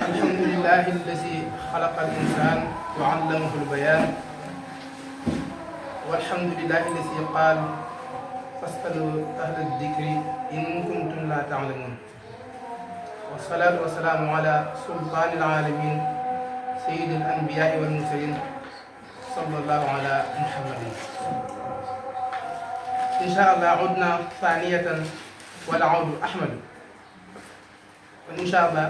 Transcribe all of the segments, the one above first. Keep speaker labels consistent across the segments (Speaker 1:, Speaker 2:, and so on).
Speaker 1: alhamdulillahi allazi xalaqa al insan wa allamahu al bayan walhamdulillahi allazi qaal fasalu ahla dikri in kuntum la taalamun wasalaatu wasalaamu ala sultaani alaalamin sayyidi al anbiyaai wal mursalin sallallahu ala muhammadin insha allah udna thaniyatan wala awdu ahmadu kon insha allah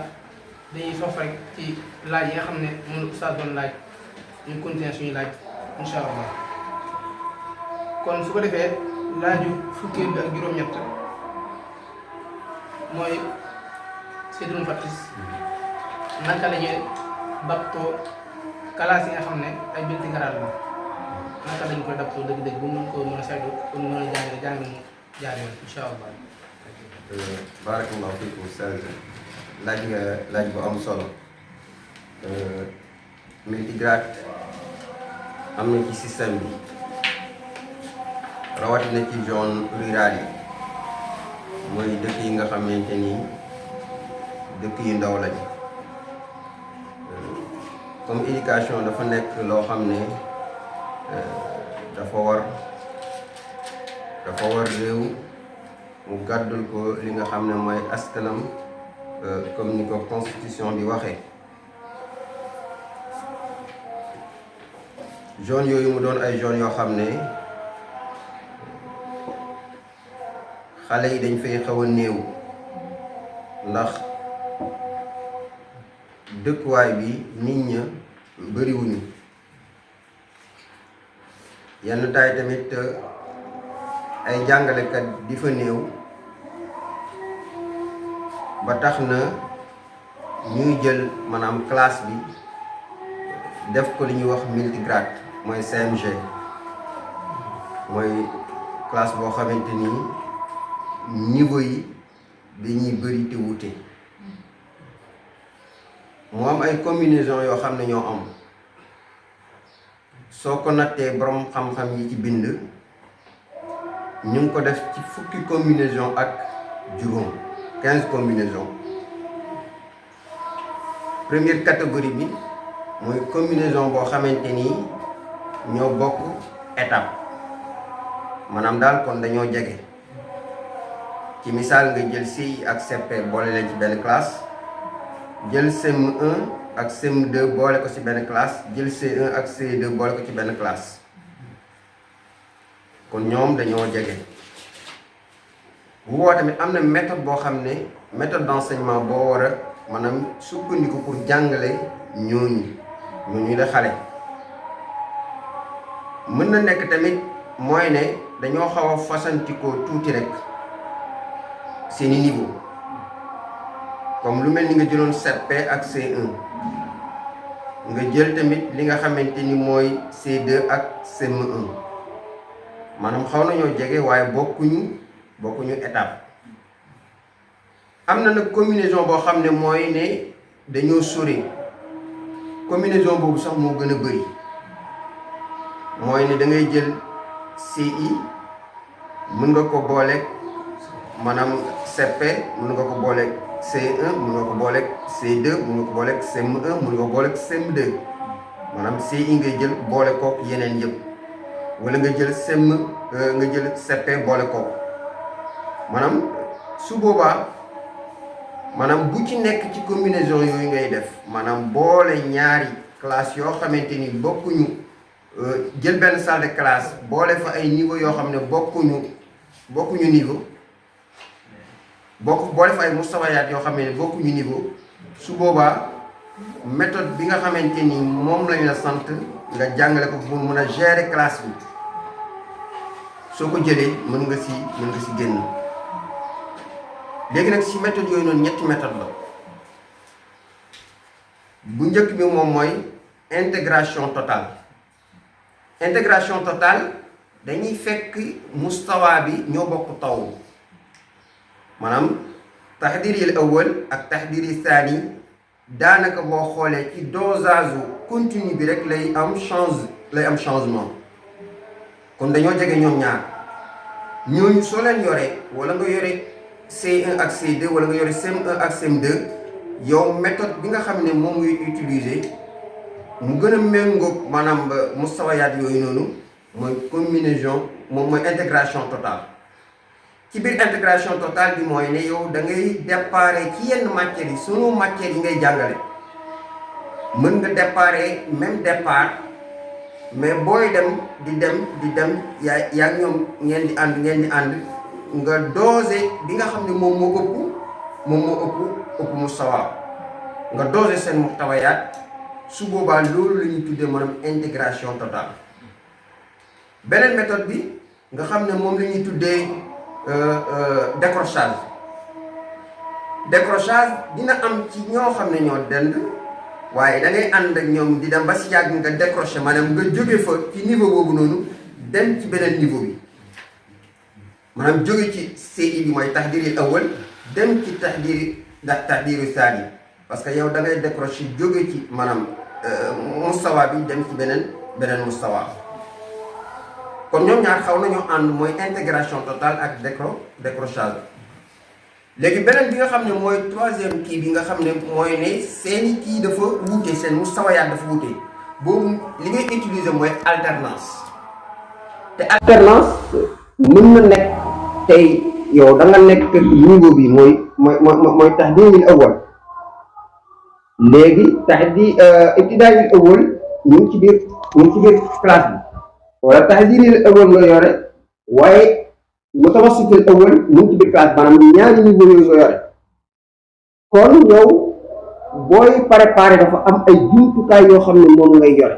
Speaker 1: dañuy sof rek ci laaj yi nga xam ne moom la ustaas doon laaj ñu continuer suñu laaj insha allah kon su ko defee laaju fukkeel bi ak juróom-ñett mooy Seydou Fatis naka la ñuy dabtoo classe yi nga xam ne ay binti garaat la naka lañ koy dabtoo dëgg-dëgg bu mën ko mën a saytu pour mën a jàng mu jaar yoon insha allah.
Speaker 2: Barakallahu fiikum Ustaz, laaj nga laaj bu am solo. multigrade am na ci système bi rawatina ci zone rurale yi mooy dëkk yi nga xamante ni dëkk yu ndaw lañ comme éducation dafa nekk loo xam ne dafa war réew mu gàddul ko li nga xam ne mooy askanam comme ni ko constitution bi waxee zone yooyu mu doon ay zone yoo xam ne xale yi dañ fay xaw a néew ndax dëkkuwaay bi nit ña bëriwuñu yenn taay tamit ay jàngalekat di fa néew ba tax na ñuy jël maanaam classe bi def ko li ñuy wax multigrade mooy CMG mooy classe boo xamante ni niveau yi dañuy bëri te wuute mu am ay combinaison yoo xam ne ñoo am soo ko nattee borom xam-xam yi ci bind ñu ngi ko def ci fukki combinaison ak juróom 15 combinaison première catégorie bi mooy combinaison boo xamante ni ñoo bokk étape maanaam daal kon dañoo jege ci misaal nga jël CI ak CP boole leen ci benn classe jël CM1 ak CM2 boole ko ci benn classe jël C1 ak C2 boole ko ci benn classe kon ñoom dañoo jege bu boobaa tamit am na méthode boo xam ne méthode d'enseignement boo war a maanaam sukkandiku pour jàngale ñooñu de xale mën na nekk tamit mooy ne dañoo xaw a fasantikoo tuuti rek seeni niveau comme lu mel ni nga jëloon CP ak C1 nga jël tamit li nga xamante ni mooy C2 ak CM1 maanaam xaw nañoo jege waaye bokkuñu étape am na nag combinaison boo xam ne mooy ne dañoo sori combinaison boobu sax moo gën a bëri mooy ne da ngay jël CI mën nga ko booleeg maanaam CP mën nga ko booleeg C1 mën nga ko booleeg C2 mën nga ko booleeg CM1 mën nga ko booleeg CM2 maanaam CI ngay jël boole kook yeneen yëpp wala nga jël nga jël CP boole kook maanaam su boobaa maanaam bu ci nekk ci combinaison yooyu ngay def maanaam boole ñaari classe yoo xamante ni bokkuñu jël benn salle de classe boole fa ay niveau yoo xam ne bokkuñu niveau boole fa ay mustawayaat yoo xam ne bokkuñu niveau su boobaa méthode bi nga xamante ni moom lañ la sant nga jàngale ko pour mën a gérer classe bi soo ko jëlee mën nga si génn léegi nag si méthode yooyu noonu ñetti méthode la bu njëkk bi moom mooy intégration totale dañuy fekk mustawa bi ñoo bokk taw maanaam taxdiril awwal ak taxdiril saani daanaka boo xoolee ci dosage continu bi rek lay am changement kon dañoo jege ñoom ñaar ñooñu soo leen yoree wala nga yore C1 ak C2 wala nga yore CM1 ak CM2 yow méthode bi nga xam ne moom ngay utiliser mu gën a méngoog maanaam mustawayaat yooyu noonu mooy combinaison moom mooy intégration totale. ci biir intégration totale bi mooy ne yow da ngay déparé ci yenn matières yi sunu matières yi ngay jàngale mën nga déparé même départ mais booy di dem yaa ñoom ngeen di ànd nga dosé bi nga xam ne moom moo ëpp mustawa nga dosé seen muxtawayaat su boobaa loolu la ñuy tuddee maanaam intégration totale. beneen méthode bi nga xam ne moom la ñuy tuddee décrochage dina am ci ñoo xam ne ñoo dend waaye da ngay ànd ak ñoom di dem ba si yàgg nga décroché maanaam nga jóge fa ci niveau boobu noonu dem ci beneen niveau bi maanaam jóge ci CI bi mooy taxdiiril awwal dem ci taxdiiru saani parce que yow da ngay décroché jóge ci maanaam mustawa bi dem ci beneen mustawa. kon ñoom ñaar xaw nañoo ànd mooy intégration totale ak décrochage. léegi beneen bi nga xam ne mooy troisième kii bi nga xam ne mooy ne seeni kii dafa wuute seen mustawayaat dafa wuute boobu li ngay utiliser mooy alternance. te alternance mën na nekk tey yow da nga nekk niveau bi mooy taxdiiril awwal léegi ibtidaa'il awwal ñu ngi ci biir classe bi. wala taxdiiril awwal nga yore waaye mutawassitil awwal mu ngi ci biir classe maanaam ñaari niveau yooyu nga yore kon yow booy préparé dafa am ay jumtukaay yoo xam ne moom ngay yore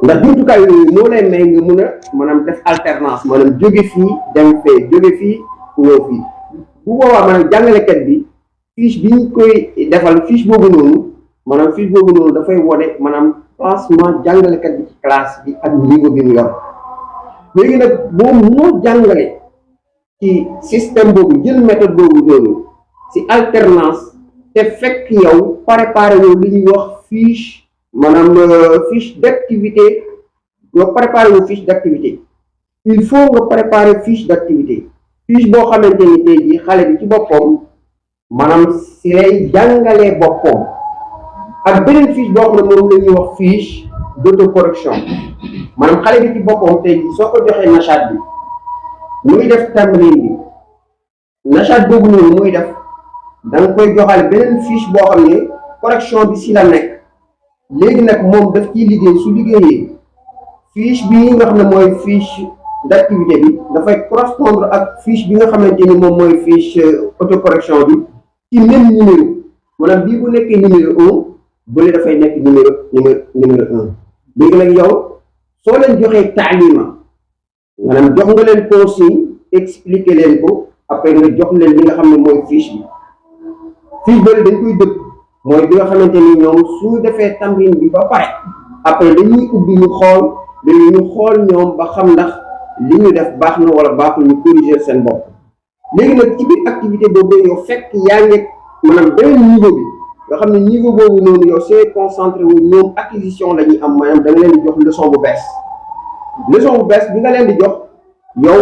Speaker 2: ndax jumtukaay yooyu moo lay may nga mun a maanaam def alternance maanaam jóge fii dem fee jóge fii ñëw fii bu boobaa maanaam jàngalekat bi fiche bi ñu koy defal fiche boobu noonu dafay wone maanaam placement jàngalekat bi ci classe bi ak niveau bi mu yor léegi nag boo moo jàngale ci système boobu jël méthode boobu noonu ci alternance te fekk yow préparé yow li ñuy wax fiche maanaam fiche d'activité nga préparé yow fiche d'activité il faut nga préparer fiche d'activité fiche boo xamante ni tey jii xale bi ci boppam maanaam si lay jàngalee boppam ak beneen fiche boo xam ne moom la ñuy wax fiche d'autocorrection maanaam xale bi ci boppam tey jii soo ko joxee nachat bi muy def tamrin bi nachat boobu noonu muy def da nga koy joxale beneen fiche boo xam ne correction bi si la nekk léegi nag moom daf ciy liggéey su liggéeyee fiche bii nga xam ne mooy fiche d'activité bi dafay correspondre ak fiche bi nga xamante ni moom mooy fiche autocorrection bi ci même numéro maanaam bii bu nekkee numéro 1 bële dafay nekk numéro 1 léegi nag yow soo leen joxee taalima maanaam jox nga leen consigne expliquer leen ko après nga jox leen li nga xam ne mooy fiche bi fiche bële dañ koy dëpp mooy bi nga xamante ni ñoom su defee tamrin bi ba pare après dañuy ubbi ñu xool ñoom ba xam ndax li ñu def baax na wala baaxul ñu corriger seen bopp léegi nag ci biir activité boobu yow fekk yaa ngi maanaam beneen niveau bi nga xam ne niveau boobu noonu yow c'est concentré wu ñoom acquisition la ñuy am maanaam da nga leen di jox leçon bu bees bi nga leen di jox yow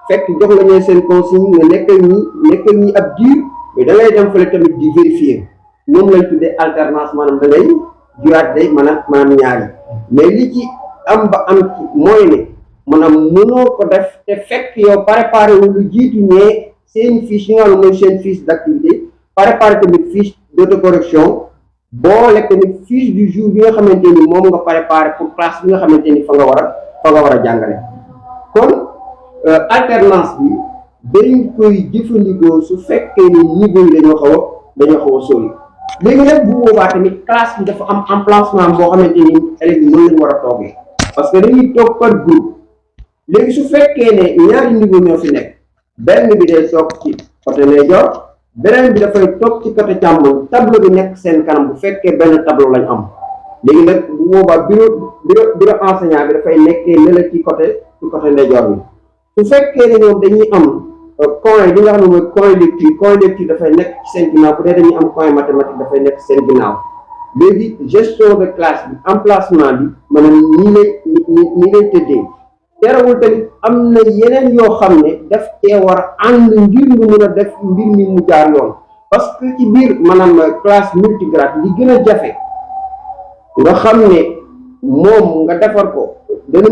Speaker 2: fekk jox nga ñeen seen consigne nga nekkal ñi ab diir mais da ngay dem fële tamit di vérifier moom lañ tuddee alternance maanaam da ngay juraat day maanaam ñaari mais li ci am ba am ci mooy ne maanaam mënoo ko def te fekk yow préparé wu lu jiitu ñee seen fiche yi nga xam ne mooy seen fiche d'activité préparé tamit fiche d'autocorrection boole tamit fiche du jour bi nga xamante ni moom nga préparé pour classe bi nga xamante ni fa nga war a jàngale kon alternance bi dañ koy jëfandikoo su fekkee ni niveau yi dañoo xaw a sori léegi nag bu boobaa tamit classe bi dafa am emplacement boo xamante ni élèves yi mën nañu war a toogee parce que dañuy toog par groupe léegi su fekkee ne ñaari niveau ñoo fi nekk benn bi day toog ci côté ndeyjoor beneen bi dafay toog ci côté càmmoñ tableau bi nekk seen kanam bu fekkee benn tableau lañ am léegi nag bu boobaa bureau enseignant bi dafay nekkee ne la ci côté ndeyjoor bi su fekkee ne ñoom dañuy am coin bi nga xam ne mooy coin lecture dafay nekk ci seen ginnaaw bu dee dañuy am coin mathématique dafay nekk seen ginnaaw léegi gestion de classe bi emplacement bi maanaam nii lay tëddee
Speaker 3: terewul tamit am na yeneen yoo xam ne daf cee war a ànd ngir nga mën a def mbir mi mu jaar yoon parce que ci biir maanaam classe multigrade li gën a jafe nga xam ne moom nga defar ko dana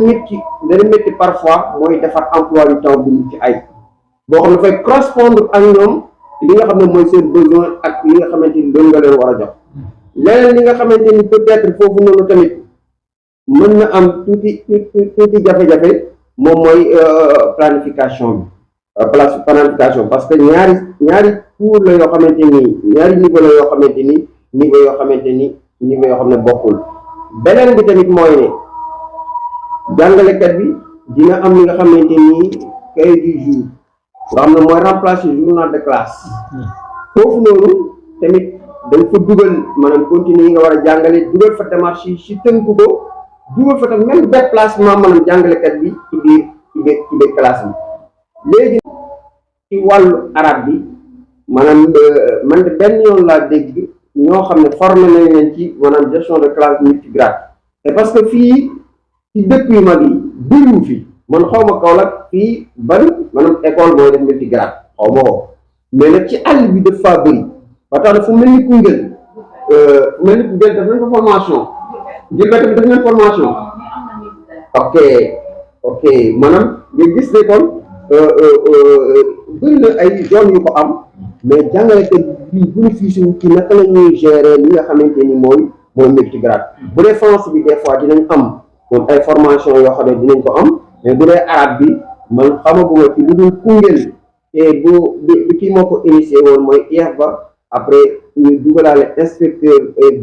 Speaker 3: métti parfois mooy defar emploi du temps bu mu ci ay boo xam ne dafay correspondre ak ñoom li nga xam ne mooy seen besoin ak li nga xamante ni loolu nga leen war a jox leneen li nga xamante ni peut-être foofu noonu tamit mën na am tuuti jafe-jafe moom mooy planification bi planification parce que ñaari cours la yoo xamante ni ñaari niveau la yoo xamante ni niveau yoo xam ne bokkul beneen bi tamit mooy ne jàngalekat bi dina am li nga xamante ni cahier du jour nga xam ne mooy remplacer journal de classe foofu noonu tamit dañ fa dugal maanaam continue yi nga war a jàngale dugal fa démarche yi si tënku ko dugal fa tam même déplacement maanaam jàngalekat bi ci biir classe bi léegi ci wàllu arab bi maanaam man de benn yoon laa dégg ñoo xam ne formé nañ leen ci maanaam gestion de classe multigrade et parce que fii ci dëkk yu mag yi bëriwu fi man xaw ma Kaolack fii ban maanaam école mooy def multigrade xaw ma ko mais nag ci àll bi dafa bëri ba tax na fu mel ni Koungheul def nañ ko formation Diourbel tamit def nañ formation ok maanaam nga gis ne kon bëri na ay zone yu ko am mais jàngalekat bi bénéfice wu ci naka la ñuy gérer li nga xamante ni mooy multigrade bu dee France bi des fois dinañ am moom ay formation yoo xam ne dinañ ko am mais bu dee arabe bi man xamaguma ci lu dul Koungheul te bu kii moo ko initié woon mooy IEF ba après ñu dugalaale inspecteur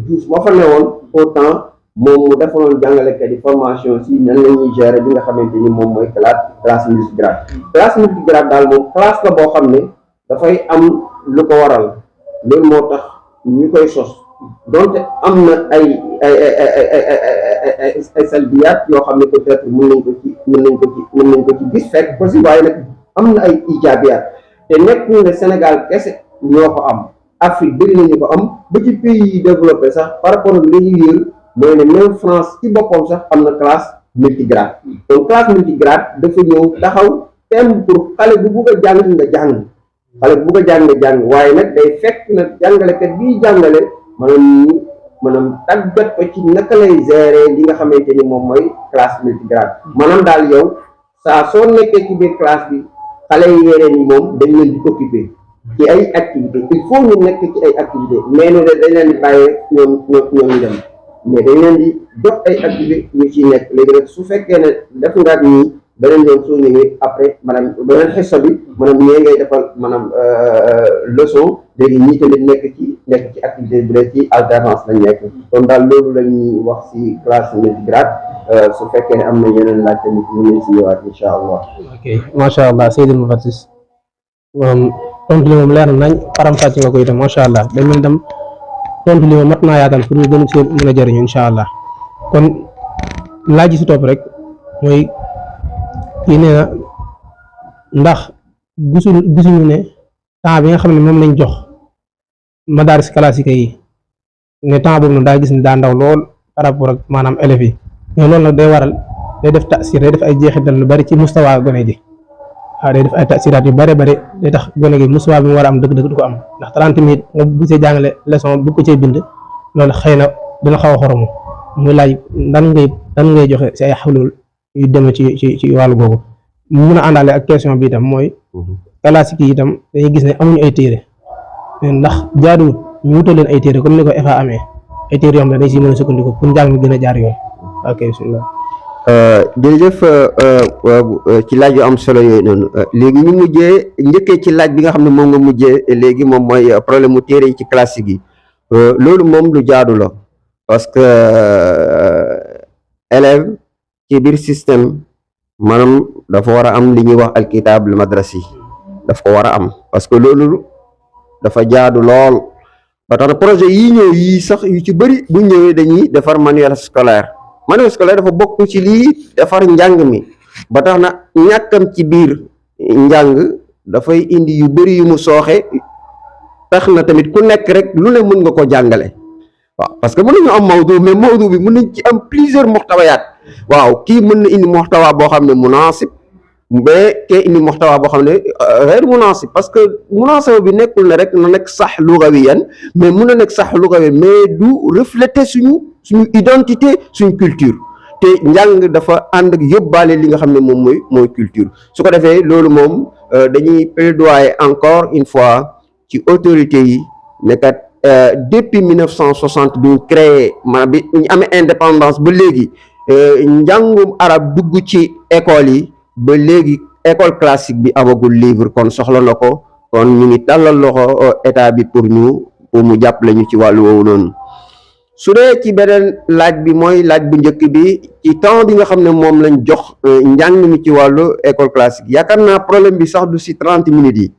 Speaker 3: Diouf moo fa ne woon autant moom mu defaloon jàngalekat yi formation si nan la ñuy gérer li nga xamante ni moom mooy classe multigrade daal moom classe la boo xam ne dafay am lu ko waral loolu moo tax ñu koy sos donte am na ay salbiyaat yoo xam ne peut-être mën nañ ko ci gis fekk ko si waaye nag am na ay ijaabiyaat te nekk ne Sénégal kese ñoo ko am Afrique bëri nañu ko am ba ci pays yi développé sax par rapport ak li ñuy yër mooy ne même France ci boppam sax am na classe multigrade donc classe multigrade dafa ñëw taxaw thème pour xale bu bugg a jàng nga jàng xale bu bugg a jàng nga jàng waaye nag day fekk nag jàngalekat bii jàngale maanaam tàggat ko ci naka lay gérer li nga xamante ni moom mooy classe multigrade maanaam daal yow saa soo nekkee ci biir classe bi xale yi yeneen yi moom dañ leen di occuper ci ay activités il faut ñu nekk ci ay activités mais ne dañ leen di bàyyi ñoom ñu dem mais dañ leen di jox ay activités ñu ciy nekk léegi nag su fekkee ne def nga ak ñii beneen yoon soo ñëwee après maanaam beneen xissa bi maanaam ñee ngay defal maanaam leçon léegi ñii tamit nekk ci activité bi rek ci alternance lañ nekk kon daal loolu la ñuy wax ci classe multigrade su fekkee ne am na yeneen laaj tamit ñu ngi si ñëwaat incha allah.
Speaker 1: ok macha allah Seydil Mufatis moom tontu li moom leer na nañ faram-fàcce nga ko itam macha allah dañ leen dem tontu li moom mat naa yaatal pour ñu gën a mën a jëriñu incha allah kon laaj yi si topp rek mooy kii nee na ndax gisuñu ne temps bi nga xam ne moom lañ jox madaaris classique yi ne temps boobu noonu daa gis ne daa ndaw lool par rapport ak maanaam élèves yi mais loolu nag day waral day def tasir day def ay jeexital lu bari ci mustawa gone gi waaw day def ay tasiraat yu bari day tax gone gi mustawa bi mu war a am dëgg-dëgg du ko am ndax 30 minutes nga bu see jàngale leçon bu ko cee bind loolu xëy na dina xaw a xoromu muy laaj dan ngay joxe si ay xulul yu demee ci wàllu googu mu mun a àndaale ak question bi itam mooy classique yi itam dañuy gis ne amuñu ay téere ndax jaaduwut ñu wutal leen ay téere comme ni ko EFA amee ay téere yoo xam ne dañ si mën a sukkandiku pour njàng mi gën a jaar yoon ok bismillah
Speaker 3: jërëjëf ci laaj yu am solo yooyu noonu léegi ñu mujjee njëkkee ci laaj bi nga xam ne moom nga mujjee léegi moom mooy problème mu téere yi ci classique yi loolu moom lu jaadu la parce que élève ci biir système maanaam dafa war a am li ñuy wax alkitab al madrasi daf ko war a am parce que loolu dafa jaadu lool ba tax na projet yi ñëw yi sax yu ci bëri bu ñëwee dañuy defar manuel scolaire dafa bokk ci lii defar njàng mi ba tax na ñàkkam ci biir njàng dafay indi yu bëri yu mu sooxe tax na tamit ku nekk rek lu ne mën nga ko jàngale waaw parce que mën nañu am mawdu mais mawdu bi mën nañ ci am plusieurs muxtawayaat waaw kii mën na indi muxtawa boo xam ne munaasib mais kee indi muxtawa boo xam ne xeer munaasib parce que munaasaba bi nekkul ne rek na nekk sax lugawiyan mais mun na nekk sax lugawiyan mais du refléter suñu identité suñu culture te njàng dafa ànd ak yóbbaale li nga xam ne moom mooy culture su ko defee loolu moom dañuy plaidoyer encore une fois ci autorités yi nekkat depuis 1960 bi ñu créé maanaam bi ñu amee indépendance ba léegi njàngum arab dugg ci école yi ba léegi école classique bi amagul livre kon soxla na ko kon ñu ngi tàllal loxo état bi pour mu jàppale ñu ci wàllu woowu noonu su dee ci beneen laaj bi mooy laaj bu njëkk bi ci temps bi nga xam ne moom lañ jox njàng mi ci wàllu école classique yaakaar naa problème bi sax du si 30 minutes yi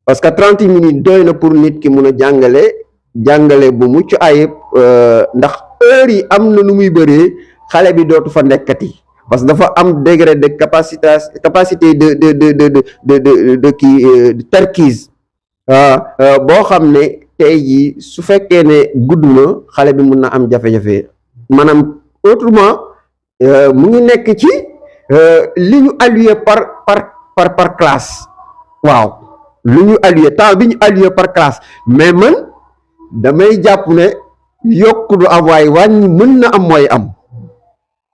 Speaker 3: parce que 30 minutes doy na pour nit ki mun a jàngale bu mucc ayib ndax heure yi am na nu muy bëree xale bi dootu fa nekkati parce que dafa am degré de capacité de kii terkise boo xam ne tey jii su fekkee ne gudd na xale bi mun na am jafe-jafe maanaam autrement mu ngi nekk ci li ñu alloué par classe waaw lu ñu alloué temps bi ñu alloué par classe mais man damay jàpp ne yokk du am waaye wàññi mën na am mooy am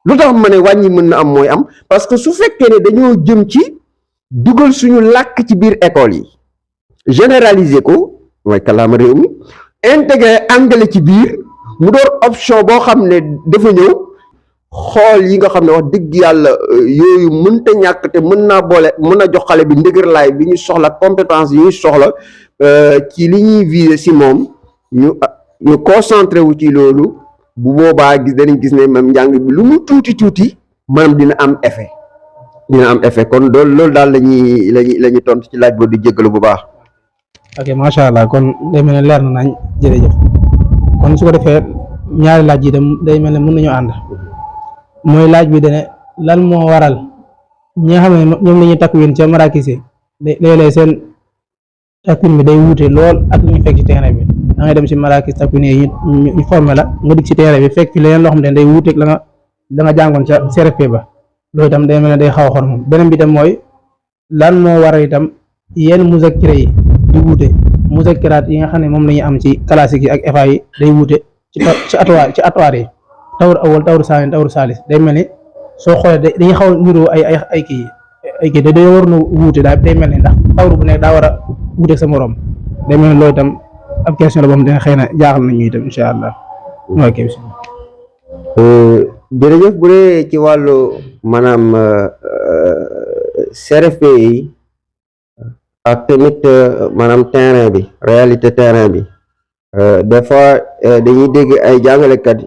Speaker 3: lu tax ma ne wàññi mën na am mooy am parce que su fekkee ne dañoo jëm ci dugal suñu làkk ci biir école yi généraliser ko mooy kàllaama réew mi intégré anglais ci biir mu door option boo xam ne dafa ñëw xool yi nga xam ne wax dëgg yàlla yooyu mënta ñàkk te mën naa boole mën a jox xale bi ndëgërlaay bi ñu soxla compétence yi ñu soxla ci li ñuy viser si moom ñu concentré wu ci loolu bu boobaa danañ gis ne même njàng bi lu mu tuuti maanaam dina am effet kon loolu daal la ñuy tontu ci laaj boobu di jéggalu bu baax.
Speaker 1: ok macha allah kon day mel ne leer na nañ jërëjëf kon su ko defee ñaari laaj yi day mel ne mën nañu ànd mooy laaj bi dane lan moo waral ñi nga xam ne ñoom la ñuy takwin ca marakis yi léeg-léeg seen takwin bi day wuute lool ak li ñu fekk ci terrain bi da ngay dem ci marakis takwin yi ñu formé la nga dig ci terrain bi fekk fi leneen loo xam ne day wuuteeg la nga jàngoon ca CRFP ba loolu itam day mel ne day xaw a xor moom beneen bi itam mooy lan moo waral itam yenn muzakkira yi di wuute muzakkiraat yi nga xam ne moom la ñuy am ci classique yi ak EFA yi day wuute ci atwaar yi tawru awal tawru saani tawru saalis day mel ni soo xoolee dañuy xaw niroo ay kii day war na wuute daal day mel ni ndax tawru bu nekk daa war a wuute sa morom day mel ni loolu itam ab question la boo xam ne xëy na jaaxal nañu itam incha allah ok
Speaker 3: jërëjëf bu dee ci wàllu maanaam CRFP yi ak tamit maanaam terrain bi réalité terrain bi des fois dañuy dégg ay jàngalekat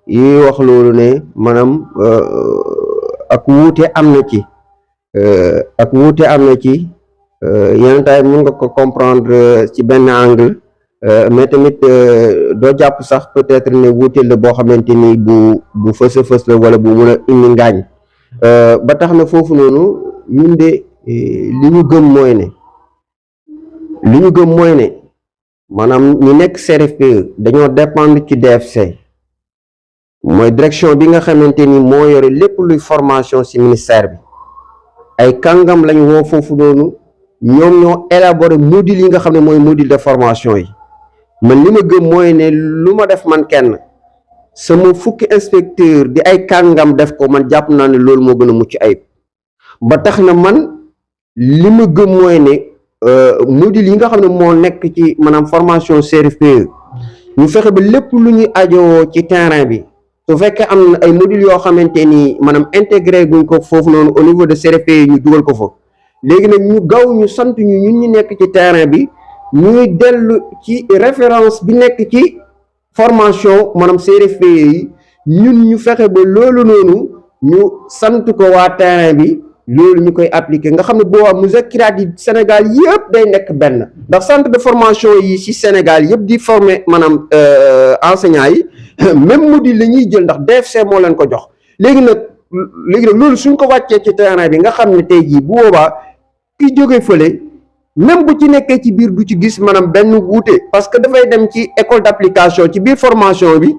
Speaker 3: yi wax loolu ne maanaam ak wuute am na ci yenn taay mën nga ko comprendre ci benn angle mais tamit doo jàpp sax peut-être ne wuute la boo xamante ni bu fës la wala bu mun a indi ngaañ ba tax na foofu noonu ñun de li ñu gëm mooy ne maanaam ñu nekk CRFPE dañoo dépendre ci DFC mooy direction bi nga xamante ni moo yore lépp luy formation ci ministère bi ay kàngam lañ woo foofu noonu ñoom ñoo élaborer module yi nga xam ne mooy module de formation yi man li ma gëm mooy ne lu ma def man kenn sama fukki inspecteur di ay kàngam def ko man jàpp naa ne loolu moo gën a mucc ayib ba tax na man li ma gëm mooy ne module yi nga xam ne moo nekk ci maanaam formation CRFPE ñu fexe ba lépp lu ñuy ajowoo ci terrain bi su fekkee am na ay module yoo xamante ni maanaam intégré guñ ko foofu noonu au niveau de CRFPE ñu dugal ko fa léegi nag ñu gaaw ñu sant ñun ñu nekk ci terrain bi ñuy dellu ci référence bi nekk ci formation maanaam CRFPE yi ñun ñu fexe ba loolu noonu ñu sant ko waa terrain bi loolu ñu koy appliquer nga xam ne boobaa muzakkiraat yi Sénégal yëpp day nekk benn ndax centre de formation yi ci Sénégal yëpp di former maanaam enseignants yi même module la ñuy jël ndax DFC moo leen ko jox léegi nag loolu suñ ko wàccee ci terrain bi nga xam ne tey jii bu boobaa ki jóge fële même bu ci nekkee ci biir du ci gis maanaam benn wuute parce que dafay dem ci école d'application ci biir formation bi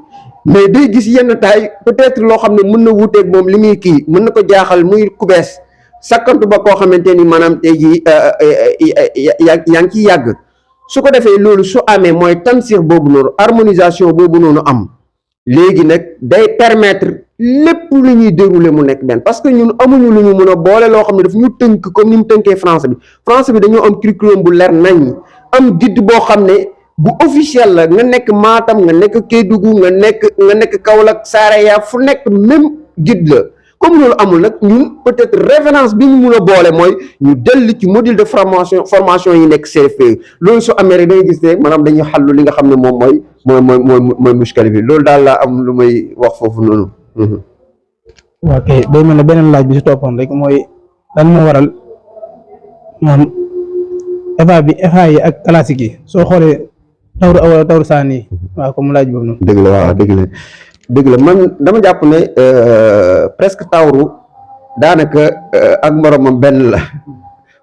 Speaker 3: mais day gis yenn taay peut-être loo xam ne mën na wuuteeg moom li muy kii mën na ko jaaxal muy ku bees sakkantu ba koo xamante ni maanaam tey jii yaa ngi ciy yàgg su ko defee loolu su amee mooy tansir boobu noonu harmonisation boobu noonu am léegi nag day permettre lépp lu ñuy dérouler mu nekk benn parce que ñun amuñu lu ñu mën a boole loo xam ne daf ñu tënk comme ni mu tënkee France bi dañoo am curriculum bu leer nañ am guide boo xam ne bu officiel la nga nekk Matam nga nekk Kédougou nga nekk Kaolack Saraya fu nekk même guide la comme loolu amul nag ñun peut-être référence bi ñu mun a boole mooy ñu dellu ci module de formation yi nekk CFPE loolu su amee rek dañuy gis ne maanaam dañuy xàllu li nga xam ne moom mooy muskil bi loolu daal laa am lu may wax foofu noonu.
Speaker 1: ok day mel ne beneen laaj bi si toppoon rek mooy lan moo waral maanaam FA yi ak classique yi soo xoolee tawru awal tawru saani yi waaw comme laaj boobu noonu.
Speaker 3: dëgg la waaw dëgg la man dama jàpp ne presque tawru daanaka ak moromam benn la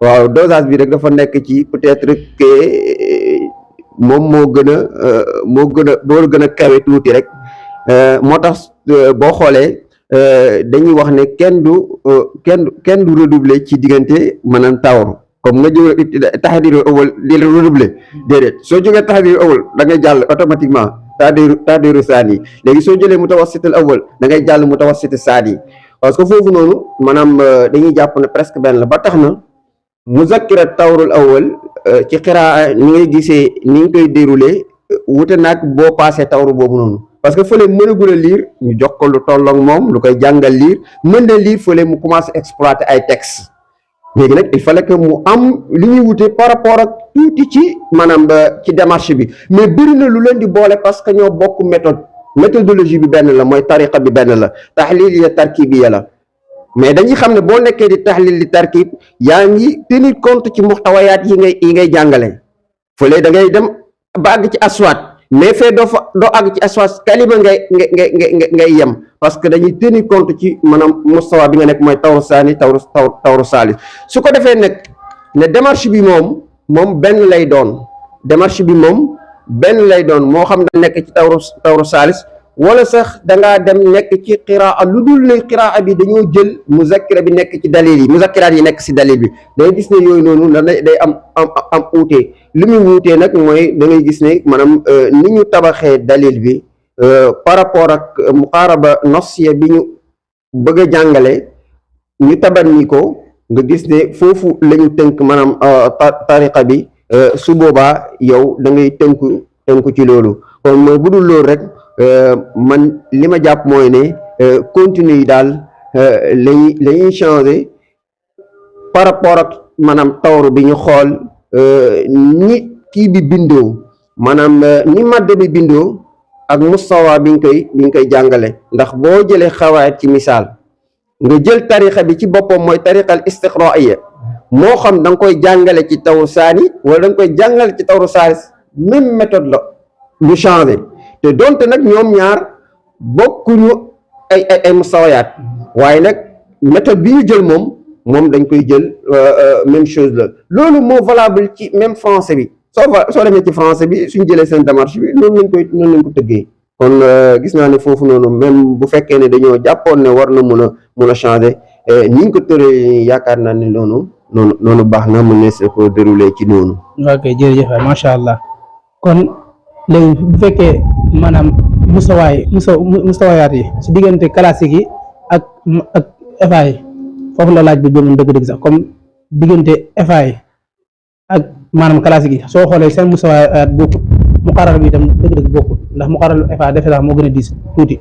Speaker 3: waaw dosage bi rek dafa nekk ci peut-être que moom moo gën a kawe tuuti rek moo tax boo xoolee dañuy wax ne kenn du redoubler ci diggante maanaam tawru comme nga jóge taxadiru awal di redoubler déedéet soo jógee taxadiru awal da ngay jàll automatiquement taxadiru saani léegi soo jëlee mutawassitul awal da ngay jàll mutawassitu saani parce que foofu noonu maanaam dañuy jàpp ne presque benn la ba tax na muzakkira tawrul awal ci xiraa ni ngay gisee ni nga koy dérouler wute naag boo passé tawru boobu noonu parce que fële mënagul a liir ñu jox ko lu tolloog moom lu koy jàngal liir mën na liir fële mu commencé exploiter ay textes léegi nag il fallait que mu am li ñuy wute par rapport ak tuuti ci maanaam ci démarche bi mais bëri na lu leen di boole parce que ñoo bokk méthodologie bi benn la mooy tariqa bi benn la taxlil ya tarkibiya la mais dañuy xam ne boo nekkee di taxlil di tarkib yaa ngi tenir compte ci muxtawayaat yi ngay jàngale fële da ngay dem ba àgg ci aswaat mais fee doo àgg ci aswaat kalima ngay yem parce que dañuy tenir compte ci maanaam mustawa bi nga nekk mooy tawru saani tawru saalis su ko defee nag ne démarche bi moom benn lay doon démarche bi moom benn lay doon moo xam ne nekk ci tawru saalis wala sax dangaa dem nekk ci qiraa lu dul ne qiraa bi dañoo jël muzakkira bi nekk ci dalil yi muzakkiraat yi nekk si dalil bi day gis ne yooyu noonu day am uutee li muy wuutee nag mooy da ngay gis ne maanaam ni ñu tabaxee dalil bi par rapport ak muqaaraba nafsiya bi ñu bëgg a jàngale ñu tabanni ko nga gis ne foofu la ñu tënk maanaam tariqa bi su boobaa yow da ngay tënku ci loolu kon mooy bu dul loolu rek man li ma jàpp mooy ne continue yi daal lañuy changer par rapport ak maanaam tawru bi ñu xool ni kii bi bindoo maanaam ni madde bi bindoo ak mustawa bi nga koy jàngale ndax boo jëlee xawaayit ci misaal nga jël tariqa bi ci boppam mooy tariqal istiqraaiya moo xam da nga koy jàngale ci tawru saani wala da nga koy jàngale ci tawru saalis même méthode la du changer te donte nag ñoom ñaar bokkuñu ay mustawayaat waaye nag méthode bi ñu jël moom dañ koy jël même chose la loolu moo valable ci même français bi soo demee ci français bi suñ jëlee seen démarche bi noonu lañ ko tëggee kon gis naa ne foofu noonu même bu fekkee ne dañoo jàppoon ne war na mun a changer ni ñu ko tëree yaakaar naa ne noonu baax na mën ne sa ko dérouler ci noonu.
Speaker 1: ok jërëjëf macha allah kon léegi bu fekkee maanaam mustawayaat yi si diggante classique yi ak FA yi foofu la laaj bi jëmoon dëgg-dëgg sax comme diggante FA yi ak maanaam classique yi soo xoolee seen mustawayaat bokkut muqarrar bi itam dëgg-dëgg bokkut ndax muqarrar FA defe naa moo gën a diis tuuti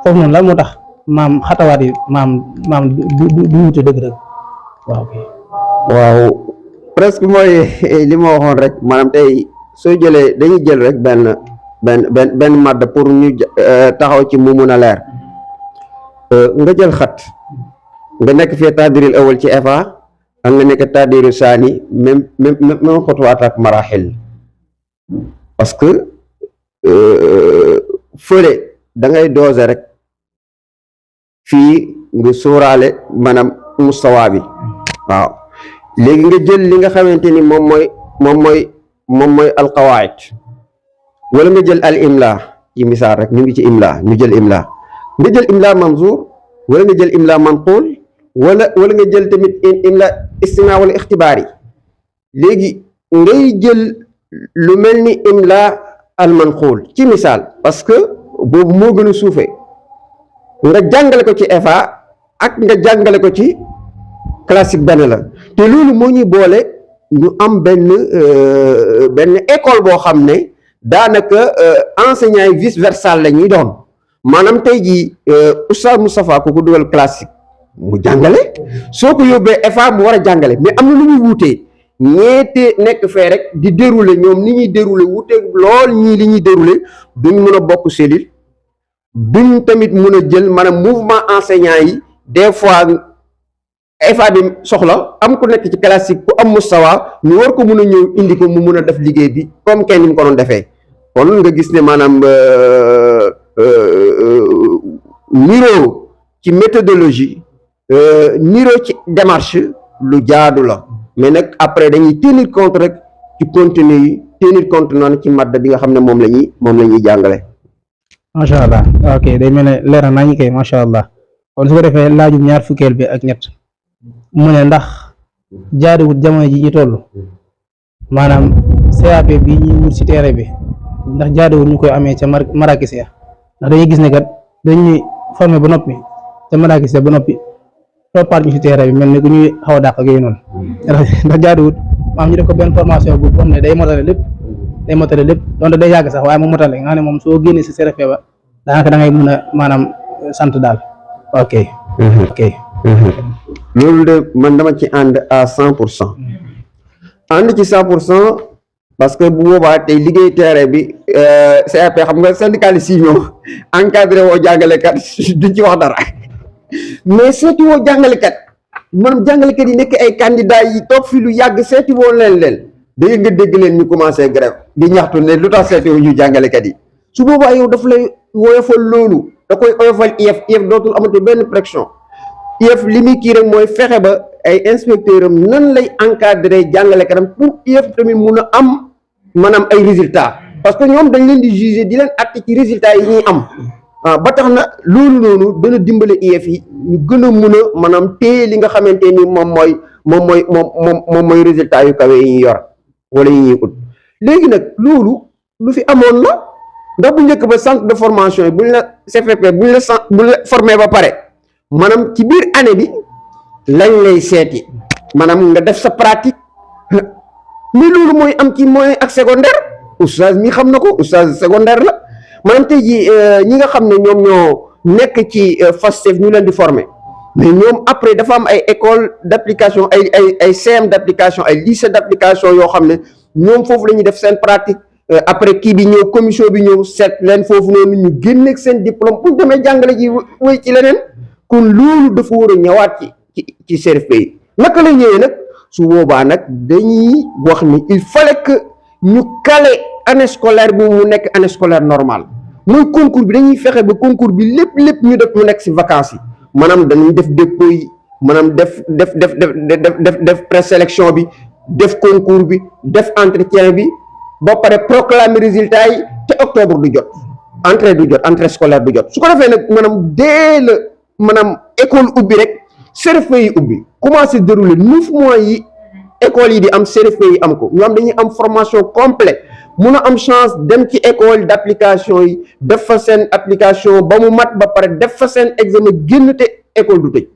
Speaker 1: foofu noonu lan moo tax maam xatawaat yi maam du wute dëgg-dëgg
Speaker 3: waaw presque mooy li ma waxoon rek maanaam tey soo jëlee dañuy jël rek benn madd pour ñu taxaw ci mu mun a leer nga jël xat nga nekk fii taadiril awal ci FA ak nga nekk taadiru saani même xutuwaat ak maraxil parce que fële da ngay doser rek fii nga sóoraale maanaam mustawa bi waaw léegi nga jël li nga xamante ni moom mooy alqawaid wala nga jël al imla ci misaal rek ñu ngi ci imla ñu jël imla nga jël imla manzour wala nga jël imla manqul wala nga jël tamit imla istima wala ixtibaar yi léegi ngay jël lu mel ni imla al manqul ci misaal parce que boobu moo gën a suufee nga jàngale ko ci EFA ak nga jàngale ko ci classique benn la te loolu moo ñuy boole ñu am benn école boo xam ne daanaka enseignants yi vice versa la ñuy doon maanaam tey jii Oustaz Moustapha ku ko dugal classique mu jàngale soo ko yóbbee EFA mu war a jàngale mais am na lu muy wuutee ñeete nekk fee rek di dérouler ñoom ni ñuy dérouler wuuteeg lool ñii li ñuy dérouler duñ mën a bokk cellule duñ tamit mën a jël maanaam mouvement enseignant yi des fois EFA bi soxla am ku nekk ci classique ku am mustawa ñu war ko mën a ñëw indi ko mu mën a def liggéey bi comme kenn ni mu ko doon defee kon nga gis ne maanaam niroo ci méthodologie niroo ci démarche lu jaadu la mais nag après dañuy tenir compte rek ci contenu yi tenir compte noonu ci madda bi nga xam ne moom la ñuy jàngale.
Speaker 1: macha allah ok day mel ne leer na ñu koy macha allah kon su ko defee laajum ñaar fukkeel bi ak ñett mu ne ndax jaaduwut jamono ji ñu toll maanaam CAP bi ñuy wut si terrain bi ndax jaaduwut ñu koy amee ca marakis ya ndax dañuy gis ne kat dañuy formé ba noppi ca marakis ya ba noppi toppaat ñu si terrain bi mel ni ku ñuy xaw a dàq ak yooyu noonu ndax jaaduwut maam ñu def ko benn formation bu xam ne day motale lépp donte day yàgg sax waaye mu motale nga xam ne moom soo génnee si CRFP ba daanaka da ngay mën a maanaam sant daal ok
Speaker 3: loolu de man dama ci ànd à 100% ànd ci 100% parce que bu boobaa tey liggéey terrain bi CAP xam nga syndicaliste yi ñoo encadré woo jàngalekat duñ ci wax dara mais seeti woo jàngalekat maanaam jàngalekat yi nekk ay candidats yi toog fi lu yàgg seeti woo leen dégg nga dégg leen ñu commencé grève di ñaxtu ne lu tax seeti wu ñu jàngalekat yi su boobaa yow daf lay woyofal loolu da koy oyofal IEF dootul amati benn pression IEF li muy kii rek mooy fexe ba ay inspecteur am nan lay encadrer jàngalekatam pour IEF tamit mun a am maanaam ay résultats parce que ñoom dañ leen di juger di leen àtte ci résultats yi ñuy am ba tax na loolu noonu dana dimbale IEF yi ñu gën a mun a maanaam téye li nga xamante ni moom mooy résultats yu kawe yi ñu yor wala yi ñuy ut léegi nag loolu lu fi amoon la ndax bu njëkk ba centre de formation yi buñ la CFP buñ la formé ba pare maanaam ci biir année bi lañ lay seeti maanaam nga def sa pratique mais loolu mooy am ci moyen ak secondaire oustaz mi xam na ko oustaz secondaire la maanaam tey jii ñi nga xam ne ñoom ñoo nekk ci FASTEF ñu leen di former mais ñoom après dafa am ay école d'application ay CM d'application ay lycée d'application yoo xam ne ñoom foofu la ñuy def seen pratique après kii bi ñëw commission bi ñëw seet leen foofu noonu ñu génneeg seen diplôme pour demee jàngale ji wéy ci leneen kon loolu dafa war a ñëwaat ci CRFP yi naka lay ñëwee nag su boobaa nag dañuy wax ni il fallait que ñu caler année scolaire bi mu nekk année scolaire normale mooy concours bi dañuy fexe ba concours bi lépp ñu def mu nekk si vacances yi maanaam dañuy def dépôt yi maanaam def présélection bi def concours bi def entretien bi ba pare proclamer résultat yi te octobre du jot entrée scolaire du jot su ko defee nag maanaam dès le maanaam école ubbi rek CRFP yi ubbi commencé dérouler 9 mois yi école yi di am CRFP yi am ko ñoom dañuy am formation complète mun a am chance dem ci école d'application yi def fa seen application ba mu mat ba pare def fa seen examen génn te école du tëj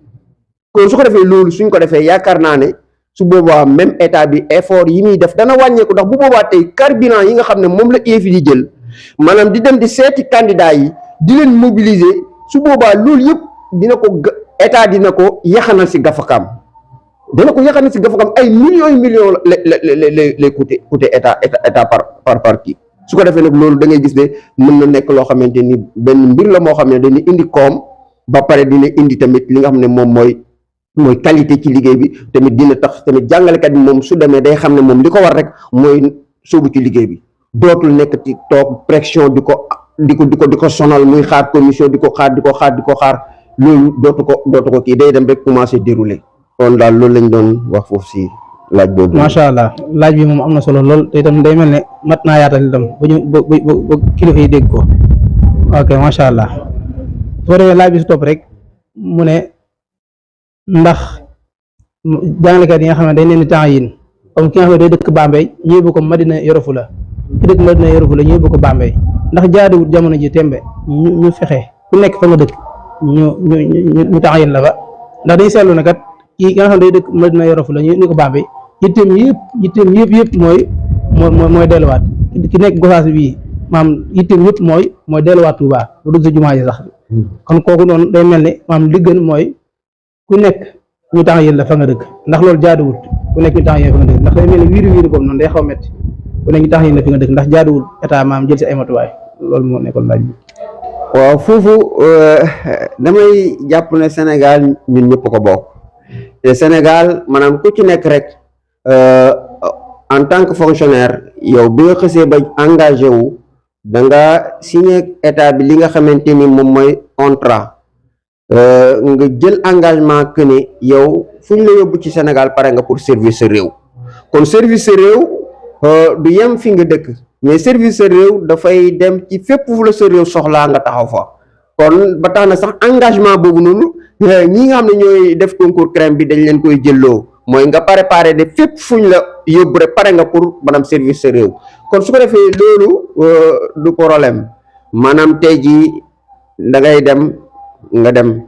Speaker 3: kon su ko defee loolu suñ ko defee yaakaar naa ne su boobaa même état bi effort yi muy def dana wàññeeku ndax bu boobaa tey carburant yi nga xam ne moom la IEF di jël maanaam di dem di seeti candidats yi di leen mobiliser su boobaa loolu yëpp dina ko état dina ko yaxanal si gafakaam ay millions lay coûter état par kii su ko defee nag loolu da ngay gis ne mën na nekk loo xamante ni benn mbir la moo xam ne dañuy indi koom ba pare dina indi tamit li nga xam ne moom mooy qualité ci liggéey bi tamit dina tax tamit jàngalekat bi moom su demee day xam ne moom li ko war rek mooy sóobu ci liggéey bi dootul nekk ci toog pression di ko sonal muy xaar commission di ko xaar loolu dootu ko kii day dem rek commencer dérouler kon daal loolu lañ doon wax foofu si laaj boobu.
Speaker 1: macha allah laaj bi moom am na solo lool te itam day mel ne mat naa yaatal itam ba kilifa yi dégg ko ok macha allah soo defee laaj bi si topp rek mu ne ndax jàngalekat yi nga xam ne dañ leen di temps yin comme ki nga xam ne day dëkk Bambey ñu yóbbu ko Madina Yoro Fula ki dëkk Madina Yoro Fula ñu yóbbu ko Bambey ndax jaadiwut jamono ji tembe ñu fexe ku nekk fa nga dëkk ñu temps yin la fa ndax dañu seetlu ne kat kii nga xam ne day dëkk Madina Yoro Fula ñu ko Bambey yitteem yëpp mooy delluwaat ki nekk Gosaas bii maam yitteem yëpp mooy delluwaat Touba bu dugg si jumaa ji sax kon kooku noonu day mel ni maam li gën mooy ku nekk ñu tax yéen la fa nga dëkk ndax loolu jaaduwul ku nekk ñu tax yéen fa nga dëkk ndax day mel ni wiiri boobu noonu day xaw a métti ku nekk ñu tax yéen la fi nga dëkk ndax jaaduwul état maam jël si ay matuwaay loolu moo nekkoon laaj bi.
Speaker 3: waaw foofu damay jàpp ne Sénégal ñun ñëpp ko bokk te Sénégal maanaam ku ci nekk rek en tant que fonctionnaire yow bi nga xësee ba engagé wu da nga signé état bi li nga xamante ni moom mooy contrat nga jël engagement que ne yow fu ñu la yóbbu ci Sénégal pare nga pour service sa réew kon service sa réew du yem fi nga dëkk mais service sa réew dafay dem ci fépp fu la sa réew soxlaa nga taxaw fa kon ba tax na sax engagement boobu noonu ñi nga xam ne ñooy def concours CREM bi dañ leen koy jëlloo mooy nga préparé de fépp fu ñu la yóbbu rek pare nga pour maanaam service sa réew kon su ko defee loolu du problème maanaam tey jii da ngay dem nga dem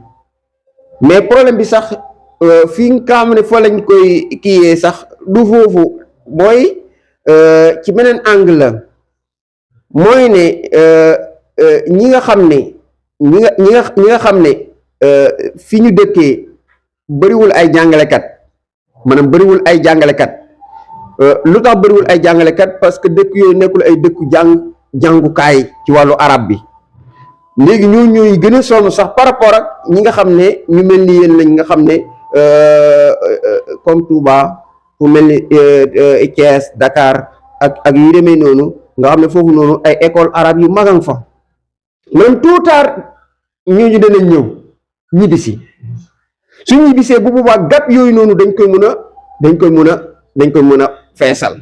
Speaker 3: mais problème bi sax fii nga xam ne fa lañ koy kiiyee sax du foofu mooy ci beneen angle la mooy ne ñi nga xam ne ñi nga xam ne fi ñu dëkkee bëriwul ay jàngalekat maanaam bëriwul ay jàngalekat lu tax bëriwul ay jàngalekat parce que dëkk yooyu nekkul ay dëkku jàngukaay ci wàllu arab bi léegi ñooy gën a sonn sax par rapport ak ñi nga xam ne ñu mel ni yéen lañ nga xam ne comme Touba fu mel ni Thiès Dakar ak yu demee noonu nga xam ne foofu noonu ay école arabe yu magang fa même tout tard ñooñu danañ ñëw ñibbisi su ñibbisee bu boobaa gàpp yooyu noonu dañ koy mën a feesal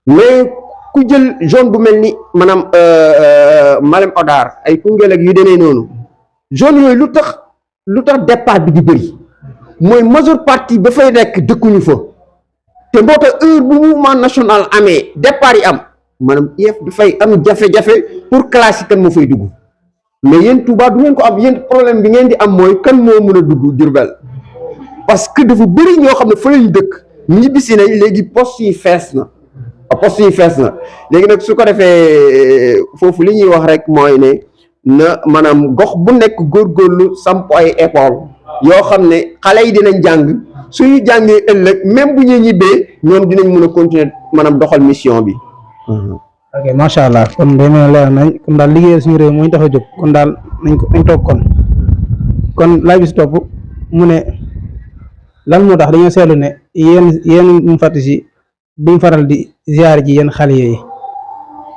Speaker 3: mais ku jël zone bu mel ni maanaam Malem Hodar ay Koungheul ak yu demee noonu zone yooyu lu tax départ bi di bëri mooy majeure partie ba fay nekk dëkkuñu fa te moo tax heure bu mouvement national amee départ yi am maanaam IEF dafay am jafe-jafe pour classe yi kan moo fay dugg mais yéen Touba du ngeen ko am yéen problème bi ngeen di am mooy kan moo mën a dugg Diourbel parce que dafa bëri ñoo xam ne fa lañ dëkk ñibbisi nañ léegi poste yi fees na léegi nag su ko defee foofu li ñuy wax rek mooy ne na maanaam gox bu nekk góorgóorlu samp ay école yoo xam ne xale yi dinañ jàng suñu jàngee ëllëg même bu ñuy ñibbee ñoom dinañ mën a continuer maanaam doxal mission bi.
Speaker 1: ok macha allah kon day mel ne leer nañ kon daal liggéeyal suñu réew moo ñu tax a jóg kon daal nañ toog kon laaj bi si topp mu ne lan moo tax dañoo seetlu ne yéen mu fàttali si duñ faral di ziar ji yéen xale yooyu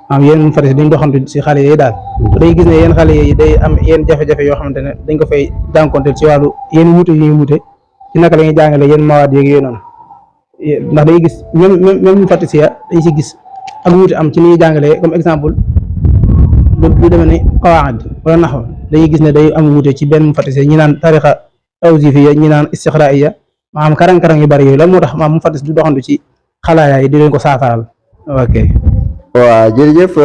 Speaker 1: maanaam yéen mu fàttali si duñ doxantu si xale yooyu daal day gis ne yéen xale yooyu day am yéen jafe-jafe yoo xamante ne dañ ko fay jànkonteel ci wàllu yéen wute yu ñuy wute ci naka la ñuy jàngale yéen mawaat yeeg yooyu noonu ndax day gis même mu fàttali si dañ si gis ak wuute am ci ni ñuy jàngalee comme exemple lu demee ni qawaid wala naxw dañuy gis ne day am wuute ci benn mu fàttali ñi naan tariqa tawzifiya ñi naan istiqraiya maanaam karang-karang yu bari yooyu lan moo tax maam mu fàttali du doxantu ci xalaaya yi di leen ko saafaral. ok
Speaker 3: waaw jërëjëf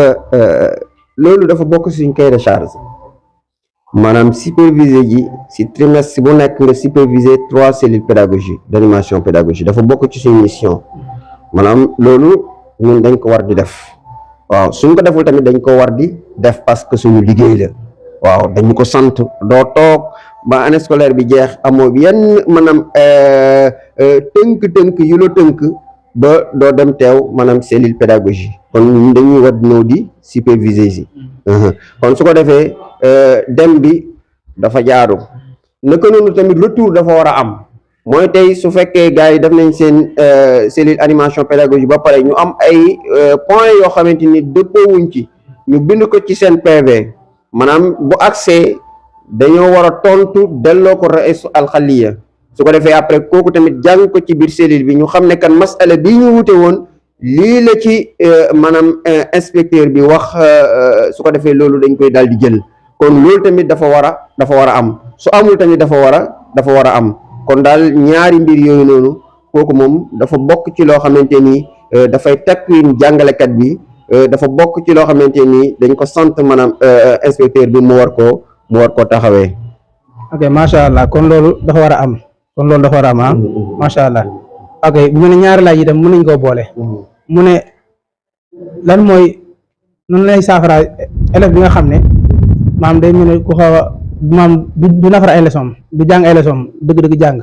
Speaker 3: loolu dafa bokk suñ cahier de charge maanaam superviser ji si trimestre bu nekk nga superviser 3 cellules pédagogiques d'animation pédagogique dafa bokk ci suñ mission maanaam loolu ñun dañ ko war di def waaw suñ ko deful tamit dañ ko war di def parce que suñu liggéey la waaw dañu ko sant doo toog ba année scolaire bi jeex amoo yenn maanaam tënk yu la tënk ba doo dem teew maanaam cellule pédagogie kon ñun dañuy war ñëw di superviser si kon su ko defee dem bi dafa jaaru naka noonu tamit retour dafa war a am mooy tey su fekkee gars yi def nañ seen cellule animation pédagogie ba pare ñu am ay points yoo xamante ni dëppoowuñ ci ñu bind ko ci seen PV maanaam bu accès dañoo war a tontu delloo ko raisu alxaliya su ko defee après kooku tamit jàng ko ci biir cellule bi ñu xam ne kan masala bii ñu wute woon lii la ci maanaam inspecteur bi wax su ko defee loolu dañ koy daal di jël kon loolu tamit dafa war a am su amul tamit dafa war a am kon daal ñaari mbir yooyu noonu kooku moom dafa bokk ci loo xamante ni dafay takwin jàngalekat bi dafa bokk ci loo xamante ni dañ ko sant maanaam inspecteur bi mu war koo taxawee.
Speaker 1: ok macha allah kon loolu dafa war a am macha allah. ok mu ne ñaari laaj yi tam mën nañ koo boole. mu ne lan mooy noonu lay saafara élève bi nga xam ne maam day mel ne ku xaw a maam du nafara ay leçon du jàng ay leçon dëgg-dëgg jàng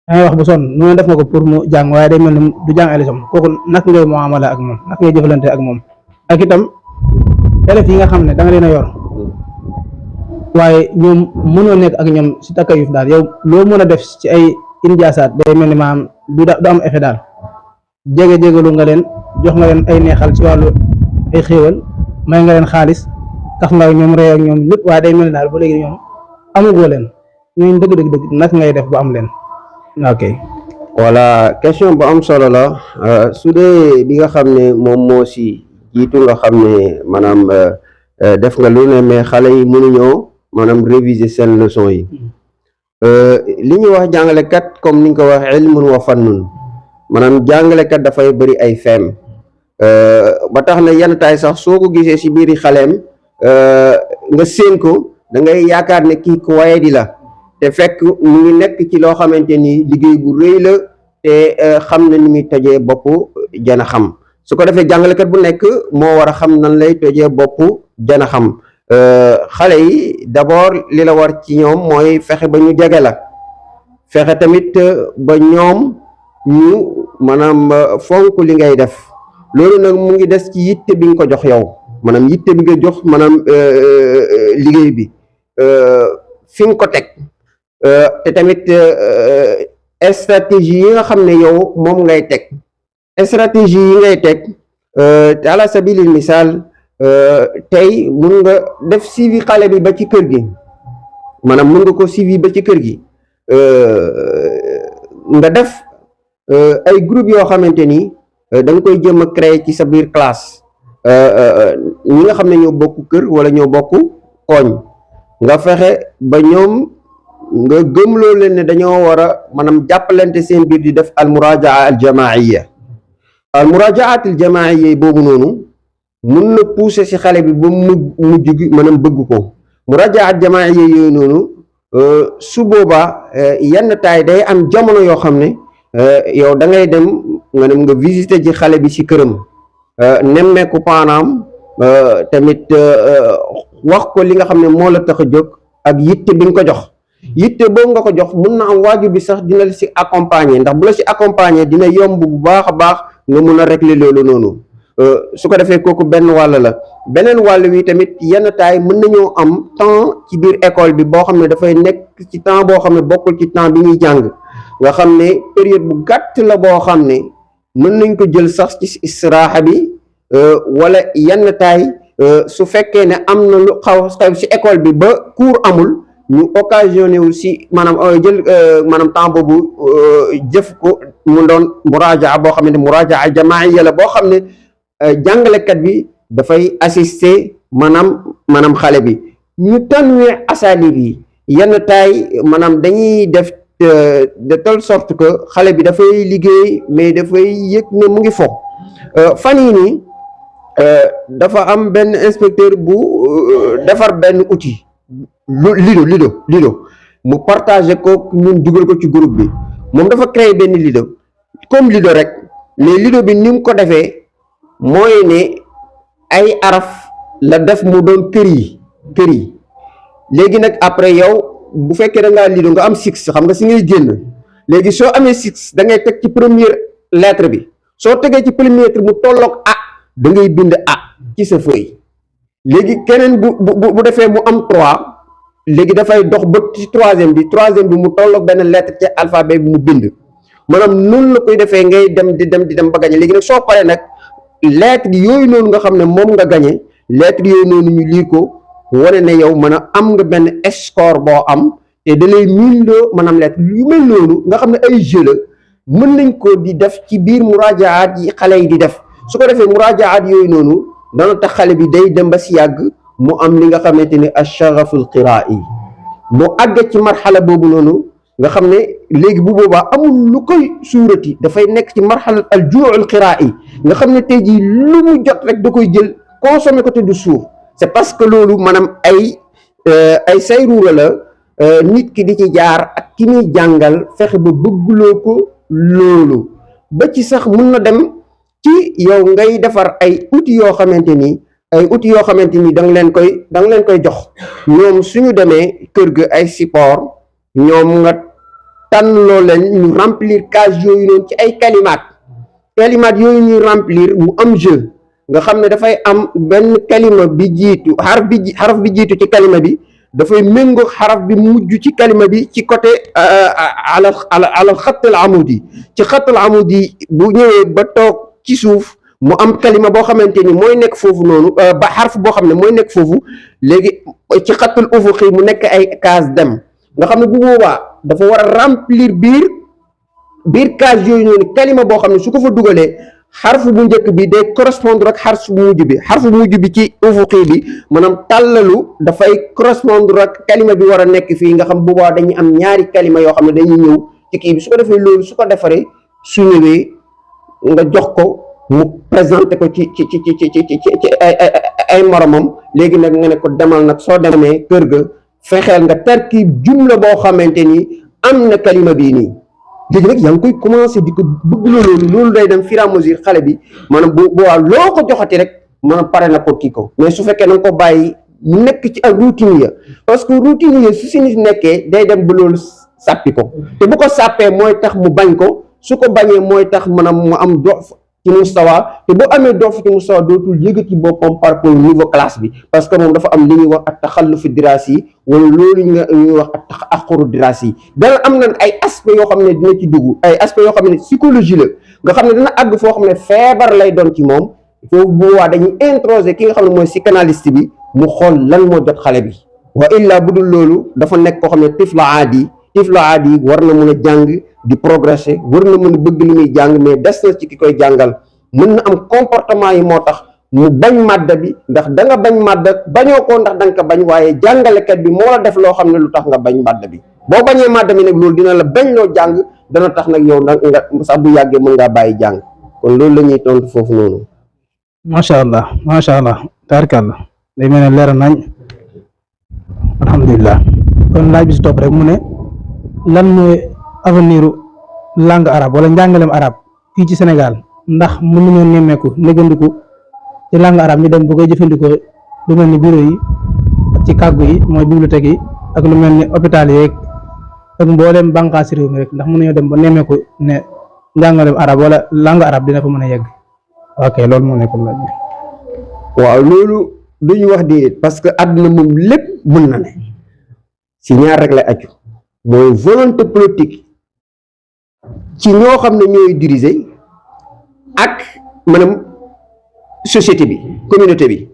Speaker 1: dangay wax bu sonn noonu def nga ko pour mu jàng waaye day mel ne du jàng ay leçon kooku nak ngay muamala ak moom nak ngay jëfalante ak moom ak itam élèves yi nga xam ne da nga leen a yor waaye ñoom mënoo nekk ak ñoom si takkayuf daal yow loo mën a def ci ay injaasaat day mel ni maam du am effet daal jégalu nga leen jox nga leen ay neexal ci wàllu ay xéewal may nga leen xaalis tax nga ñoom rey ak ñoom lépp waaye day mel ni daal ba léegi ñoom amugoo leen ñooñu dëgg naka ngay def ba am leen. ok
Speaker 3: voilà question bu am solo la su dee bi nga xam ne moom moo si jiitu nga xam ne maanaam def nga lu ne mais xale yi mënuñoo maanaam réviser seen leçon yi li ñuy wax jàngalekat comme ni nga ko wax ilmun wa fannun maanaam jàngalekat dafay bëri ay feem ba tax na yenn taay sax soo ko gisee si biiri xaleem nga séen ko da ngay yaakaar ne kii ku waye di la te fekk mu ngi nekk ci loo xamante ni liggéey bu rëy la te xam na ni muy tojee bopp jana xam su ko defee jàngalekat bu nekk moo war a xam nan lay tojee bopp jana xam xale yi d'abord li la war ci ñoom mooy fexe ba ñu jege la fexe tamit ba ñoom ñu maanaam fonk li ngay def loolu nag mu ngi des ci yitte bi nga ko jox yow maanaam yitte bi nga jox maanaam liggéey bi fi nga ko teg te tamit stratégie yi nga xam ne yow moom ngay teg stratégie yi ngay teg te ala sabilil misaal tey mun nga def suivi xale bi ba ci kër gi maanaam mun nga ko suivi ba ci kër gi nga def ay groupe yoo xamante ni da nga koy jëm a créer ci sa biir classe ñi nga xam ne ñoo bokk kër wala ñoo bokk koñ nga fexe ba ñoom nga gëmloo leen ne dañoo war a maanaam jàppalante seen biir di def al murajaa al jamaiya al murajaat al jamaiya boobu noonu mun na pousser ci xale bi ba mujj gi maanaam bëgg ko murajaat jamaiya yooyu noonu su boobaa yenn taay day am jamono yoo xam ne yow da ngay dem nga visiter ji xale bi ci këram nemmeeku paanaam tamit wax ko li nga xam ne moo la tax a jóg ak yitte bi nga ko jox yitte boobu nga ko jox mun na am waajur bi sax dina la ci accompagner ndax bu la ci accompagner dina yomb bu baax a baax nga mun a régler loolu noonu su ko defee kooku benn wàll la beneen wàll wi tamit yenn taay mën nañoo am temps ci biir école bi boo xam ne dafay nekk ci temps boo xam ne bokkul ci temps bi ñuy jàng nga xam ne période bu gàtt la boo xam ne mën nañ ko jël sax ci istiraaxa bi wala yenn taay su fekkee ne am na lu xaw ci école bi ba cours amul ñu occasionné wu si maanaam jël maanaam temps boobu jëf ko mu doon murajaa boo xam ne murajaa jamaiya la boo xam ne jàngalekat bi dafay assister maanaam xale bi ñu tanwee asalib yi yenn taay maanaam dañuy def de telle sorte que xale bi dafay liggéey mais dafay yëg ne mu ngi fo fan yii nii dafa am benn inspecteur bu defar benn outil lido mu partagé ko ñun dugal ko ci groupe bi moom dafa créé benn lido comme lido rek mais lido bi ni mu ko defee mooy ne ay araf la def mu doon kër yi léegi nag après yow bu fekkee da ngaa lido nga am 6 xam nga si ngay génn léegi soo amee 6 da ngay teg ci première lettre bi soo tegee ci première lettre mu tolloog A da ngay bind A ci sa feuille léegi keneen bu defee mu am 3 léegi dafay dox ba ci troisième bi mu tolloog benn lettre ci alphabet bi mu bind maanaam noonu la koy defee ngay dem di dem ba gañe léegi nag soo paree nag lettre yooyu noonu nga xam ne moom nga gañe lettre yooyu noonu ñu lire ko wane ne yow mën a am nga benn score boo am te da lay mindoo maanaam lettre yu mel noonu nga xam ne ay jeu la mën nañ ko di def ci biir muraajaat yi xale yi di def su ko defee muraajaat yooyu noonu dana tax xale bi day dem ba si yàgg mu am li nga xamante ni ash-shaghaful qira'i mu àgg ci marxala boobu noonu nga xam ne léegi bu boobaa amul lu koy suurati dafay nekk ci marxala al ju'ul qira'i nga xam ne tey jii lu mu jot rek da koy jël consommer ko te du suur c'est parce que loolu maanaam ay sayruura la nit ki di ci jaar ak ki muy jàngal fexe ba bëggloo ko loolu ba ci sax mun na dem ci yow ngay defar ay outils yoo xamante ni da nga leen koy jox ñoom suñu demee kër ga ay support ñoom nga tànn loo leen ñu remplir case yooyu noonu ci ay kalimaat yooyu ñuy remplir mu am jeu nga xam ne dafay am benn kalima bi jiitu xaraf bi jiitu ci kalima bi dafay méngoog xaraf bi mujj ci kalima bi ci côté ala xattal amudi ci xattal amudi bu ñëwee ba toog ci suuf mu am kalima boo xamante ni mooy nekk foofu noonu ba xarf boo xam ne mooy nekk foofu léegi ci xattul ufuqi mu nekk ay case dem nga xam ne bu boobaa dafa war a remplir biir case yooyu noonu kalima boo xam ne su ko fa dugalee xarfu bu njëkk bi day correspondre ak xarfu bu mujj bi ci ufuqi bi maanaam tàllalu dafay correspondre ak kalima bi war a nekk fii nga xam bu boobaa dañuy am ñaari kalima yoo xam ne dañuy ñëw ci kii bi su ko defee loolu su ko defaree su ñëwee nga jox ko mu présenté ko ci ay moromam léegi nag nga ne ko demal nag soo demee kër ga fexeel nga tarkib jumla boo xamante ni am na kalima bii nii léegi nag yaa ngi koy commencé di ko bëgg loolu day dem fur et à mesure xale bi maanaam bu boobaa loo ko joxati rek maanaam pare na pour kii ko mais su fekkee na nga ko bàyyi mu nekk ci ak routine ya parce que routine ya su si nit nekkee day dem ba loolu sàppi ko te bu ko sàppee mooy tax mu bañ ko su ko bañee mooy tax maanaam mu am dof ci mustawa te boo amee dof ci mustawa dootul yëgati boppam par rapport niveau classe bi parce que moom dafa am li ñuy wax ak taxallufu diraasi yi wala loolu ñuy wax ak taxaquru diraasi yi dana am na ay aspects yoo xam ne dina ci dugg ay aspects yoo xam ne psychologie la nga xam ne dina àgg foo xam ne feebar lay doon ci moom foofu bu waa dañuy introsé ki nga xam ne mooy psychanalyste bi mu xool lan moo jot xale bi wa illa bu dul loolu dafa nekk koo xam ne tifla aadi war na mën a jàng di progresser war na mën a bëgg li muy jàng mais des na ci ki koy jàngal mën na am comportement yi moo tax mu bañ màdda bi ndax da nga bañ màdda bañoo ko ndax da nga ko bañ waaye jàngalekat bi moo la def loo xam ne lu tax nga bañ màdda bi boo bañee màdda bi nag loolu dina la bañ loo jàng dana tax nag yow nag nga sax bu yàggee mën ngaa bàyyi jàng kon loolu la ñuy tontu foofu noonu.
Speaker 1: macha allah taarikàlla day mel ne leer nañ alhamdulilah kon laaj bi si topp rek mu ne lan mooy avenir langue arabe wala njàngaleem arabe fii ci Sénégal ndax mën nañoo nemmeeku négandiku ci langue arabe ñu dem bu koy jëfandikoo lu mel ni bureau yi ak ci kàggu yi mooy bibliothèque yi ak lu mel ni hôpital yeeg ak mbooleem bànqaasi réew mi rek ndax mën nañoo dem ba nemmeeku ne njàngaleem arabe wala langue arabe dina fa mën a yegg ok loolu moo nekk laaj bi.
Speaker 3: waaw loolu duñu wax déedéet parce que àdduna moom lépp mën na ne si ñaar rek lay aju mooy volonté politique ci ñoo xam ne ñooy diriger ak maanaam société bi communauté bi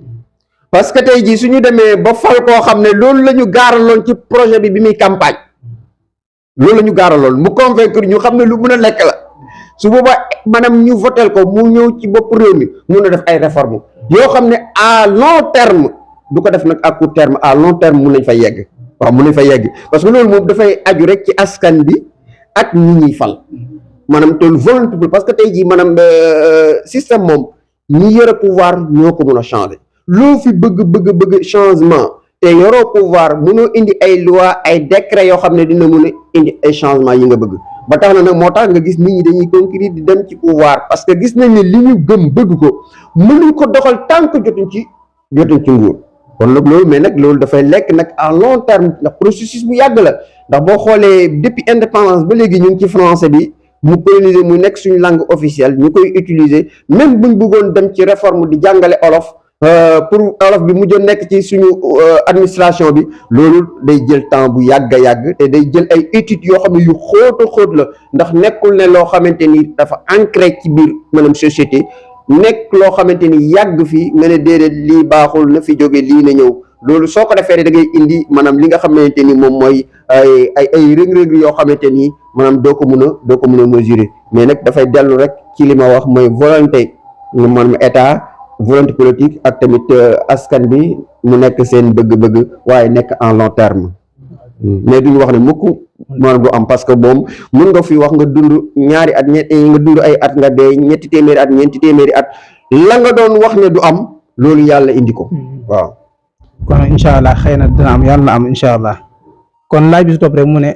Speaker 3: parce que tey jii suñu demee ba fal koo xam ne loolu la ñu gaaraloon ci projet bi muy campagne loolu la ñu gaaraloon mu convaincre ñu xam ne lu mën a nekk la su boobaa maanaam ñu votel ko mu ñëw ci bopp réew mi mun a def ay réformes yoo xam ne à long terme du ko def nag à court terme à long terme mun nañ fa yegg waaw mun nañ fa yegg parce que loolu moom dafay aju rek ci askan bi ak ñi ñuy fal maanaam toolu volonté parce que tey jii maanaam système moom ñi yore pouvoir ñoo ko mun a changer loo fi bëgg changement te yoroo pouvoir mënoo indi ay loi ay décret yoo xam ne dina mun a indi ay changement yi nga bëgg ba tax na nag moo tax nga gis nit ñi dañuy conquérir di dem ci pouvoir parce que gis nañ ne li ñu gëm bëgg ko mënuñ ko doxal tant que jotuñ ci nguur kon nag loolu mais nag loolu dafay lekk nag à long terme ndax processus bu yàgg la ndax boo xoolee depuis indépendance ba léegi ñu ngi ci français bi mu coloniser mu nekk suñu langue officielle ñu koy utiliser même buñ bëggoon dem ci réforme di jàngale olof pour olof bi mujj nekk ci suñu administration bi loolu day jël temps bu yàgg a yàgg te day jël ay études yoo xam ne yu xóot la ndax nekkul ne loo xamante ni dafa ancré ci biir maanaam société nekk loo xamante ni yàgg fii nga ne déedéet lii baaxul na fi jóge lii na ñëw loolu soo ko defee da ngay indi maanaam li nga xamante ni moom mooy ay rëng-rëng yoo xamante ni maanaam doo ko mun a mesurer mais nag dafay dellu rek ci li ma wax mooy volonté maanaam état volonté politique ak tamit askan bi mu nekk seen bëgg-bëgg waaye nekk en long terme mais duñu wax ne mukk noonu du am parce que moom mun nga fi wax nga dund ñaari at nga dund ay at nga dee ñetti téeméeri at ñeenti téeméeri at la nga doon wax ne du am loolu yàlla indi ko waaw.
Speaker 1: kon incha allah xëy na dina am yàlla na am incha allah kon laaj bi su topp rek mu ne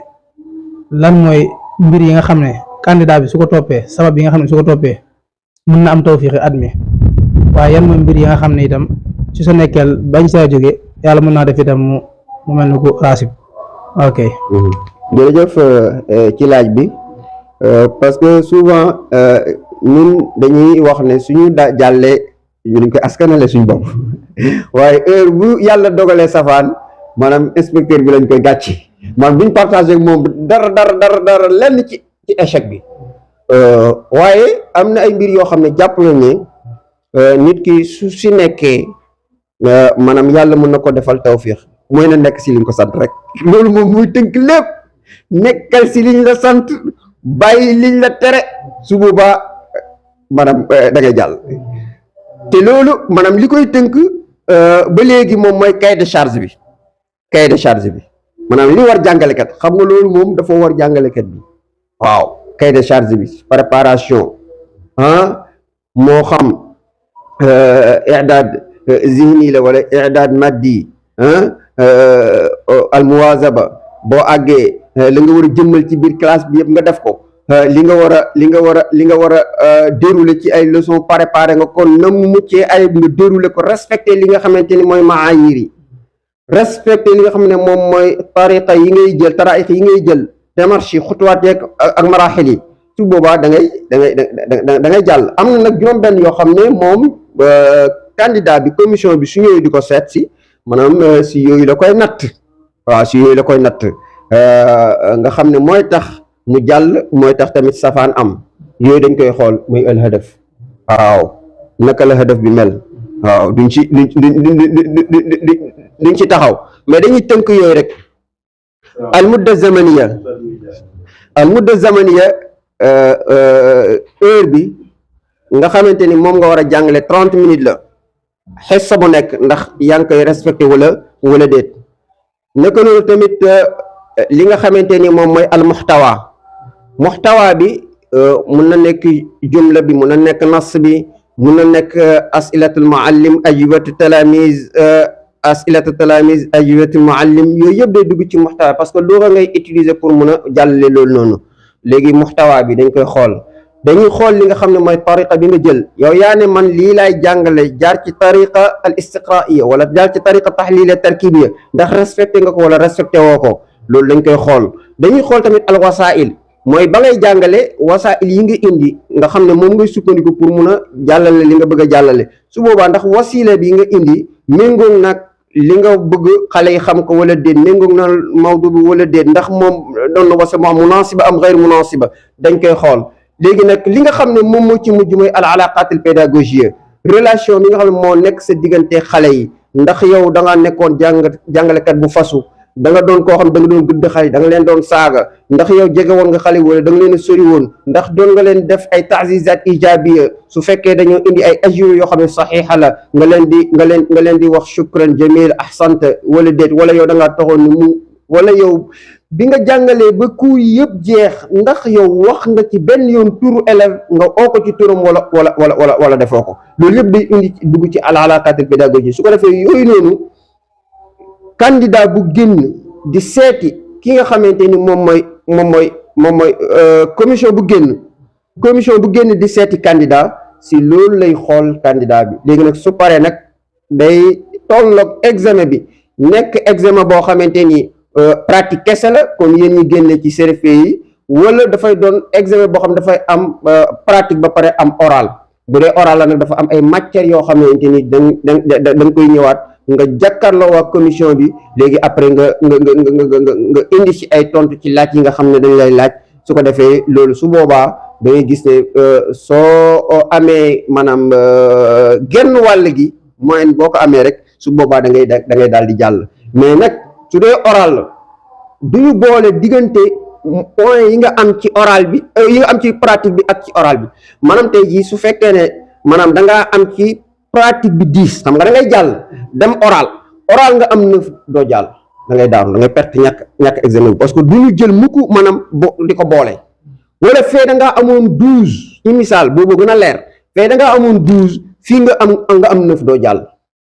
Speaker 1: lan mooy mbir yi nga xam ne candidat bi su ko toppee sabab yi nga xam ne su ko toppee mën na am tawfiixi at mi waaye yan mooy mbir yi nga xam ne itam ci sa nekkeel bañ saa jóge yàlla mën naa def itam mu mel ni ku raasib. ok
Speaker 3: jërëjëf ci laaj bi parce que souvent ñun dañuy wax ne suñu jàllee ñu dañ koy askanale suñu bopp waaye heure bu yàlla dogalee safaan maanaam inspecteur bi lañ koy gàcci maanaam duñ partagé ak moom dara lenn ci échec bi waaye am na ay mbir yoo xam ne jàpp nañ ne nit ki su si nekkee maanaam yàlla mën na ko defal tawfiix mooy na nekk si liñ ko sant rek loolu moom muy tënk lépp nekkal si liñ la sant bàyyi liñ la tere su boobaa maanaam da ngay jàll te loolu maanaam li koy tënk ba léegi moom mooy cahier de charge bi maanaam li war jàngalekat xam nga loolu moom dafa war jàngalekat bi waaw cahier de charge bi préparation moo xam i'dad zihni la wala i'dad maddi almuwazaba boo àggee li nga war a jëmmal ci biir classe bi yëpp nga def ko li nga war a dérouler ci ay leçons préparé nga kon na mu muccee ay nga dérouler ko respecter li nga xamante ni mooy maayir yi respecter li nga xam ne moom mooy tariqa yi ngay jël taraix yi ngay jël démarche yi xutuwaat yeeg ak maraaxil yi su boobaa da ngay jàll. am na nag juróom-benn yoo xam ne moom candidat bi commission bi su ñëwee di ko seet si maanaam si yooyu la koy natt waaw si yooyu la koy natt nga xam ne mooy tax mu jàll mooy tax tamit safaan am yooyu dañ koy xool muy al hadaf waaw naka la hadaf bi mel waaw duñ ci taxaw mais dañuy tënk yooyu rek al mudda zamaniya heure bi nga xamante ni moom nga war a jàngale 30 minutes la xes bu nekk ndax yaa ngi koy respecté wala déet naka noonu tamit li nga xamante ni moom mooy al muxtawa bi mun na nekk jumla bi mun na nekk nas bi mun na nekk asilatul muallim ajibatu talamis ajibatul muallim yooyu yëpp day dugg ci muxtawa parce que loo ngay utiliser pour mun a jàllale loolu noonu léegi muxtawa bi dañ koy xool dañuy xool li nga xam ne mooy tariqa bi nga jël yow yaa ne man lii laay jàngale jaar ci tariqa al istiqraiya wala jaar ci tariqa tahlila tarkibiya ndax respecté nga ko wala respecté woo ko loolu dañ koy xool dañuy xool tamit al wasail mooy ba ngay jàngale wasail yi nga indi nga xam ne moom ngay sukkandiku pour mun a jàllale li nga bëgg a jàllale su boobaa ndax wasila bi nga indi méngoog nag li nga bëgg xale yi xam ko wala déet méngoog na mawdu bi wala déet ndax moom doon na wasa moo am munasiba am gayr munasiba dañ koy xool léegi nag li nga xam ne moom moo ci mujj mooy al alaqat al pédagogique relation bi nga xam ne moo nekk sa diggante xale yi ndax yow da ngaa nekkoon jàngalekat bu fasu da nga doon koo xam da nga doon gëdd xale da nga leen doon saaga ndax yow jege woon nga xale wala da nga leen a sori woon ndax doon nga leen def ay taazizat ijabiya su fekkee dañoo indi ay ajur yoo xam ne saxiixa la nga leen di wax shukran jamil ahsanta wala déet wala yow da ngaa taxoon ni mu wala yow bi nga jàngalee ba cours yëpp jeex ndax yow wax nga ci benn yoon turu élève nga oo ko ci turam wala defoo ko loolu yëpp day indi dugg ci al alaqatul pédagogique su ko defee yooyu noonu candidat bu génn di seeti ki nga xamante ni moom mooy commission bu génn di seeti candidat si loolu lay xool candidat bi léegi nag su paree nag day tolloog examen bi nekk examen boo xamante ni pratique kese la comme yéen ñi génne ci CRFPE yi wala dafay doon examen boo xam dafay am pratique ba pare am oral bu dee oral la nag dafa am ay matières yoo xamante ni da koy ñëwaat nga jàkkaarloo waa commission bi léegi après nga indi ci ay tontu ci laaj yi nga xam ne dañ lay laaj su ko defee loolu su boobaa da ngay gis ne soo amee maanaam genn wàll gi moyenne boo ko amee rek su boobaa da ngay daal di jàll mais nag su dee oral la du ñu boole diggante point yi nga am ci oral bi yi nga am ci pratique bi ak ci oral bi maanaam tey jii su fekkee ne maanaam da ngaa am ci pratique bi 10 xam nga da ngay jàll dem oral nga am 9 doo jàll da ngay daanu da ngay perte ñàkk examen bi parce que du ñu jël mukk maanaam di ko boole wala fee da ngaa amoon 12 ci misaal boobu gën a leer fee da ngaa amoon 12 fii nga am 9 doo jàll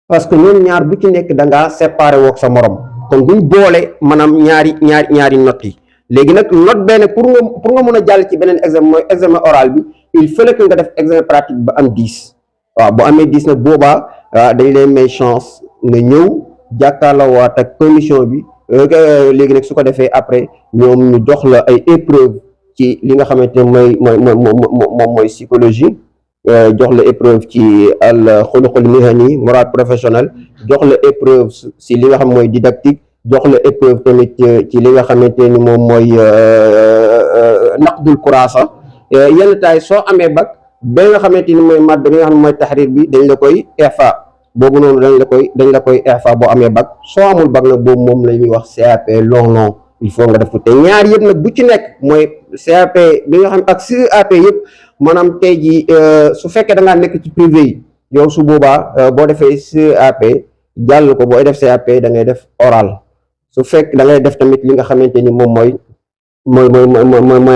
Speaker 3: parce que ñoom ñaar bu ci nekk da ngaa séparé woog sa morom kon duñ boole maanaam ñaari notes yi léegi nag note benn pour nga mën a jàll ci beneen examen mooy examen oral bi il fallait que nga def examen pratique ba am 10 waaw bu amee 10 nag boobaa dañ lay may chance nga ñëw jàkkaarloo waat ak commission bi léegi nag su ko defee après ñoom ñu jox la ay épreuve ci li nga xamante ne mooy psychologie jox la épreuve ci al xuluqul mihani moral professionnel jox la épreuve si li nga xam mooy didactique jox la épreuve tamit ci li nga xamante ni moom mooy naqdul kurasa yenn taay soo amee bac ba nga xamante ni mooy madd bi nga xam ne mooy taxrir bi dañ la koy EFA boobu noonu dañ la koy EFA boo amee bac soo amul bac nag boobu moom la ñuy wax CAP long il faut nga def ko te ñaar yëpp nag bu ci nekk mooy CAP bi nga xam ak CAP yëpp maanaam tey jii su fekkee da ngaa nekk ci privé yi yow su boobaa boo defee CAP jàll ko booy def CAP da ngay def oral su fekk da ngay def tamit li nga xamante ni moom mooy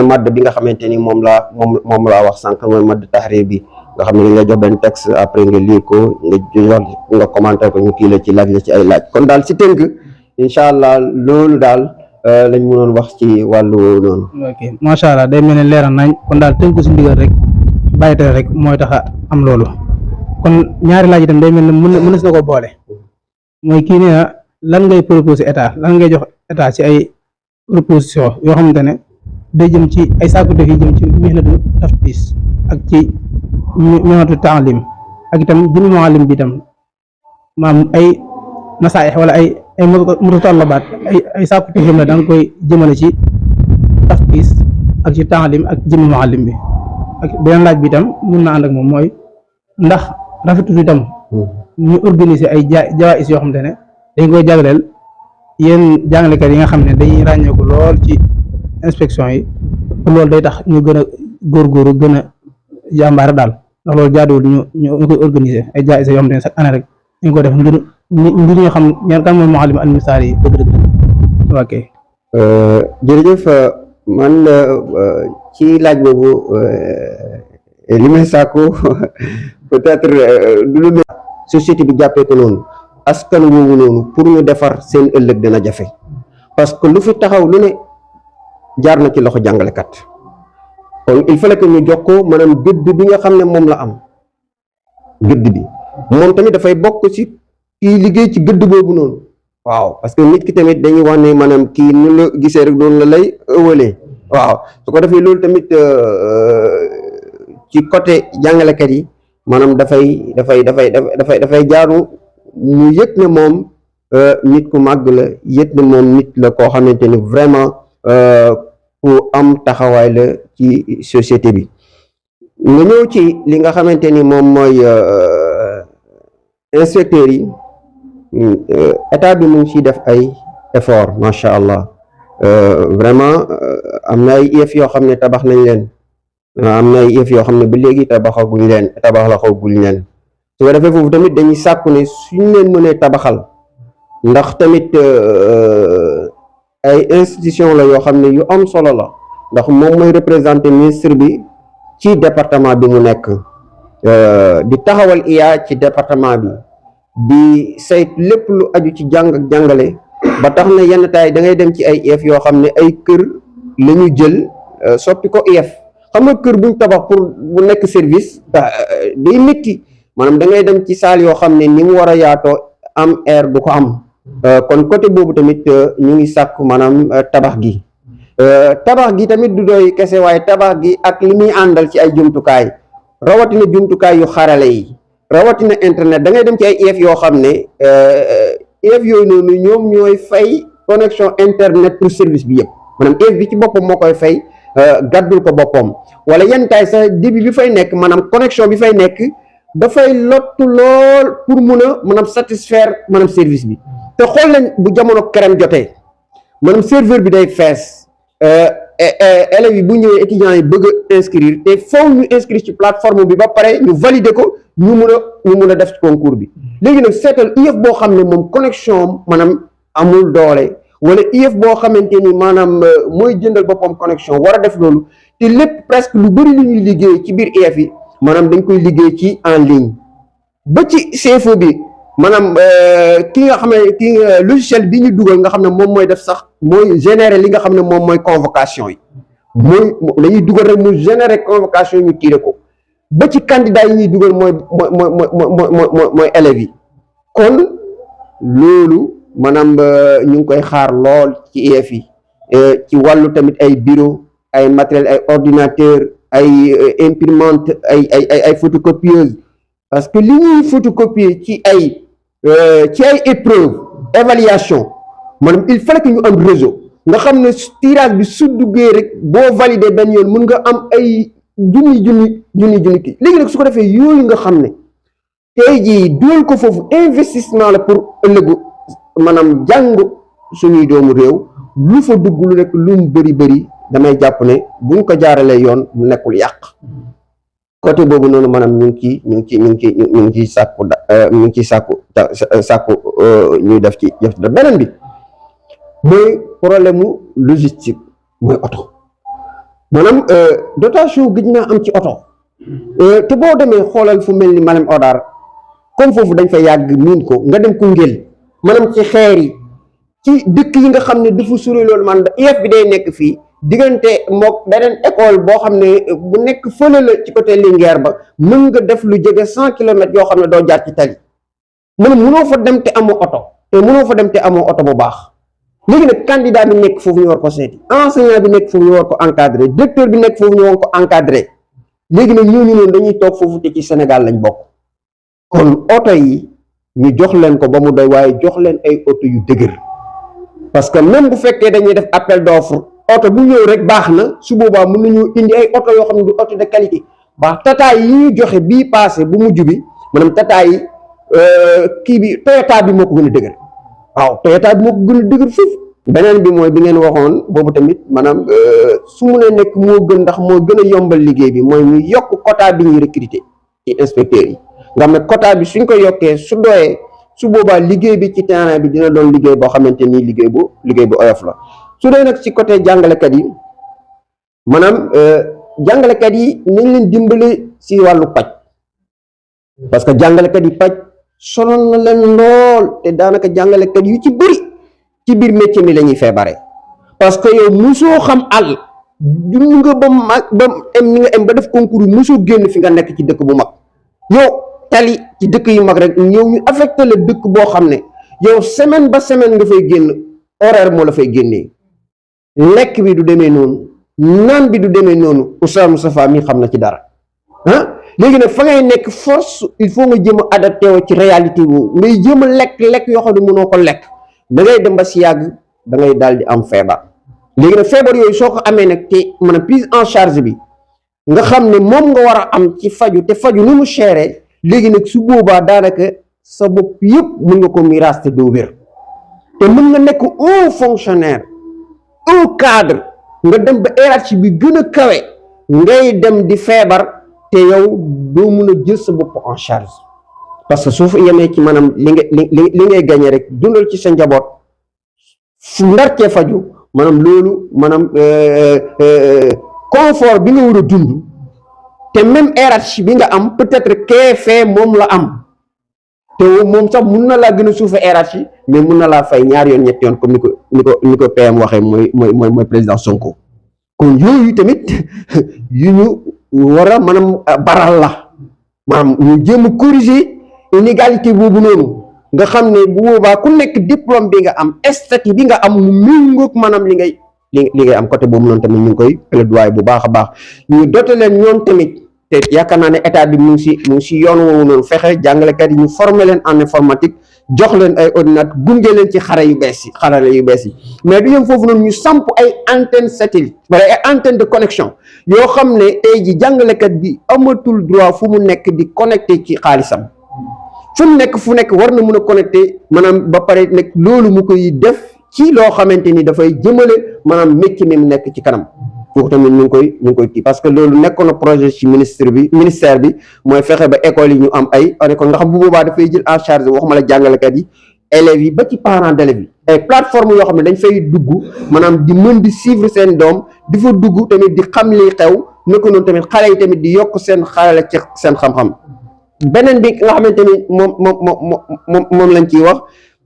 Speaker 3: madd bi nga xamante ni moom laa wax sànq mooy madd taxrir bi nga xam ne dañ lay jox benn texte après nga lire ko nga commenter ko ñu kii la ci laaj la ci ay laaj kon daal si tënk incha allah loolu daal lañ mënoon wax ci wàllu noonu.
Speaker 1: ok macha allah day mel ne leeral nañ kon daal tënk si ndigal rek bàyyi tere rek mooy tax a am loolu kon ñaari laaj itam day mel ne mën na si na ko boole mooy kii nee na lan ngay proposer état lan ngay jox état ci ay proposition yoo xamante ne day jëm ci ay sàkku def yi jëm ci mihnatu taftis ak ci mihnatu taalim ak itam jëmmi muallim bi itam maam ay nasaaix wala ay mutatallabaat ay sàkku def yom ne da nga koy jëmale ci taftis ak ci taalim ak jëmmi muallim bi ak beneen laaj bi itam mun na ànd ak moom mooy ndax rafetul itam ñu organiser ay jawaïs yoo xamante ne dañ koy jagleel yéen jàngalekat yi nga xam ne dañuy ràññeeku lool ci inspection yi loolu day tax ñu gën a góorgóoru gën a jàmbaare daal ndax loolu jaaduwul ñu koy organiser ay jaayisa yoo xam ne chaque année rek dañ ko def ngir ñu xam ñan kan mooy muallim al misaal yi dëgg ok
Speaker 3: jërëjëf man ci laaj boobu li may sàkku peut-être du lu société bi jàppee ko noonu askan woowu noonu pour ñu defar seen ëllëg dina jafe parce que lu fi taxaw lu ne jaar na ci loxo jàngalekat kon il fallait que ñu jox ko maanaam gëdd bi nga xam ne moom la am gëdd bi moom tamit dafay bokk ci kii liggéey ci gëdd boobu noonu waaw parce que nit ki tamit dañuy wax ne maanaam kii nu la gisee rek doon la lay ëwalee waaw su ko defee loolu tamit ci côté jàngalekat yi maanaam dafay jaaru ñu yëg ne moom nit ku màgg la yëg ne moom nit la koo xamante ni vraiment ku am taxawaay la ci société bi nga ñëw ci li nga xamante ni moom mooy inspecteurs yi état bi mu ngi ciy def ay effort macha allah vraiment am na ay yëf yoo xam ne tabax nañ leen am na ay yëf yoo xam ne ba léegi tabaxaguñ leen su ko defee foofu tamit dañuy sàkku ne suñ leen mënee tabaxal ndax tamit ay institution la yoo xam ne yu am solo la ndax moom mooy représenter ministre bi ci département bi mu nekk di taxawal IA ci département bi di saytu lépp lu aju ci jàng ak jàngale ba tax na yenn taay da ngay dem ci ay IEF yoo xam ne ay kër la ñu jël soppi ko IEF xam nga kër buñ tabax pour bu nekk service day métti maanaam da ngay dem ci saal yoo xam ne ni mu war a yaatoo am air du ko am kon côté boobu tamit ñu ngi sàkk maanaam tabax gi tamit du doy kese waaye tabax gi ak li muy àndal ci ay jumtukaay rawatina jumtukaay yu xarale yi rawatina internet da ngay dem ci ay IEF yoo xam ne IEF yooyu noonu ñoom ñooy fay connexion internet pour service bi yëpp maanaam IEF bi ci boppam moo koy fay gàddul ko boppam wala yenn taay sax débit bi fay nekk maanaam connexion bi fay nekk dafay lottu lool pour mun a maanaam satisfaire maanaam service bi te xool leen bu jamono kerem jotee maanaam serveur bi day fees élèves yi bu ñëwee étudiants yi bëgg a inscrire te faw ñu inscrire ci plateforme bi ba pare ñu valider ko ñu mun a def ci concours bi léegi nag seetal IEF boo xam ne moom connexion maanaam amul doole wala IEF boo xamante ni maanaam mooy jëndal boppam connexion war a def loolu te lépp presque lu bëri lu ñuy liggéey ci biir IEF yi maanaam dañ koy liggéey ci en ligne ba ci CFO bi maanaam ki nga xam ne ki logiciel bi ñu dugal nga xam ne moom mooy def sax mooy générer li nga xam ne moom mooy convocation yi mooy dañuy dugal rek mu générer convocation yi ñu tiré ko ba ci candidat yi ñuy dugal mooy élèves yi kon loolu maanaam ñu ngi koy xaar lool ci IEF yi ci wàllu tamit ay bureau ay matériel ay ordinateur ay imprimante ay photocopieuse parce que li ñuy photocopier ci ay épreuve évaluation maanaam il fallait que ñu am réseau nga xam ne tirage bi su duggee rek boo valider benn yoon mën nga am ay junni kii léegi nag su ko defee yooyu nga xam ne tey jii dugal ko foofu investissement la pour ëllëgu maanaam jàng suñuy doomu réew lu fa dugg lu nekk lu mu bëri damay jàpp ne buñ ko jaaralee yoon lu nekkul yàq côté boobu noonu maanaam ñu ngi ciy sàkku ñuy def ci beneen bi mooy problème mu logistique mooy oto maanaam dotation gëj naa am ci oto te boo demee xoolal fu mel ni Malem Hodar comme foofu dañ fa yàgg miin ko nga dem Koungheul maanaam ci xeer yi ci dëkk yi nga xam ne dafa sori loolu man IEF bi day nekk fii diggante mook beneen école boo xam ne bu nekk fële la ci côté Linguère ba mën nga def lu jege 100 kilomètres yoo xam ne doo jaar ci tali mënoo fa dem te amoo oto bu baax léegi nag candidat bi nekk foofu ñu war ko seeti enseignant bi nekk foofu ñu war ko encadrer directeur bi nekk foofu ñu war ko encadrer léegi nag ñooñu noonu dañuy toog foofu te ci Sénégal lañ bokk kon oto yi ñu jox leen ko ba mu doy waaye jox leen ay oto yu dëgër parce que même bu fekkee dañuy def appel d'offre oto bu ñëw rek baax na su boobaa mën nañu indi ay oto yoo xam ne du oto de qualité baax tata yi ñu joxe bii passé bu mujj bi maanaam tata yi kii bi Toyota bi moo ko gën a dëgër waaw Toyota bi moo ko gën a dëgër foofu beneen bi mooy bi ngeen waxoon boobu tamit maanaam su mu ne nekk moo gën ndax moo gën a yombal liggéey bi mooy ñu yokk quota bi ñuy recruter ci inspecteurs yi nga xam ne quota bi suñ ko yokkee su doyee su boobaa liggéey bi ci terrain bi dina doon liggéey boo xamante ni liggéey bu oyof la su dee nag ci côté jàngalekat yi maanaam jàngalekat yi nañ leen dimbale si wàllu paj parce que jàngalekat yi paj sonal na leen lool te daanaka jàngalekat yu ci bëri ci biir métier mi la ñuy feebare parce que yow musoo xam àll dund nga ba mag ba em ni nga em ba def concours yi musoo génn fi nga nekk ci dëkk bu mag yow tali ci dëkk yu mag rek ñëw ñu affecté la dëkk boo xam ne yow semaine ba semaine nga fay génn horaire moo la fay génnee lekk bi du demee noonu naan bi du demee noonu Oustaz Moustapha mi xam na ci dara léegi nag fa ngay nekk force il faut nga jéem a adapté woo ci réalité boobu ngay jéem a lekk yoo xam ne mënoo ko lekk da ngay dem ba si yàgg da ngay daal di am feebar léegi nag feebar yooyu soo ko amee nag te mën a prise en charge bi nga xam ne moom nga war a am ci faju te faju ni mu chéré léegi nag su boobaa daanaka sa bopp yëpp mën nga ko miraas te doo wér te mën nga nekk un fonctionnaire un cadre nga dem ba hiérarchie bi gën a kawe ngay dem di feebar te yow doo mun a jël sa bopp en charge parce que soo fa yemee ci maanaam li ngay gagné rek dundal ci sa njaboot fu ndar cee faju maanaam loolu maanaam confort bi nga war a dund te même hiérarchie bi nga am peut-être kee fee moom la am te moom sax mun na laa gën a suufe hiérarchie mais mun na laa fay ñaar yoon ñetti yoon comme ni ko PM waxee mooy président Sonko kon yooyu tamit yu ñu war a maanaam baral la maanaam ñu jéem a corriger inégalité boobu noonu nga xam ne bu boobaa ku nekk diplôme bi nga am statut bi nga am mu méngoog maanaam li ngay am côté boobu noonu tamit ñu ngi koy plaidoyer bu baax a baax ñu dote leen ñoom tamit te yaakaar naa ne état bi mu ngi si yoon woowu noonu fexe jàngalekat yi ñu former leen en informatique jox leen ay ordinateur gunge leen ci xarale yu bees yi mais du yem foofu noonu ñu samp ay antenne satellite wala ay antenne de connexion yoo xam ne tey ji jàngalekat bi amatul droit fu mu nekk di connecté ci xaalisam fu mu nekk war na mun a connecté maanaam ba pare nekk loolu mu koy def ci loo xamante ni dafay jëmale maanaam métier mi mu nekk ci kanam kooku tamit ñu ngi koy kii parce que loolu nekkoon na projet ci ministère bi mooy fexe ba école yi ñu am ay école nga xam bu boobaa dafay jël en charge waxuma la jàngalekat yi élèves yi ba ci parents d'élèves yi ay plateforme yoo xam ne dañ fay dugg maanaam di mën di suivre seen doom di fa dugg tamit di xam li xew nekk noonu tamit xale yi tamit di yokk seen xarala ci seen xam-xam beneen bi nga xamante ni moom lañ ciy wax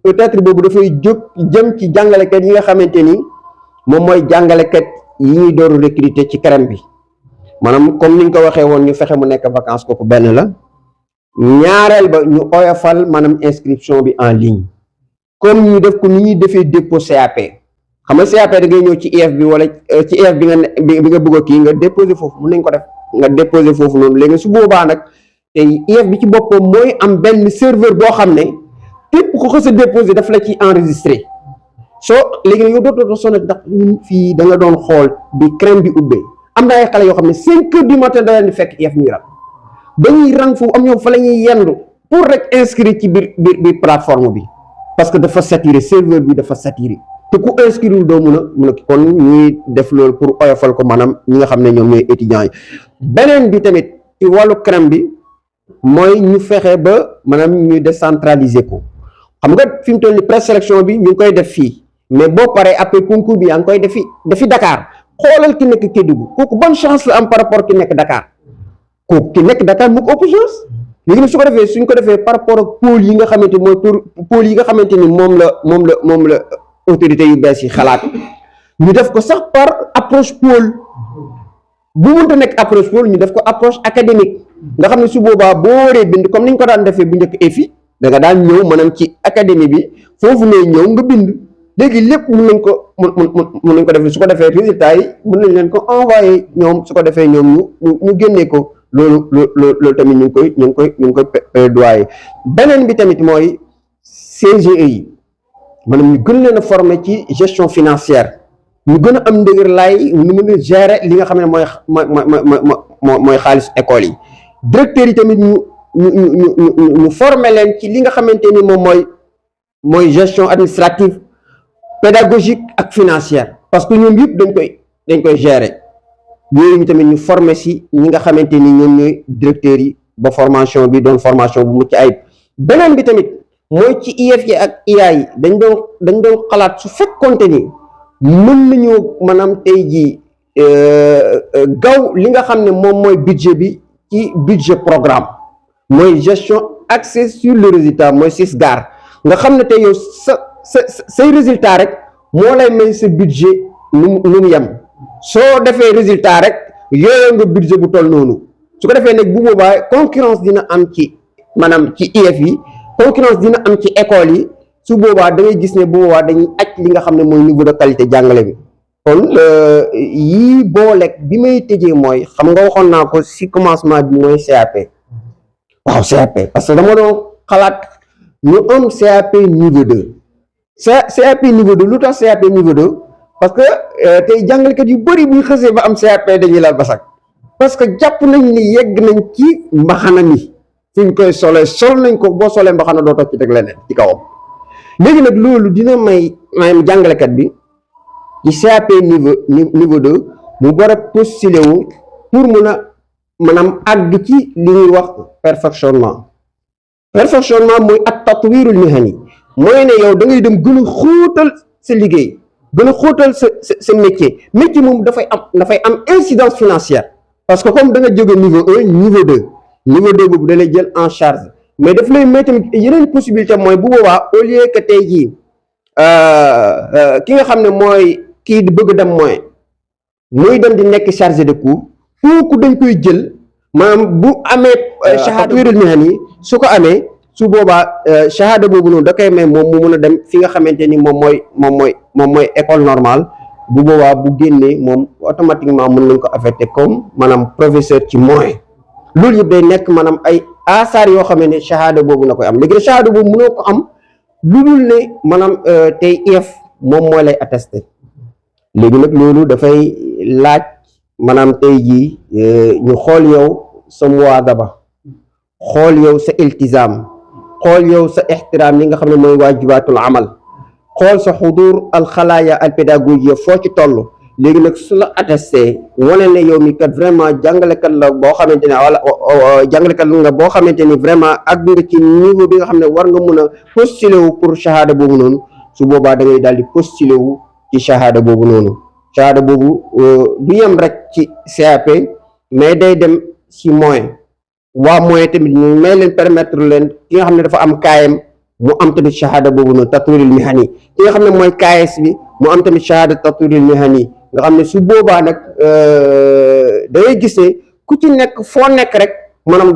Speaker 3: peut-être boobu dafay jóg jëm ci jàngalekat yi nga xamante ni moom mooy jàngalekat yi ñuy dooru recruter ci CREM bi maanaam comme ni ñu ko waxee woon ñu fexe mu nekk vacances kooku benn la ñaareel ba ñu oyofal maanaam inscription bi en ligne comme ñu def ko ni ñuy defee dépôt CAP xam nga CAP da ngay ñëw ci IEF bi wala ci IEF bi nga bëgg a kii nga déposer foofu mën nañ ko def nga déposer foofu noonu léegi su boobaa nag tey IEF bi ci boppam mooy am benn serveur boo xam ne képp ku xës a déposer daf la ci enregistré soo léegi nag yow dootoo sonal ndax ñun fii da nga doon xool bi CREM bi ubbee am na ay xale yoo xam ne 5 heures du matin da leen di fekk IEF ñuy rang dañuy rang foofu am ñoom fa la ñuy yendu pour rek inscrire ci biir plateforme bi parce que dafa saturé serveur bi dafa saturé te ku inscrire doo mun a kon ñuy def loolu pour oyofal ko maanaam ñi nga xam ne ñoom ñooy étudiants yi beneen bi tamit ci wàllu CREM bi mooy ñu fexe ba maanaam ñu décentraliser ko xam nga fi mu toll ni présélection bi ñu ngi koy def fii mais boo paree après concours bi yaa ngi koy defi Dakar xoolal ki nekk Kédougou kooku bonne chance la am par rapport ki nekk Dakar kooku ki nekk Dakar mu ko ëpp chance léegi nag su ko defee suñ ko defee par rapport ak pôle yi nga xamante ni mooy pôle yi nga xamante ni moom la autorité yu bees yi xalaat ñu def ko sax par approche pôle bu mënta nekk approche pôle ñu def ko approche académique nga xam ne su boobaa boo waree bind comme ni ñu ko daan defee bu njëkk EFI da nga daan ñëw maanaam ci académie bi foofu ngay ñëw nga bind léegi lépp mën nañ ko def su ko defee résultat yi mën nañ leen ko envoyé ñoom su ko defee ñoom ñu génnee ko loolu tamit ñu ngi koy plaidoyer beneen bi tamit mooy CGE yi maanaam ñu gën leen a former ci gestion financière ñu gën a am ndëgër laay ñu mën a gérer li nga xam ne mooy xaalis école yi directeurs yi tamit ñu former leen ci li nga xamante ni moom mooy gestion administrative pédagogique ak financière parce que ñoom yëpp dañ koy gérer yooyu ñu tamit ñu former si ñi nga xamante ni ñoom ñooy directeurs yi ba formation bi doon formation bu mucc ayib beneen bi tamit mooy ci IEF yi ak IA yi dañ doon xalaat su fekkoonte ni mën nañu maanaam tey jii gaw li nga xam ne moom mooy budget bi ci budget programme mooy gestion axée sur le résultat mooy SISGAR nga xam ne tey yow say résultat rek moo lay may sa budget nu mu yem soo defee résultat rek yooyu nga budget bu toll noonu su ko defee nag bu boobaa concurrence dina am ci maanaam ci IEF yi concurrence dina am ci école yi su boobaa da ngay gis ne bu boobaa dañuy aj li nga xam ne mooy niveau de qualité jàngale bi kon yii booleeg bi may tëjee mooy xam nga waxoon naa ko si commencement bi mooy CAP waaw CAP parce que dama doon xalaat ñu am CAP niveau 2 CAP niveau 2 lu tax CAP niveau 2 parce que tey jàngalekat yu bëri bu ñu xësee ba am CAP dañuy laal basak parce que jàpp nañ ni yegg nañ ci mbaxana mi fi ñu koy solee sol nañ ko boo solee mbaxana doo toog ci teg leneen ci kawam léegi nag loolu dina may jàngalekat bi ci CAP niveau 2 mu war a postuler wu pour mun a maanaam àgg ci li ñuy wax perfectionnement mooy at tatwirul mihani mooy ne yow da ngay dem gën a xóotal sa liggéey gën a xóotal sa métier moom dafay am incidence financière parce que comme da nga jóge niveau 1 niveau 2 boobu da lay jël en charge mais daf lay may tamit yeneen possibilité mooy bu boobaa au lieu que tey jii ki nga xam ne mooy kii di bëgg dem mooy muy dem di nekk chargé de cours kooku dañ koy jël maanaam bu amee shahada wirul mihan yi su ko amee su boobaa shahada boobu noonu da koy may moom mu mun a dem fi nga xamante ni moom mooy école normale bu boobaa bu génnee moom automatiquement mën nañ ko affecté comme maanaam professeur ci moyen loolu yëpp day nekk maanaam ay asaar yoo xam ne shahada boobu na koy am léegi shahada boobu mënoo ko am lu dul ne maanaam tey IEF moom mooy lay attesté léegi nag loolu dafay laaj maanaam tey jii ñu xool yow sa muwaadaba xool yow sa iltizam xool yow sa ixtiraam yi nga xam ne mooy waajibaatul amal xool sa xudur al xalaaya al pédagogie foo ci toll léegi nag su la attesté wane ne yow mi kat vraiment jàngalekat la boo xamante ne wala jàngalekat nga boo xamante ni vraiment ak nga ci niveau bi nga xam ne war nga mun a postulé wu pour shahada boobu noonu su boobaa da ngay daal di postulé wu ci shahada boobu noonu shahada boobu du yem rek ci CAP mais day dem ci moyen waa moyen tamit ñu may leen permettre leen ki nga xam ne dafa am kaayam mu am tamit shahada boobu noonu tatwirul mihani ki nga xam ne mooy KS bi mu am tamit shahada tatwirul mihani nga xam ne su boobaa nag da ngay gis ne ku ci nekk foo nekk rek maanaam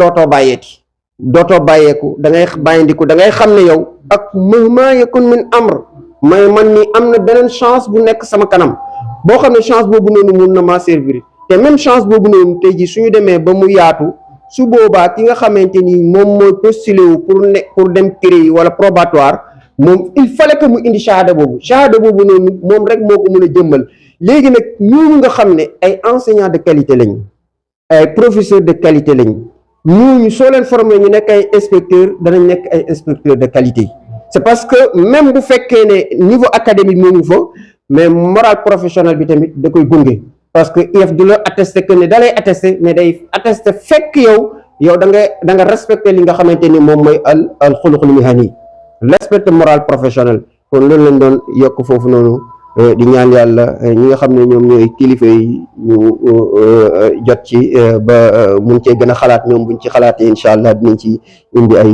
Speaker 3: dootoo bàyyeeku da ngay bàyyindiku da ngay xam ne yow ak ma yakun min amr mais man ni am na beneen chance bu nekk sama kanam boo xam ne chance boobu noonu mun na maa servir te même chance boobu noonu tey jii suñu demee ba mu yaatu su boobaa ki nga xamante ni moom mooy postulé wu pour dem CREI wala probatoire moom il fallait que mu indi shahada boobu noonu moom rek moo ko mën a jëmmal léegi nag ñooñu nga xam ne ay enseignants de qualité lañ ay professeurs de qualité lañ ñooñu soo leen formé ñu nekk ay inspecteurs danañ nekk ay inspecteurs de qualité c'est parce que même bu fekkee ne niveau académique moo ngi fa mais moral professionnel bi tamit da koy gunge parce que IEF du la attesté que ne da lay attesté mais day attesté fekk yow da nga respecté li nga xamante ni moom mooy al xuluqul mihani respecté moral professionnel kon loolu lañ doon yokk foofu noonu di ñaan yàlla ñi nga xam ne ñoom ñooy kilifa yi ñu jot ci ba mun cee gën a xalaat ñoom buñ ci xalaatee incha allah dinañ ci indi ay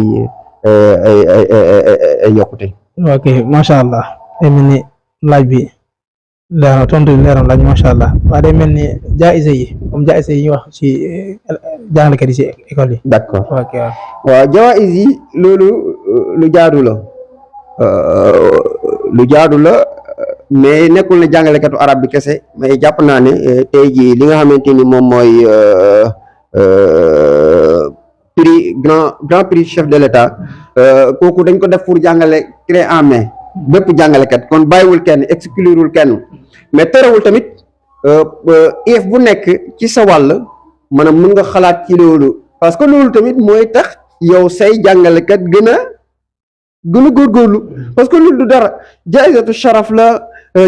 Speaker 3: yokkute.
Speaker 1: ok macha allah day mel ni laaj bi leeral tontu leeral laaj macha allah waaye day mel ni jaayise yi comme jaayise yi ñuy wax ci jàngalekat yi ci école yi.
Speaker 3: d'accord
Speaker 1: ok
Speaker 3: waaw jawaïs yi loolu lu jaadu la mais nekkul ne jàngalekatu arab bi kese mais jàpp naa ne tey jii li nga xamante ni moom mooy prix grand prix chef de l'État kooku dañ ko def pour jàngale clé en main bépp jàngalekat kon bàyyiwul kenn exclurul kenn mais terewul tamit IEF bu nekk ci sa wàll maanaam mën nga xalaat ci loolu parce que loolu tamit mooy tax yow say jàngalekat gën a góorgóorlu parce que loolu du dara jaayisatu sharaf la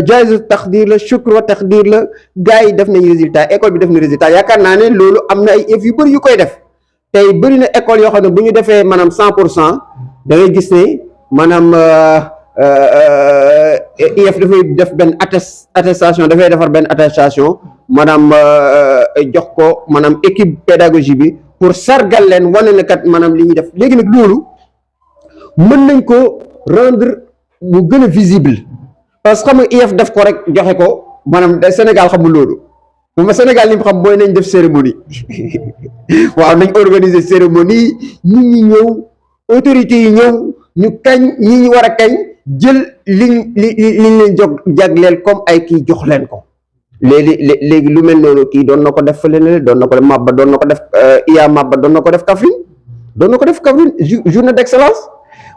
Speaker 3: jaayisatu taqdir la shukr wa taqdir la gars yi def nañ résultat école bi def na résultat yaakaar naa ne loolu am na ay IEF yu bëri yu koy def tey bëri na école yoo xam ne bu ñu defee maanaam 100% da ngay gis ne maanaam IEF dafay def benn attestation dafay defar benn attestation maanaam jox ko maanaam équipe pédagogie bi pour sargal leen wane na kat maanaam li ñuy def léegi nag loolu mën nañ ko rendre mu gën a visible parce que xam nga IEF def ko rek joxe ko maanaam Sénégal xamul loolu moom Sénégal li mu xam mooy nañ def cérémonie waaw nañ organiser cérémonie nit ñi ñëw autorités yi ñëw ñu kañ ñi ñu war a kañ jël liñ leen jagleel comme ay kii jox leen ko léegi lu mel noonu kii doon na ko def fële ne doon na ko def Maba doon na ko def IA Maba doon na ko def Kaffrine journée d'excellence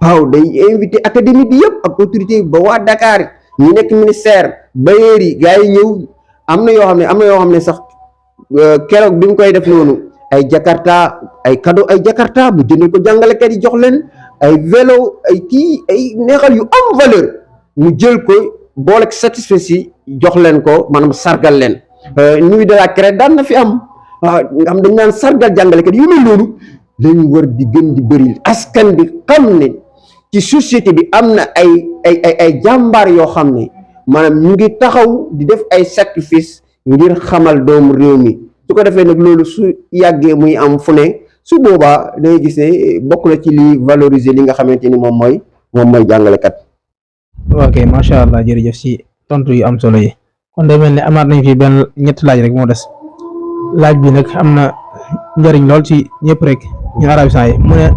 Speaker 3: waaw day invité académie bi yëpp ak autorité ba waa Dakar ñi nekk ministère bailleurs yi gars yi ñëw am na yoo xam ne sax keroog bi mu koy def noonu ay jakarta ay cadeau ay jakarta bu jëndal ko jàngalekat yi jox leen ay vélo ay kii ay neexal yu am valeur mu jël ko boole satisfait si jox leen ko maanaam sargal leen nuit de la CREI daan na fi am waaw nga xam dañ naan sargal jàngalekat yu mel noonu lañu war di gën di bëri askan bi xam ne ci société bi am na ay jàmbaar yoo xam ne maanaam ñu ngi taxaw di def ay sacrifice ngir xamal doomu réew mi su ko defee nag loolu su yàggee muy am fu ne su boobaa dangay gis ne bokk na ci li valoriser li nga xamante ni moom mooy jàngalekat.
Speaker 1: ok macha allah jërëjëf si tontu yu am solo yi kon day mel ne amaat nañ fi benn ñetti laaj rek moo des laaj bi nag am na njëriñ lool ci ñëpp rek ñun arabisants yi mu ne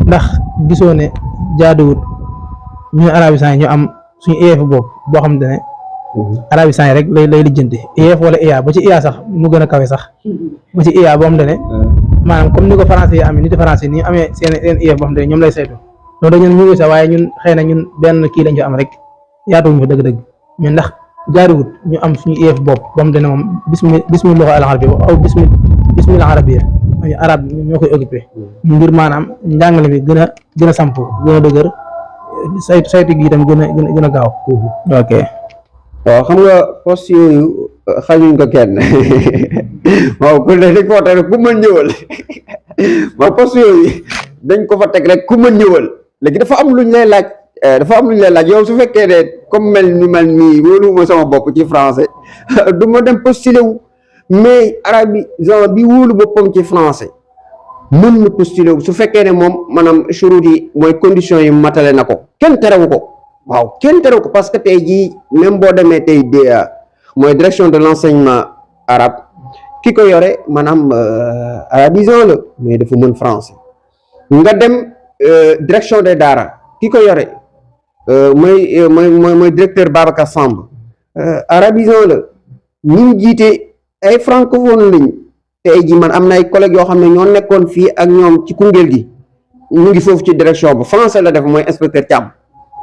Speaker 1: ndax gisoo ne jaaduwut ñun arabisants yi ñu am suñu IEF boobu boo xam ne arabisants yi rek lay lijjanti IEF wala IA ba ci IA sax mu gën a kawe sax ba ci IA boo xam ne maanaam comme ni ko français yi amee nit français ni ñu amee seen IEF boo xam ne ñoom lay saytu loolu dañu ñu ngi sax waaye ñun xëy na ñun benn kii lañ fi am rek yaatuwuñu fa dëgg-dëgg mais ndax jaaduwut ñu am suñu IEF bopp boo xam ne moom bismillah al arabi aw bismillah arabiyya arab ñoo koy occupé ngir maanaam njàngale bi gën a samp gën a dëgër saytu gi itam gën a gaaw. ok
Speaker 3: waaw xam nga poste yooyu xañuñ ko kenn waaw ku ne dañ ko wax rek ku mën ñëwal waaw poste yooyu dañ ko fa teg rek ku mën ñëwal léegi dafa am luñ lay laaj yow su fekkee ne comme mel nii wóoluwuma sama bopp ci français du ma dem postulé wu mais arabisant bi wóolu boppam ci français mën na postulé wu su fekkee ne moom maanaam churut yi mooy conditions yi matale na ko kenn terewu ko waaw kenn terewu ko parce que tey jii même boo demee tey DEA mooy direction de l'enseignement arabe ki ko yore maanaam arabisant la mais dafa mën français nga dem direction des daara ki ko yore mooy directeur Babacar Samb arabisant la ñu jiite ay francophone lañ tey jii man am na ay collègues yoo xam ne ñoo nekkoon fii ak ñoom ci Koungheul gi ñu ngi foofu ci direction ba français la def mooy inspecteur Thiam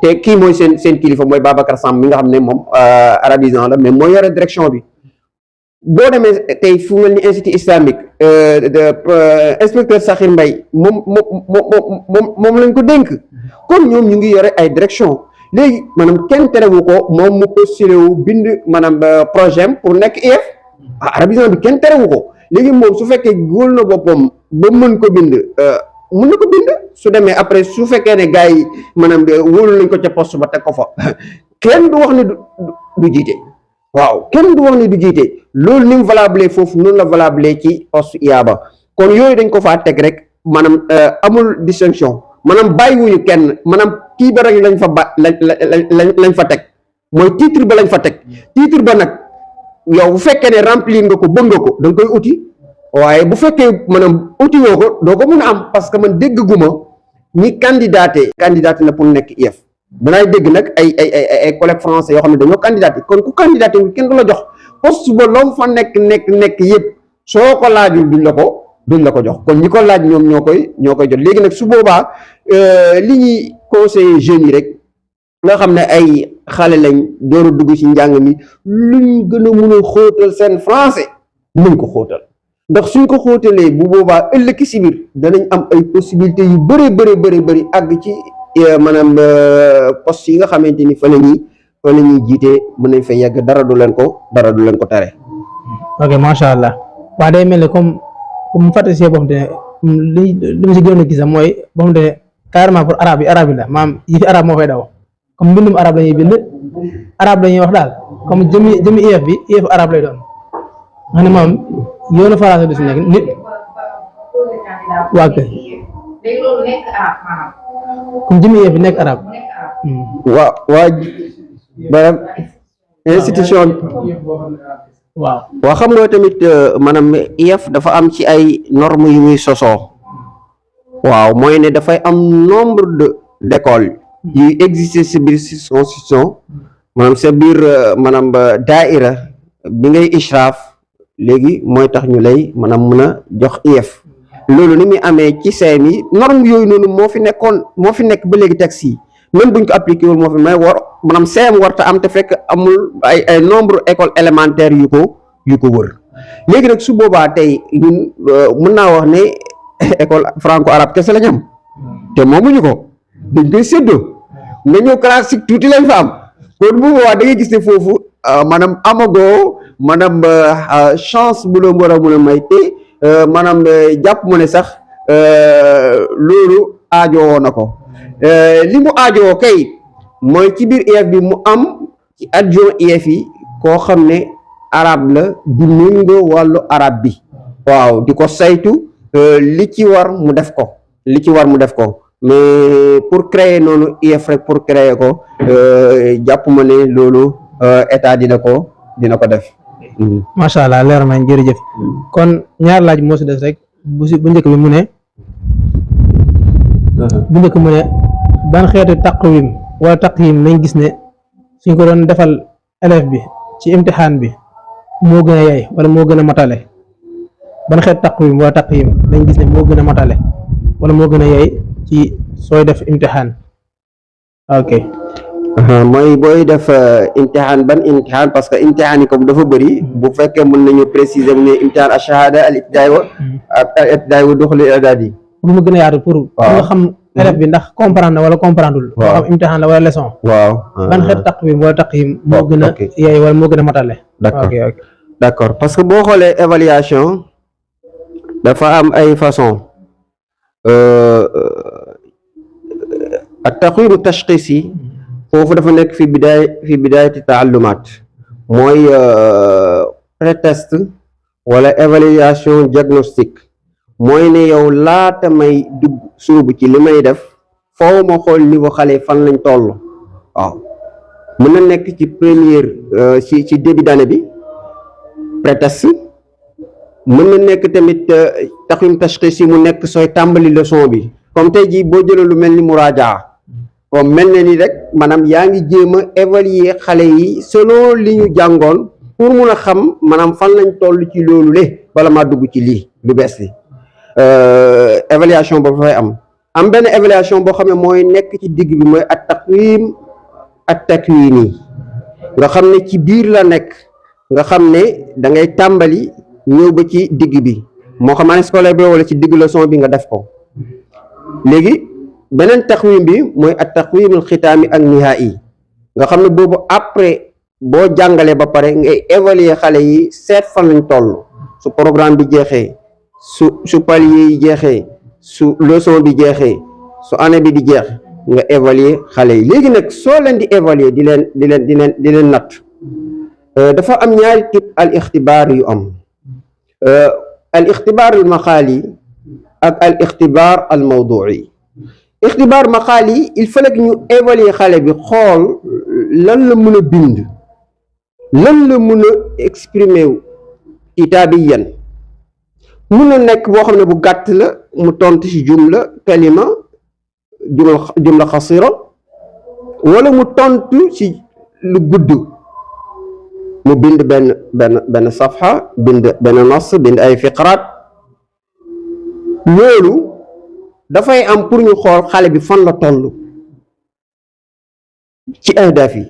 Speaker 3: te kii mooy seen kilifa mooy Babacar Samb mi nga xam ne moom arabisant la mais mooy yore direction bi boo demee tey fu mel ni institut islamique inspecteur Sakhir Mbaye moom lañ ko dénk kon ñoom ñu ngi yore ay direction léegi maanaam kenn terewu ko moom mu postulé wu bind maanaam projet pour nekk IEF arabisant bi kenn terewu ko léegi moom su fekkee góol na boppam ba mën ko bind mën na ko bind su demee après su fekkee ne gars yi maanaam wóolu nañ ko ca poste ba teg ko fa kenn du wax ne du jiite waaw kenn du wax ne du jiite loolu ni mu valable foofu noonu la valable ci poste IABA kon yooyu dañ ko faa teg rek maanaam amul distinction maanaam bàyyiwuñu kenn maanaam kii ba rek lañ fa lañ fa teg mooy titre ba lañ fa teg titre ba nag yow bu fekkee ne remplir nga ko bëgg nga ko da nga koy uti waaye bu fekkee maanaam uti woo ko doo ko mun a am parce que man dégguma ñi candidaté na pour nekk IEF danaay dégg nag ay collègues français yoo xam ne dañoo candidaté kon ku candidaté wu kenn du la jox poste ba loom fa nekk yëpp soo ko laajul duñ la ko jox kon ñi ko laaj ñoom ñoo koy jot léegi nag su boobaa li ñuy conseiller jeunes yi rek nga xam ne ay xale lañ door a dugg ci njàng mi luñ gën a mun a xóotal seen français nañ ko xóotal ndax suñ ko xóotalee bu boobaa ëllëg si biir danañ am ay possibilités yu bëri àgg ci maanaam poste yi nga xamante ni fa la ñuy jiite mën nañ fa yegg dara du leen ko tere.
Speaker 1: ok macha allah waaw day mel ni comme fàttali si boo xam te ne li mu si gën a gis mooy boo xam te ne carrément pour arabe yi la maam yi fi arabe moo fay daw comme mbindum arabe la ñuy bind arabe la ñuy wax daal comme jëmi IEF bi IEF arabe lay doon nga ne maam yoonu français du si nekk nit waa kër comme jëmi IEF bi nekk arabe
Speaker 3: waa maanaam institution waaw xam nga tamit maanaam IEF dafa am ci ay normes yu muy sosoo waaw mooy ne dafay am nombre d'écoles yu exister si biir constitution maanaam sa biir maanaam daaira bi ngay ishraaf léegi mooy tax ñu lay maanaam mën a jox IEF loolu ni muy amee ci CEM yi norme yooyu noonu moo fi nekk ba léegi texte yi même buñ ko appliqué wul moo fi may war maanaam CEM warta am te fekk amul ay nombre école élémentaire yu ko wër léegi nag su boobaa tey ñun mën naa wax ne école franco arabe kese la ñu am te moomuñu ko dañ koy séddoo nga ñëw classique tuuti lañ fa am kon bu boobaa da ngay gis ne foofu maanaam amagoo maanaam chance bu la war a mën a may te maanaam jàpp mu ne sax loolu aajowoo na ko li mu aajowoo kay mooy ci biir IEF bi mu am ci adjoint IEF yi koo xam ne arabe la di méngoo wàllu arabe bi waaw di ko saytu li ci war mu def ko mais pour créer noonu IEF rek pour créer ko jàpp ma ne loolu état dina ko def.
Speaker 1: macha allah leer nañ jërëjëf kon ñaar laaj moo si des rek bu njëkk bi mu ne ban xeetu taqwim wala taqyim lañ gis ne suñ ko doon defal élève bi ci imtixaan bi moo gën a yey wala moo gën a matale ban xeetu taqwim wala taqyim lañ gis ne moo gën a matale wala moo gën a yey ci sooy def imtixaan ok
Speaker 3: mooy booy def imtixaan ban imtixaan parce que imtixaan yi comme dafa bëri bu fekkee mën nañu préciser mu ne imtixaan ashahada al ibtidaay wa duxuli idaad yi
Speaker 1: pour mu gën a yaatu pour nga xam élève bi ndax comprendre na wala comprendreul moo xam imtihan la wala leçon
Speaker 3: waaw
Speaker 1: ban xeet taqwim wala taqyim moo gën a yeey wala moo gën a matale
Speaker 3: d'accord parce que boo xoolee évaluation dafa am ay façon ak taqwimu tashxisi foofu dafa nekk fi bidaayati taallumaat mooy pré-test wala évaluation diagnostique mooy ne yow laata may dugg suubu ci li may def foo ma xool niveau xale fan lañ toll waaw mën na nekk ci première ci début d'année bi pré-test mën na nekk tamit taqwim tashxisi mu nekk sooy tàmbali leçon bi comme tey jii boo jëlee lu mel ni muraajaa comme mel na ni rek maanaam yaa ngi jéem a évaluer xale yi selon li ñu jàngoon pour mun a xam maanaam fan lañ toll ci loolu le bala maa dugg ci lii lu bees li évaluation boobu dafay am benn évaluation boo xam ne mooy nekk ci digg bi mooy at taqwim at takwini nga xam ne ci biir la nekk nga xam ne da ngay tàmbali ñëw ba ci digg bi moo xam année scolaire bi wala ci digg leçon bi nga def ko léegi beneen taqwim bi mooy at taqwimul xitaami ak nihaayi nga xam ne boobu après boo jàngalee ba pare ngay évaluer xale yi seet fan lañ toll su programme bi jeexee su palier yi jeexee su leçon bi jeexee su année bi di jeex nga évaluer xale yi léegi nag soo leen di évaluer di leen natt dafa am ñaari type al ixtibaar yu am al ixtibaar al maqaali ak al ixtibaar al mawdu'i ixtibaar maqaali il fallait que ñu évaluer xale bi xool lan la mën a bind lan la mën a exprimer wu kitaabiyan mën na nekk boo xam ne bu gàtt la mu tontu ci jumla kalima jumla xasira wala mu tontu ci lu gudd mu bind benn safha bind benn nas bind ay fiqraat loolu dafay am pour ñu xool xale bi fan la toll ci ahdaaf yi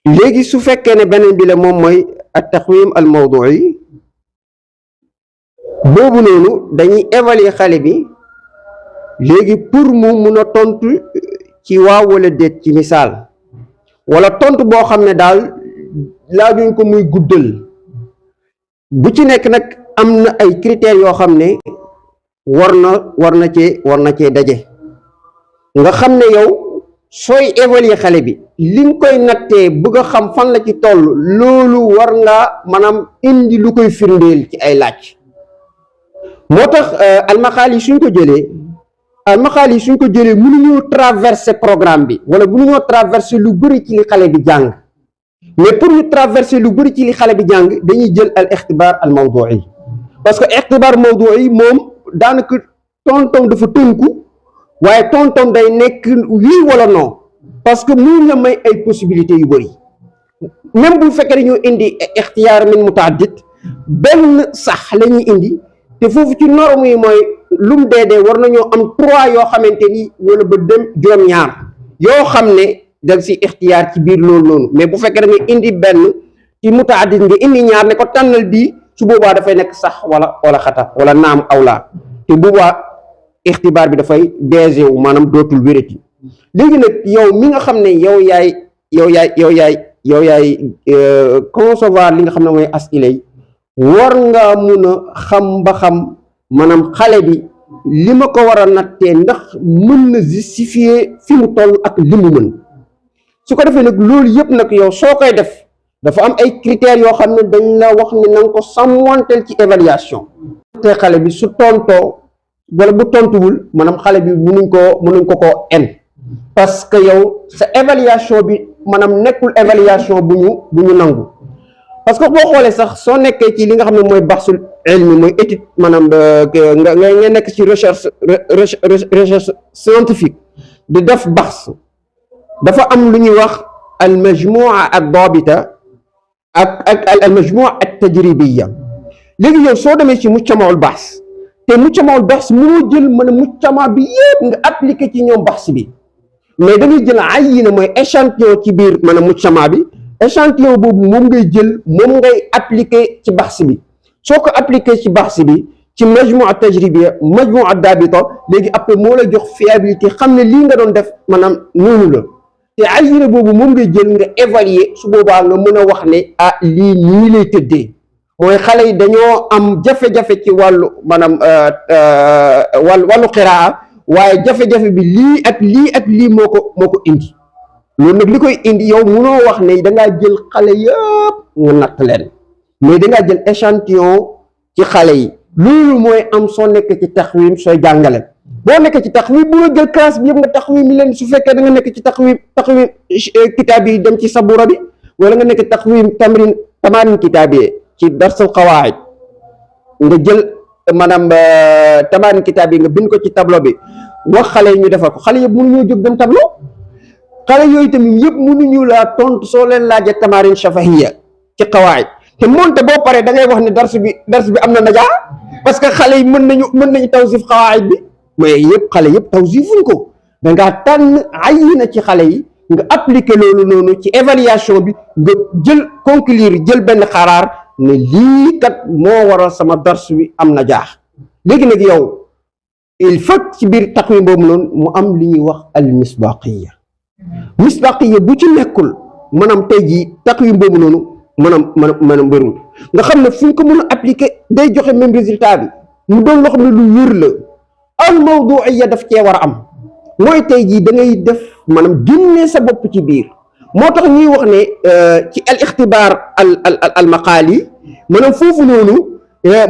Speaker 3: léegi su fekkee ne beneen bi la moom mooy at taqwim al mawdu'i boobu noonu dañuy évaluer xale bi léegi pour mu mun a tontu ci waaw wala déet ci misaal wala tontu boo xam ne daal laajuñ ko muy guddal bu ci nekk nag am na ay critères yoo xam ne war na cee daje nga xam ne yow sooy évaluer xale bi li nga koy nattee bëgg a xam fan la ci toll loolu war nga maanaam indi lu koy firndeel ci ay laaj moo tax almaqaal yi suñ ko jëlee mënuñoo traverser programme bi wala mënuñoo traverser lu bëri ci li xale bi jàng mais pour ñu traverser lu bëri ci li xale bi jàng dañuy jël al ixtibaar al mawdu'i parce que ixtibaar mawdu'i moom daanaka tontom dafa tënku waaye tontom day nekk oui wala non parce que mënuñ la may ay possibilités yu bëri même bu fekkee dañoo indi ixtiyaar min mutaaddid benn sax la ñuy indi te foofu ci norme yi mooy lum deedee war nañoo am 3 yoo xamante ni wala ba dem juróom-ñaar yoo xam ne dag si ixtiyaar ci biir loolu noonu mais bu fekkee da nga indi benn ci mutaaddid nga indi ñaar ne ko tànnal bii su boobaa dafay nekk sax wala xata wala naam awlaa te boobaa ixtibaar bi dafay biaisé wu maanaam dootul wérati léegi nag yow mi nga xam ne yow yaay concevoir li nga xam ne mooy asila yi war nga mun a xam ba xam maanaam xale bi li ma ko war a nattee ndax mën na justifier fi mu toll ak li mu mën su ko defee nag loolu yëpp nag yow soo koy def dafa am ay critères yoo xam ne dañ la wax ne na nga ko sàmmanteel ci évaluation te xale bi su tontoo wala bu tontuwul maanaam xale bi mënuñ ko en parce que yow sa évaluation bi maanaam nekkul évaluation bu ñu nangu parce que boo xoolee sax soo nekkee ci li nga xam ne mooy baxsul ilmi mooy étude maanaam nga nekk ci recherche scientifique di def baxs dafa am lu ñuy wax al majmua ad dabita ak al majmua at tajribiya léegi yow soo demee ci muccamaul baxs te muccamaul baxs mënoo jël mën a muccama bi yëpp nga appliqué ci ñoom baxs bi mais da ngay jël ayina mooy échantillon ci biir mën a muccama bi échantillon boobu moom ngay jël moom ngay appliqué ci baxs bi soo ko appliqué ci baxs bi ci majmua tajribiya majmua dabita léegi après moo la jox fiabilité xam ne lii nga doon def maanaam noonu la te ayina boobu moom ngay jël nga évaluer su boobaa nga mën a wax ne ah lii nii lay tëddee mooy xale yi dañoo am jafe-jafe ci wàllu maanaam wàllu qiraa waaye jafe-jafe bi lii ak lii moo ko indi loolu nag li koy indi yow mënoo wax ne dangaa jël xale yëpp nga natt leen mais dangaa jël échantillon ci xale yi loolu mooy am soo nekk ci taxwim sooy jàngale boo nekk ci taxwim bu nga jël classe bi yëpp nga taxwim mi leen su fekkee da nga nekk ci taxwim kitaab yi dem ci sabura bi wala nga nekk taxwim tamarin kitaab yi ci darsul qawaid nga jël maanaam tamarin kitaab yi nga bind ko ci tableau bi wax xale yi ñu defal ko xale yëpp mënuñoo jóg dem tableau xale yooyu tamit yëpp mënuñu laa tontu soo leen laajee tamarin shafahiya ci qawaid te moonte boo paree da ngay wax ne dars bi am na najaa parce que xale yi mën nañu tawsif qawaid bi mais yëpp xale yëpp tawsifuñ ko da ngaa tànn ayina ci xale yi nga appliquer loolu noonu ci évaluation bi nga jël conclure jël benn xaraar ne lii kat moo waral sama dars bi am najaa léegi nag yow il faut ci biir taqwim boobu noonu mu am li ñuy wax al misbaqiya bu ci nekkul maanaam tey jii taqwim boobu noonu maanaam bërul nga xam ne fu ñu ko mën a appliquer day joxe même résultat bi mu doon loo xam ne lu wér la al mawduiya daf cee war a am mooy tey jii da ngay def maanaam génnee sa bopp ci biir moo tax ñuy wax ne ci al ixtibaar al maqaali maanaam foofu noonu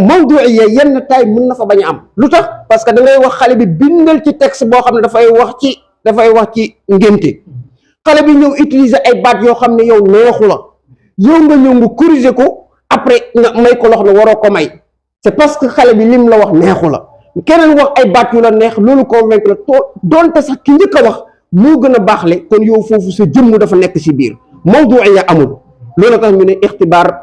Speaker 3: mawduiya yenn taay mën na fa bañ a am lu tax parce que da ngay wax xale bi bindal ci texte boo xam ne dafay wax ci ngénte xale bi ñëw utiliser ay baat yoo xam ne yow neexu la yow nga ñëw nga corriger ko après nga may ko lox ne waroo ko may c'est parce que xale bi lim la wax neexu la keneen wax ay baat yu la neex loolu convaincre la doonte sax ki njëkk a wax moo gën a baaxle kon yow foofu sa jëmm dafa nekk si biir mawduiya amul loolu tax ñu ne ixtibaar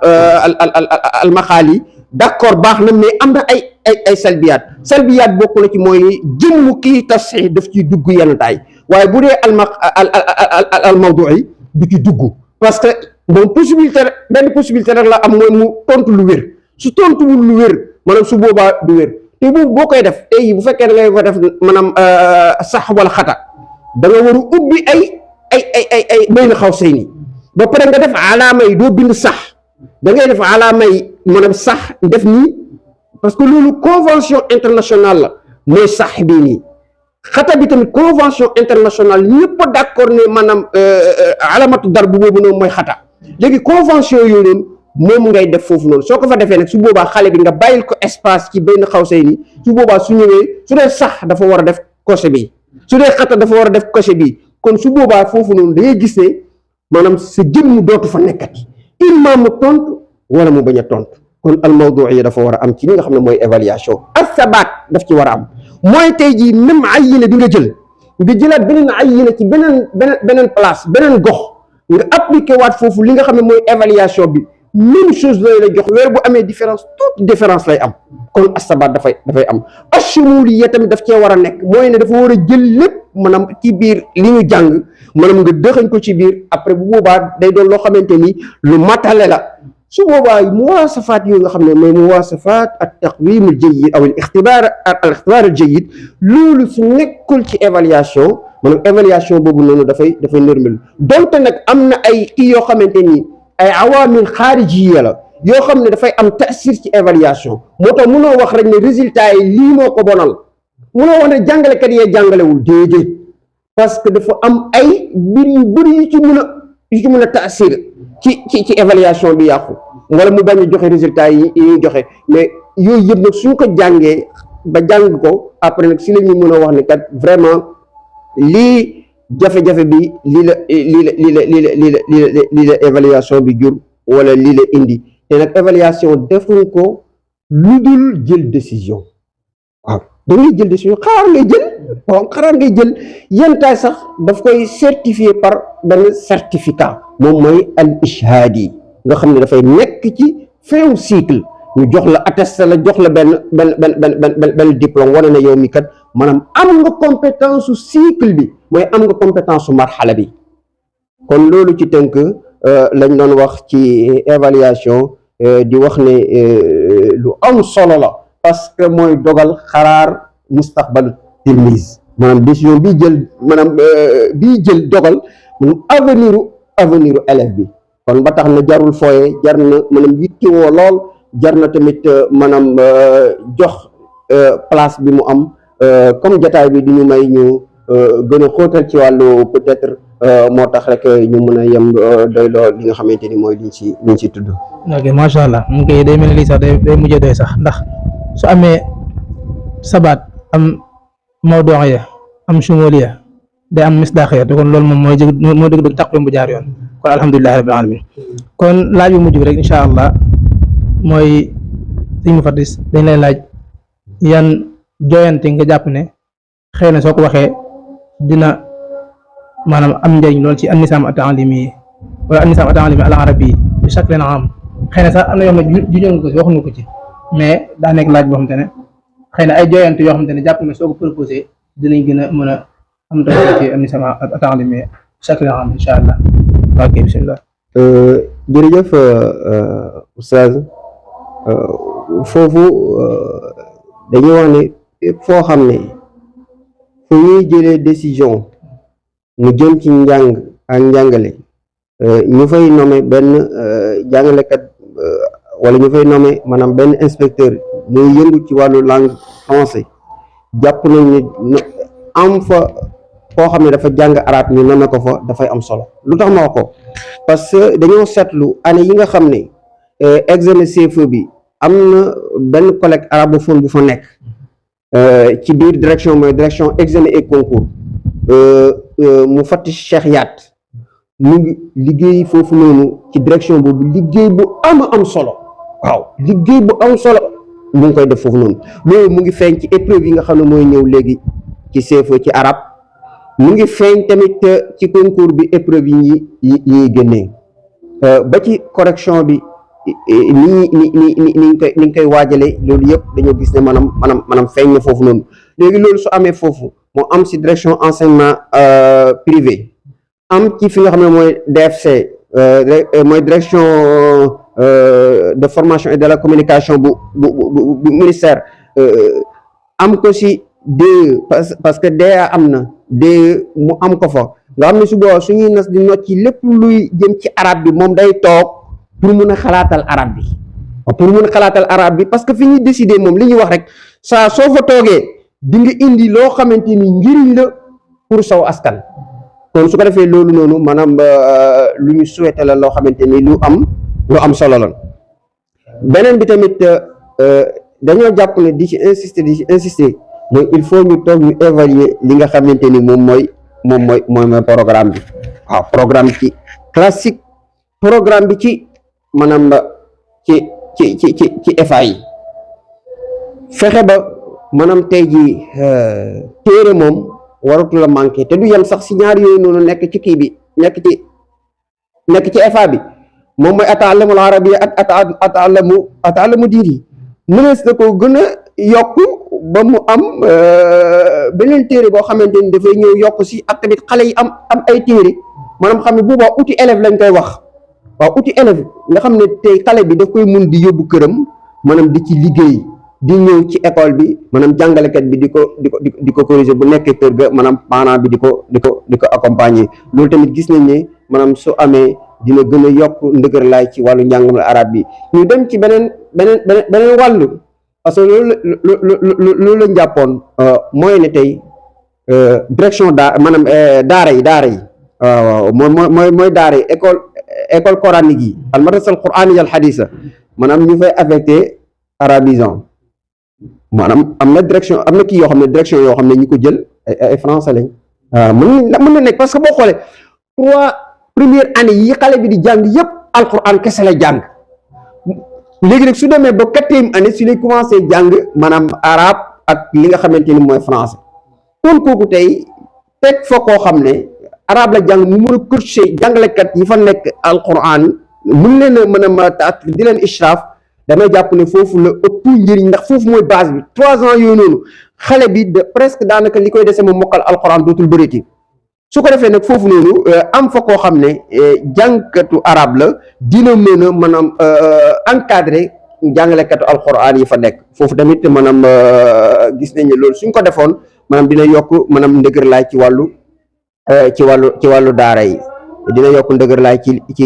Speaker 3: al maxaali d'accord baax na mais am na ay salbiyaat bokk na ci mooy jëmm kii tasxiix daf ciy dugg yenn taay waaye bu dee al mawdui du ci dugg parce que moom benn possibilité rek la am mooy mu tontu lu wér su tontuwul lu wér maanaam su boobaa du wér te boo koy def tey bu fekkee da ngay fa def maanaam sax wala xata da nga war a ubbi ay bayna xawsayni ba pare nga def alaama yi doo bind sax da ngay def alaama yi maanaam sax def nii parce que loolu convention internationale la mooy sax bii nii xata bi tamit convention internationale ñëpp a d'accord ne maanaam alamatu dar bu boobu noonu mooy xata léegi convention yooyu noonu moom ngay def foofu noonu soo ko fa defee nag su boobaa xale bi nga bàyyil ko espace ci benn xawsayni su boobaa su ñëwee su dee sax dafa war a def coché bi su dee xata dafa war a def coché bi kon su boobaa foofu noonu da ngay gis ne maanaam sa jëmm dootu fa nekkati imma mu tontu wala mu bañ a tontu kon al mawduiya dafa war a am ci li nga xam ne mooy évaluation as-sabaat daf ci war a am mooy tey jii même ayina bi nga jëlaat beneen ayina ci beneen place beneen gox nga appliqué waat foofu li nga xam ne mooy évaluation bi même chose lay jox weer bu amee différence toute différence lay am kon as-sabaat dafay am ash-shumuliya tamit daf cee war a nekk mooy ne dafa war a jël lépp maanaam ci biir li ñu jàng maanaam nga dëxañ ko ci biir après bu boobaa day doon loo xamante ni lu matale la su boobaa muwaasafaat yooyu nga xam ne mooy muwaasafaat at-taqwiim al-jayyid aw al-ixtibaar al-jayyid loolu su nekkul ci évaluation maanaam évaluation boobu noonu dafay normal donte nag am na ay kii yoo xamante ni ay awaamil xaarijiya la yoo xam ne dafay am taasir ci évaluation moo tax mënoo wax rek ne résultat yi lii moo ko bonal mënoo wax ne jàngalekat yee jàngalewul déedéet parce que dafa am ay mbir yu bëri yu ci mën a taasir ci évaluation bi yàqu wala mu bañ a joxe résultat yi ñuy joxe mais yooyu yëpp nag suñ ko jàngee ba jàng ko après nag si la ñu mën a wax ne kat vraiment lii jafe-jafe bi lii la évaluation bi jur wala lii la indi te nag évaluation defuñ ko lu dul jël décision waaw da ngay jël décision xaraar ngay jël yenn taay sax daf koy certifié par benn certificat moom mooy al ishhaadi nga xam ne dafay nekk ci fin cycle ñu jox la attesté la jox la benn diplôme wane na yow mi kat maanaam am nga compétence su cycle bi mooy am nga compétence su marxala bi kon loolu ci tënk lañ doon wax ci évaluation di wax ne lu am solo la parce que mooy dogal xaraar mustaqbalu tilmise maanaam décision bii jël dogal maanaam aveniru élève bi kon ba tax na jarul fooye jar na maanaam yittewoo lool jar na tamit maanaam jox place bi mu am comme jotaay bi di ñu may ñu gën a xóotal ci wàllu peut-être moo tax rek ñu mën a yem doy lool li nga xamante ni mooy liñ ci tudd.
Speaker 1: ok macha allah mu ngi day mel ni lii sax day mujjee doy sax ndax su amee sabaat am mawduuya am shumuliya day am misdaaqiya te kon loolu moom mooy dëgg taqwim bu jaar yoon kon alhamdulillahi rabbil alamin kon laaj bu mujj bi rek incha allah mooy sëñ Mufaddis dañ lay laaj yan jooyante nga jàpp ne xëy na soo ko waxee dina maanaam am njëriñ lool ci an-nizaam at-ta'liimi wala an-nizaam at-ta'liimi al-arabi bi shaklin aam xëy na sax am na yoo xam ne juñoon ko ci waxuñu ko ci mais daa nekk laaj boo xamante ne xëy na ay jooyante yoo xamante ne jàpp ne soo ko proposé dinañ gën a mën a am taw ci an-nizaam at-ta'liimi bi shaklin aam incha allah. ok bismillah.
Speaker 3: jërëjëf Oustaz foofu dañuy wax ne foo xam ne fu ñuy jëlee décision mu jëm ci njàng ak njàngale ñu fay nommer benn jàngalekat wala ñu fay nommer maanaam benn inspecteur muy yëngu ci wàllu langue français jàpp nañ ne am fa koo xam ne dafa jàng arab ñu nommer ko fa dafay am solo lu tax ma wax ko parce que dañoo seetlu année yi nga xam ne examen CFEE bi am na benn collègue arabophone bu fa nekk ci biir direction mooy direction examen et concours mu fatti Cheikh Yaat mu ngi liggéey foofu noonu ci direction boobu liggéey bu am solo waaw liggéey bu am solo mu ngi koy def foofu noonu loolu mu ngi feeñ ci épreuve yi nga xam ne mooy ñëw léegi ci CFEE ci arab mu ngi feeñ tamit ci concours bi épreuve yi génnee ba ci correction bi ni ngi koy waajale loolu yëpp dañoo gis ne maanaam feeñ na foofu noonu léegi loolu su amee foofu moo am ci direction enseignement privé am ci fi nga xam ne mooy DFC mooy direction de formation et de la communication bu ministère am ko ci DE parce que DA am na DE mu am ko fa nga xam ne su boobaa suñuy nas di not ci lépp luy jëm ci arab bi moom day toog pour mun a xalaatal arab bi parce que fi ñuy décider moom li ñuy wax rek saa soo fa toogee di nga indi loo xamante ni njëriñ la pour saw askan kon su ko defee loolu noonu maanaam lu ñu souhaité la loo xamante ni lu am solo la beneen bi tamit dañoo jàpp ne di ci insister mooy il faut ñu toog ñu évaluer li nga xamante ni moom mooy programme bi waaw programme ci classique programme bi ci maanaam ci FA yi fexe ba maanaam tey jii téere moom waratu la manqué te du yem sax si ñaar yooyu noonu nekk ci kii bi nekk ci FA bi moom mooy ata'allamul arabiyya ak ata'allamu diini mënees na ko gën a yokk ba mu am beneen téere boo xamante ni dafay ñëw yokk si ak tamit xale yi am ay téere maanaam xam ne boobaa outil élève lañ koy wax waaw outil élève nga xam ne tey xale bi daf koy mun di yóbbu këram maanaam di ci liggéey di ñëw ci école bi maanaam jàngalekat bi di ko corriger bu nekkee kër ga maanaam parent bi di ko accompagner loolu tamit gis nañ ne maanaam su amee dina gën a yokk ndëgër laay ci wàllu njàngam arab bi ñu dem ci beneen wàllu parce que loolu la jàppoon mooy ne tey direction maanaam daara yi waaw mooy daara yi école coranique yi al madrasa al qur'aniyya al hadisa maanaam ñu fay affecté arabisant maanaam am na kii yoo xam ne direction yoo xam ne ñi ko jël ay français lañ mën na nekk parce que boo xoolee 3 première année yi xale bi di jàng yëpp alquran kese la jàng léegi nag su demee ba 4e année su lay commencé jàng maanaam arabe ak li nga xamante ni mooy français kon kooku tey teg fa koo xam ne arabe la jàng mu mën a coacher jàngalekat yi fa nekk alquran mun leen a mën a taat di leen ishraaf damay jàpp ne foofu la ëpp njëriñ ndax foofu mooy base bi 3 ans yooyu noonu xale bi de presque daanaka li koy dese moom mokkal alquran dootul bëreeti su ko defee nag foofu noonu am fa koo xam ne jàngkatu arabe la dina mën a maanaam encadrer jàngalekatu alquran yi fa nekk foofu tamit maanaam gis nañ ne loolu suñ ko defoon maanaam dina yokk maanaam ndëgër laay ci wàllu daara yi dina yokk ndëgër laay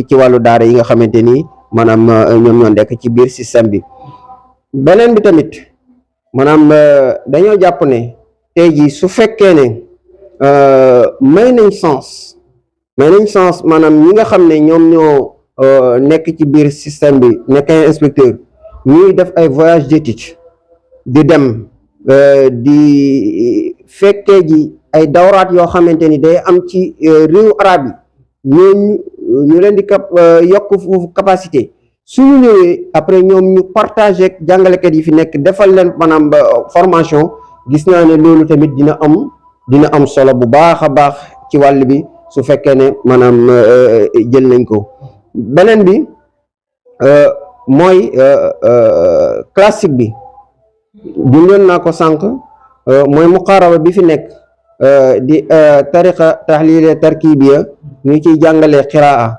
Speaker 3: ci wàllu daara yi nga xamante ni maanaam ñoom ñoo nekk ci biir système bi. beneen bi tamit maanaam dañoo jàpp ne tey jii su fekkee ne may nañ sens maanaam ñi nga xam ne ñoom ñoo nekk ci biir système bi nekk ay inspecteur ñuy def ay voyage d'étude di dem di fekkee ji ay dawraat yoo xamante ni day am ci réewu arab yi ñu leen di yokk foofu capacité suñu ñëwee après ñoom ñu partagé ak jàngalekat yi fi nekk defal leen maanaam formation gis naa ne loolu tamit dina am solo bu baax a baax ci wàll bi su fekkee ne maanaam jël nañ ko. beneen bi mooy classique bi junjoon naa ko sànq mooy muqaaraba bi fi nekk di tariqa tahliliya tarkibiya ñu ciy jàngalee qiraa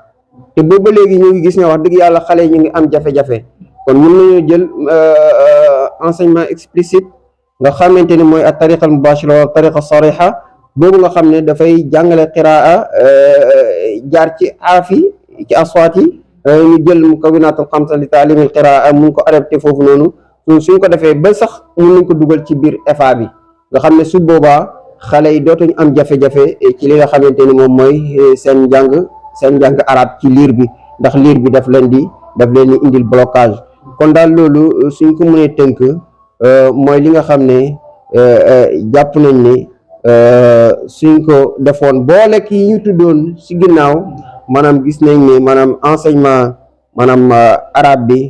Speaker 3: te booba léegi ñu ngi gis ne wax dëgg yàlla xale yi ñu ngi am jafe-jafe kon mën nañoo jël enseignement explicite nga xamante ni mooy at tariqa al mubashira wala tariqa sariha boobu nga xam ne dafay jàngale qiraa jaar ci aafi ci aswaat yi ñu jël mukawwinaatul xamsa li taalimil qiraa mun ko adapté foofu noonu suñ ko defee ba sax mun nañ ko dugal ci biir EFA bi nga xam ne su boobaa xale yi dootuñu am jafe-jafe ci li nga xamante ni moom mooy seen njàng arab ci liir bi ndax liir bi daf leen di indil blocage. kon daal loolu suñ ko mënee tënk mooy li nga xam ne jàpp nañ ni suñ ko defoon boole ki ñu tuddoon si ginnaaw maanaam gis nañ ne maanaam enseignement maanaam arabe bi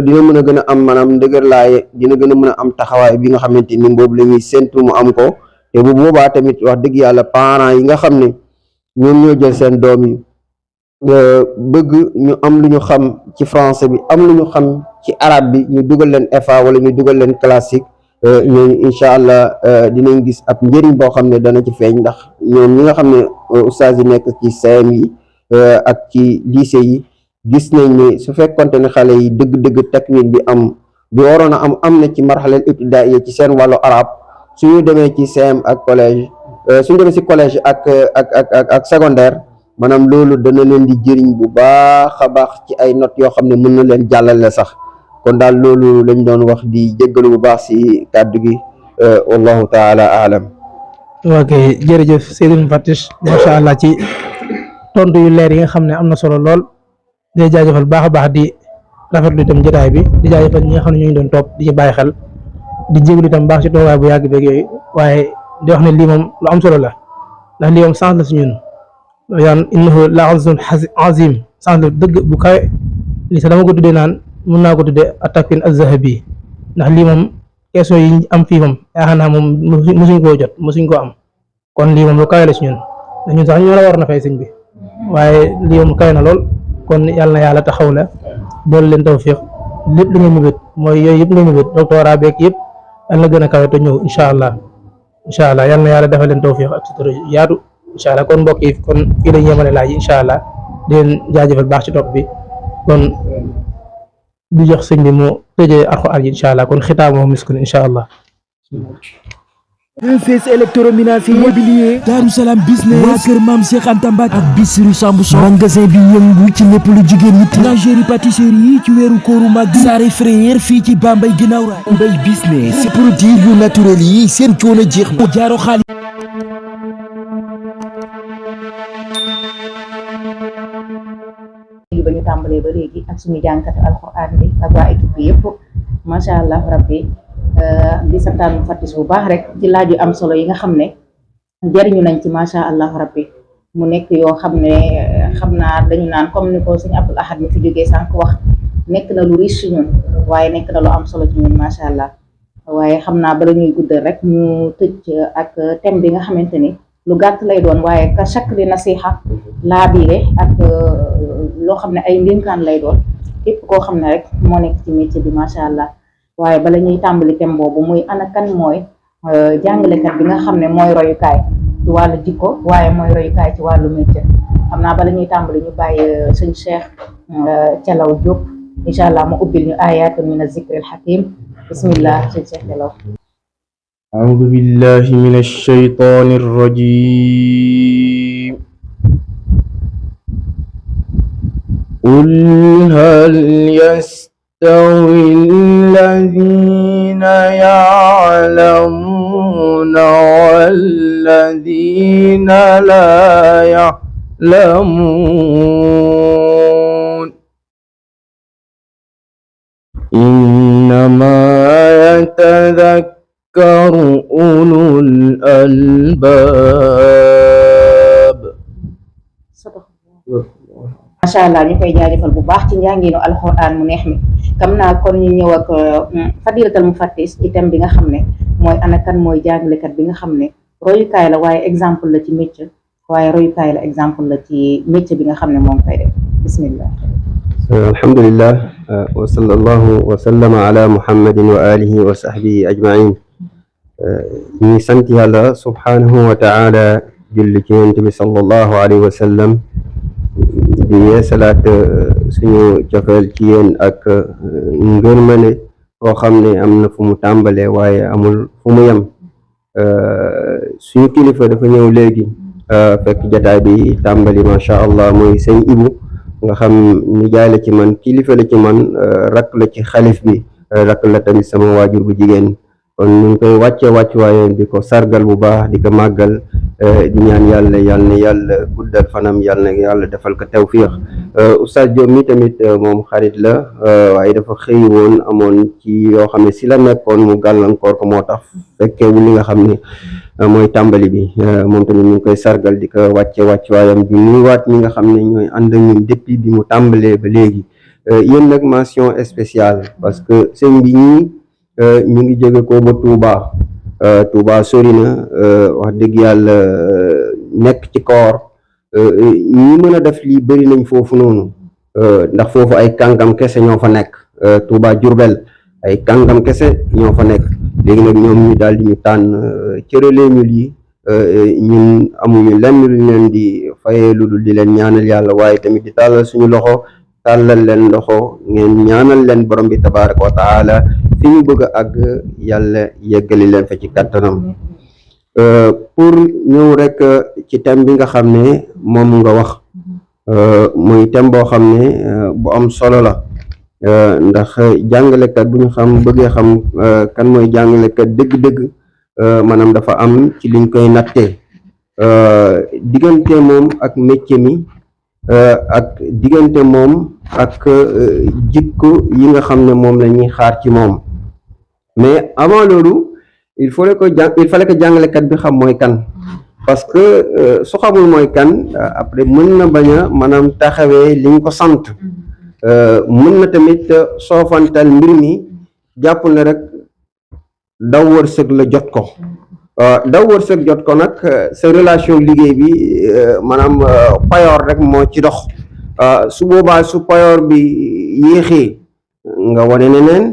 Speaker 3: dina mën a gën a am maanaam ndëgër laay dina gën a mën a am taxawaay bi nga xamante ni boobu la ñuy séntu mu am ko te bu boobaa tamit wax dëgg yàlla parents yi nga xam ne ñoom ñoo jël seen doom yi bëgg ñu am lu ñu xam ci français bi am lu ñu xam ci arabe bi ñu dugal leen EFA wala ñu dugal leen classique ñooñu incha allah dinañ gis ab njëriñ boo xam ne dana ci feeñ ndax ñoom ñi nga xam ne ustaas yi nekk ci CM yi ak ci lycée yi gis nañ ne su fekkonte ne xale yi dëgg-dëgg takwin bi bi waroon a am na ci marxalal ibtidaaiya ci seen wàllu arab suñu demee ci CM ak collège suñu demee ci collège ak secondaire maanaam loolu dana leen di jëriñ bu baax a baax ci ay notes yoo xam ne mën na leen jàllale sax kon daal loolu lañ doon wax di jéggalu bu baax ci kàddu gi wallahu taala aalam.
Speaker 1: ok jërëjëf Seydou Fatish macha allah ci tontu yu leer yi nga xam ne am na solo lool di jaajëfal baax a baax di rafetlu itam jotaay bi di jaajëfal ñi nga xam ne ñu ngi doon topp di ci bàyyi xel di jéglu itam baax ci toogaay bu yàgg beeg yooyu waaye di wax ne lii moom lu am solo la ndax lii moom sens la si ñun yaan innahu la azim sens la dëgg bu kawe lii sax dama ko tuddee naan mun naa ko tuddee at-takwin az-zahabi ndax lii moom question yi am fii moom yaakaar naa moom musuñ koo jot musuñ koo am kon lii moom lu kawe la si ñun ndax ñun sax ñoo la war na fay sëñ bi waaye lii moom kawe na lool kon yàlla na yàlla taxaw la dool leen tawfiq lépp lu nga mébét mooy yooyu yëpp nga mébét doctorat beeg yëpp yàlla na gën a kawe te ñëw incha allah yàlla na yàlla defal leen tawfiq ak sutura yaatu incha allah kon mbokk yi kon fii lañ yemale laaj yi incha allah di leen jaajëfal baax ci topp bi kon du jox sëñ bi mu tëjee alxuraan yi incha allah kon xitaamoo miskun incha allah.
Speaker 4: Infes électroménager immobilier Darou Salam business waa kër Maam Cheikh Anta Mbacke ak Bichri Sambuson magasin bi yëngu ci lépp lu jigéen ñi lingerie pâtisserie yi ci weeru kóoru mag Sare Frère fii ci Bambey ginnaaw raay Mbay business si produit yu naturel yi seen coono jeex na jaaro xaalis
Speaker 5: ba ñu tàmbalee ba léegi ak suñu jàngkat alxuraan bi ak waa équipe bi yëpp macha allah rabbi di santaan Fatis bu baax rek ci laaj yu am solo yi nga xam ne jariñu nañ ci macha allah rabbi mu nekk yoo xam ne xam naa dañu naan comme ni ko suñu Abdul Ahad mi fi jógee sànq wax nekk na lu riche ci ñun waaye nekk na lu am solo ci ñun macha allah waaye xam naa bala ñuy guddal rek ñu tëj ak thème bi nga xamante ni lu gàtt lay doon waaye ka chaque di nasiha laabiire ak loo xam ne ay ndénkaan lay doon képp koo xam ne rek moo nekk ci métier bi macha allah waaye bala ñuy tàmbali thème boobu muy ana kan mooy jàngalekat bi nga xam ne mooy royukaay ci wàllu jikko waaye mooy royukaay ci wàllu métier xam naa bala ñuy tàmbali ñu bàyyi sëñ Cheikh Thialaw Diop incha allah mu ubbil ñu ayatun min az-zikri al-hakim. bismillah sëñ Cheikh Dialaw.
Speaker 6: أعوذ بالله من الشيطان الرجيم قل هل يستوي الذين يعلمون والذين لا يعلمون إنما يتذكر أولو الألباب.
Speaker 5: macha allah ñu koy jaajëfal bu baax ci njàngiinu alxuraan mu neex mi xam naa kon ñu ñëw ak fadilatal mufattis ci thème bi nga xam ne mooy ana kan mooy jàngalekat bi nga xam ne royukaay la waaye exemple la ci métier waaye royukaay la exemple la ci métier bi nga xam ne moom koy def bismillah.
Speaker 3: alhamdulillah wa sallallahu wa sallama ala muhammadin wa alihi wa sahbihi ajmain. ñi sant yàlla subhanahu wa taala julli ci yonent bi sallallahu alayhi wa sallam di yeesalaat suñu cofeel ci yéen ak ngërmane koo xam ne am na fu mu tàmbalee waaye amul fu mu yem. suñu kilifa dafa ñëw léegi fekk jataay bi tàmbali macha allah mooy sëñ Ibu nga xam ni jaay la ci man kilifa la ci man rakk la ci xalif bi rakk la tamit sama waajur bu jigéen kon ñu ngi koy wàcce waaye di ko sargal bu baax di ko màggal di ñaan yàlla na yàlla guddal fanam yàlla na yàlla defal ko tawfiix. Oustaz Diop mi tamit moom xarit la waaye dafa xëy woon amoon ci yoo xam ne si la nekkoon mu gàllankoor ko moo tax fekkewu li nga xam ne mooy tàmbali bi moom tamit ñu ngi koy sargal di ko wàcce waayam di nuyuwaat ñi nga xam ne ñooy ànd ak ñun depuis bi mu tàmbalee ba léegi. yéen nag mention spéciale parce que sëñ bi ñii ñu ngi jóge ko ba Touba sori na wax dëgg yàlla nekk ci koor ñi mën a def lii bëri nañ foofu noonu ndax foofu ay kàngam kese ñoo fa nekk. Touba Diourbel ay kàngam kese ñoo fa nekk léegi nag ñoom ñu daal di ñu tànn cëralee ñu lii ñun amuñu lenn lu leen di fayee lu dul di leen ñaanal yàlla waaye tamit di tàllal suñu loxo tàllal leen loxo ngeen ñaanal leen borom bi tabaraka wa taala fi ñu bëgg a àgg yàlla yeggali leen fa ci kàttanam. pour ñëw rek ci thème bi nga xam ne moom nga wax muy thème boo xam ne bu am solo la ndax jàngalekat bu ñu bëggee xam kan mooy jàngalekat dëgg-dëgg maanaam dafa am ci liñ koy nattee diggante moom ak métier mi ak diggante moom ak jikko yi nga xam ne moom la ñuy xaar ci moom. mais avant loolu il fallait que jàngalekat bi xam mooy kan parce que su xamul mooy kan après mën na bañ a maanaam taxawee liñ ko sant mën na tamit soofantal mbir mi jàpp ne rek daw wërsëg la jot ko daw wërsëg jot ko nag sa relation liggéey bi maanaam payoor rek moo ci dox su boobaa su payoor bi yéexee nga wane neneen